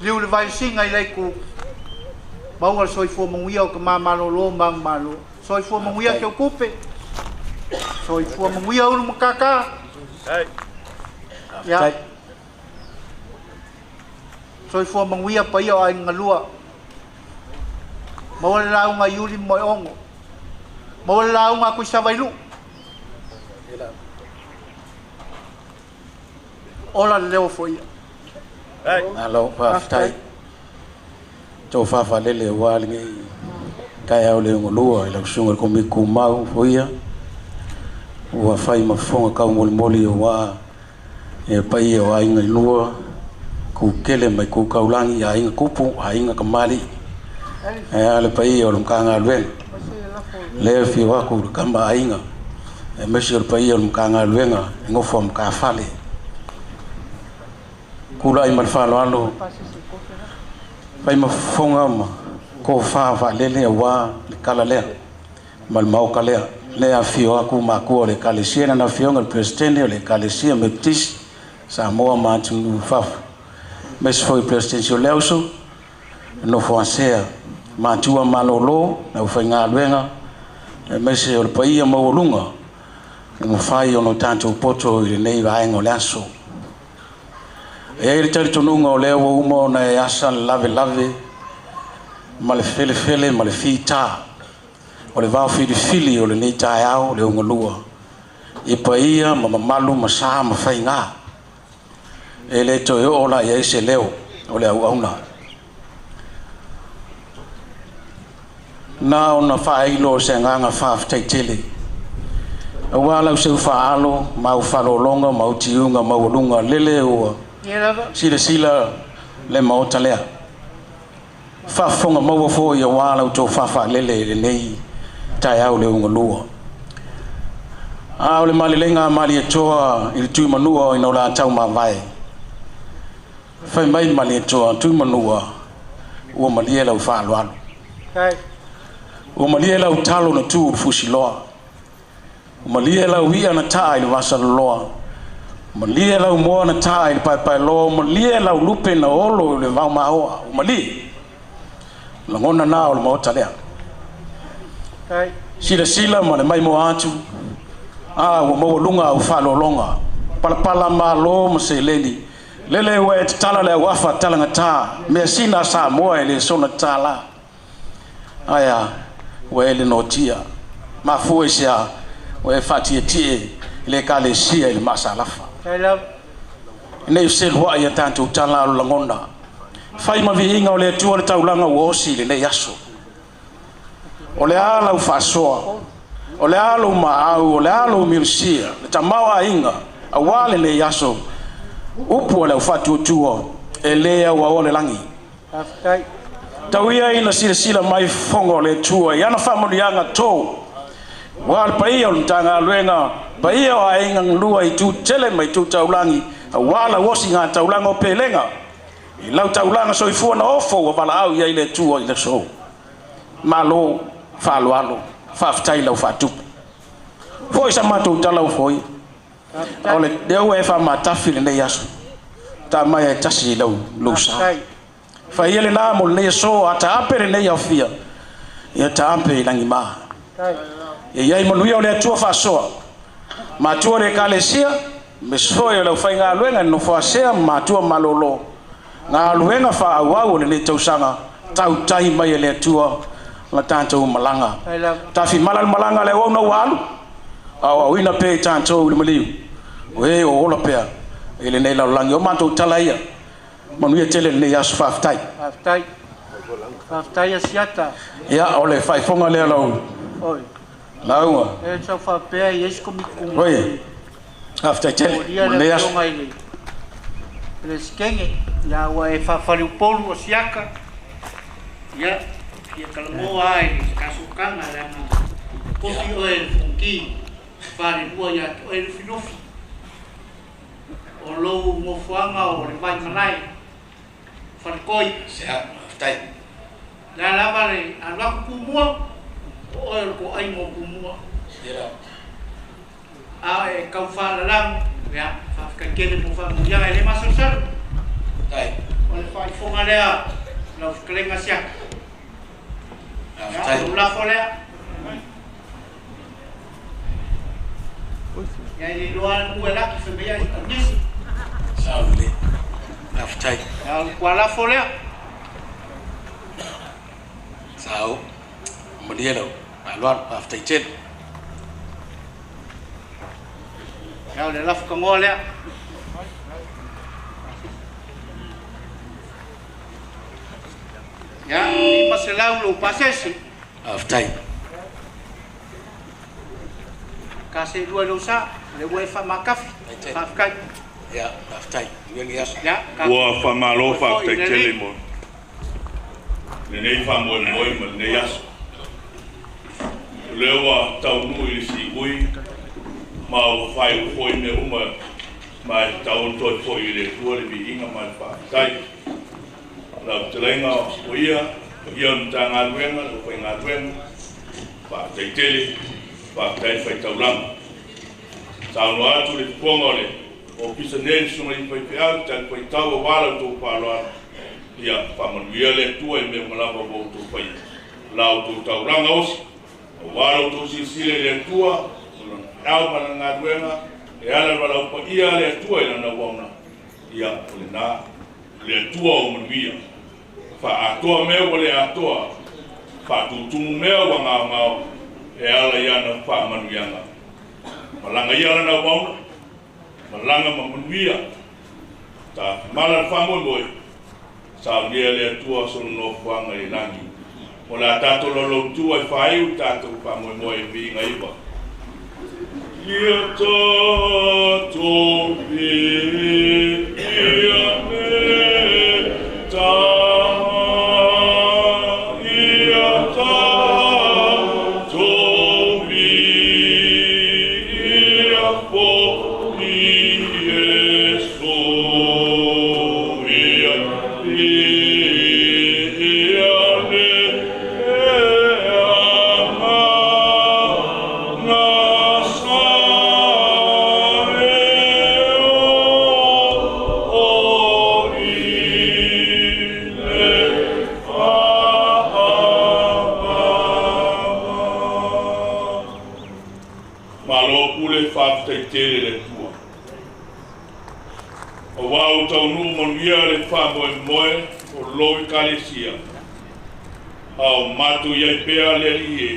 liu le vailisiga i le itu, maua le soifua manuia o tama malōlō ma aga malo. Soifua manuia Teutupe, soifua manuia Ulu Matata. Ia, soifua manuia paia o aiga galua. Maua le lauga i Iuli ma Moeogo. Maua le lauga a Tuisavailuu. Ola le leo foia. Malo faafetai. Tou faafalele aua lenei taeao le ogolua i lau susuga i le Komiti Tumau foia ua fai ma fofoga taumolimoli aua e paia o aiga i lua kukele mai ku kaulagi aiga kupu aiga kamali'i ae a le paia o le Matagaluega lea e afio atu le tama aiga aemaise o le paia o le Matagaluega e nofo a matafale. Tulai ma le faaaloalo fai ma fofoga ma tofa faalele aua le tala lea ma le maota lea. Lea afifio atu matua o le Ekalesia, lana afioga i le Peresetene o le Ekalesia Metotisi Samoa ma atunuu i fafo, aemaise foi Peresetene o le Auso, nofo asea, matua malōlō, le aufaigaluega, aemaise o le paia maualuga ua mafai ona tatou poto i lenei vaega o le aso. E i ai le talitonuga o lea ua uma ona e asa le lavelave ma le felefele ma le fita o le vaofilifili o lenei taeao le ogalua i paia ma mamalu ma sa ma faigā. E le toe oo la i ai se leo o le auauna. Na ona faailo o se agaga faafetai Aua lau seu faaalo ma au faalologa ma au tiuga maualuga lele ua silasila le maota lea. Faafofoga maua foi aua lau tofa faalele i lenei taeao le ugalua. A o le malelega a Malietoa i le Tuimanua ina o la taumavae. Fai mai Malietoa, Tuimanua, ua malie lau faaaloalo. Ua malie lau talo na tu i le fusiloa. Ua malie lau ia na taa i le vasaloloa. Ua malie lau moa na taa i le paepaeloa. Ua malie lau lupe na olo i le vaumaoa. Ua malie. Lagona na o le maota lea. Silasila ma le maimoa atu. A ua maualuga au faalologa. Palapala malo ma seleni. Lele ua e tatala le auafa talagata. Mea sina Samoa e le sona tala. Aia ua e le notia. Mafua i se a ua e faatietie i le ekalesia i le maasalafa. Nei feseluai a tatou tala o le lagona. Fai ma viiga o le Atua le taulaga ua osi i lenei aso. O le a lau faasoa, o le a lou maau, o le a lou milusia, le tamaoaiga aua lenei aso, upu a le aufaatuatua e lē auaoa le lagi. Tau ia ina silasila mai fofoga o le Atua i ana faamanuiaga tou, aua le paia o le Matagaluega, paia o aiga galua i itu tele ma itu taulagi, aua lau osiga taulaga o pelega, i lau taulaga soifua na ofo ua valaau i ai le Atua i le aso. Malo faaaloalo, faafetai lau faatupu. Foi sa matou tala ua foi. O le lea ua e faamatafi lenei aso. Ta mai ai tasi i lau lou sa. Fai ia lena mo lenei aso, a taape lenei aofia, ia taape i lagima. Ia i ai manuia o le Atua faasoa. Matua le Ekalesia, aemaise foi o le aufaigaluega i le nofoasea ma matua malolo. Galuega faaauau o lenei tausaga, tautai mai e le Atua la tatou malaga. Tafimala le malaga a le auauna ua alu, aoaoina pea i tatou i le maliu, o e o ola pea i lenei lalolagi. O matou tala ia, manuia tele lenei aso, faafetai. Faafetai. Faafetai Asiata. Ia, o le faaifoga lea lau Oi. lauga. E tau faapea i ai se komiti Oi. Faafetai tele. Molia Mo le lenei aso. afioga i le Peresetene, ia ua e faafaliupolu o siaka, ia, fia talanoa lava i le tasotaga leaga tofi oe e le Fonoti falelua ia te oe Lufilufi. O lou nofoaga o le Vaimalae, Faletoi. O le a lava le alu atu Tumua, o oe o le toaiga o Tumua. A e tau faalalago, ia, faafetai tele mo faamanuiaga e le masalosalo. O le faaifoga lea lau fetalaiga Siaka. Ia, o lou lafo lea. Ia, e le iloa lava le mu e laki fai mai ai taugese. Ia, o le tualafo lea. Sao, malie lau faaaloalo, faafetai tele. Ia, o le lafo tanoa lea. Ia, 500 lou pasese. Faafetai. Ka seelua i lou sa, o lea ua e faamatafi. Faafetai. Ia, faafetai. Manuia lenei aso. Ia, Ua faamalo tatou foi i faafetai le tele Alii. mo lenei faamoemoe ma lenei aso. O lea ua taunuu i le siui ma ua faaiu foi mea uma ma e tatau ona toe foi i le Atua le viiga ma le faafetai. Lau fetalaiga o ia, o ia o le Matagaluega, le aufaigaluega, faafetai tele, faafetai le faitaulaga. Saunoa atu le fofoga o le Ofisa nei le Susuga i Faifeau, talifuaitau aua la outou faaaloalo. Ia faamanuia le Atua i mea uma lava ua outou faia. La outou taulaga osi, aua la outou silasila i le Atua, o lona feau ma lana galuega, e ala i le valaau paia a le Atua i lana auauna. Ia, o lena, o le Atua o manuia. Faaatoa mea ua le atoa, faatutumu mea ua gaogao, e ala i ana faamanuiaga. Malaga ia lana auauna, malaga ma manuia. Tafimala le faamoemoe, saunia le Atua sona nofoaga i le lagi. O le a tātou laulautua e faaiu tātou faamoemoe i viiga iva. Ia tātou viia me taha, ia tātou viia fo'i Iesu, ia viia le Agaga sa e o i le fa'avava. Malo pule fa'afetaitele le Atua. Auā ua taunuu manuia le faamoemoe o lou Ekalesia, a o matou i ai pea le Alii e,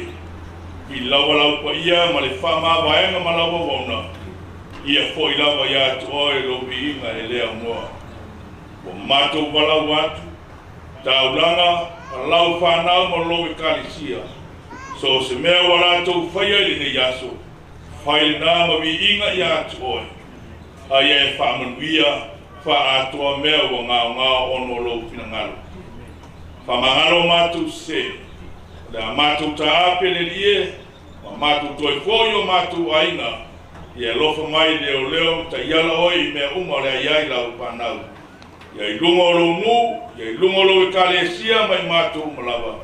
i lau alaupaia ma le faamavaega ma lau auauna, ia fo'i lava iā te oe lou viiga e lē aunoa. Ua matou valaau atu, taulaga a lau fanau ma lou Ekalesia, so o se mea ua latou faia i lenei aso, fai lenā ma viiga iā te oe. Aia e faamanuia faaatoa mea ua gaogao ona o lou finagalo. Faamagalo matou sesē, o le a matou taape le Alii e, ma matou toe fo'i o matou aiga, ia alofa mai leoleo ma taiala oe i mea uma o le a iai lau fanau. Ia i luga o lou nuu, ia i luga o lou Ekalesia ma i matou uma lava.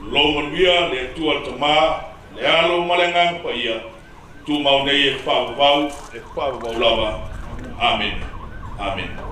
Lou manuia le Atua le Tamā, le Alo ma le Agaga Paia, tumau nei e faavavau, e faavavau lava. Amene. Amene.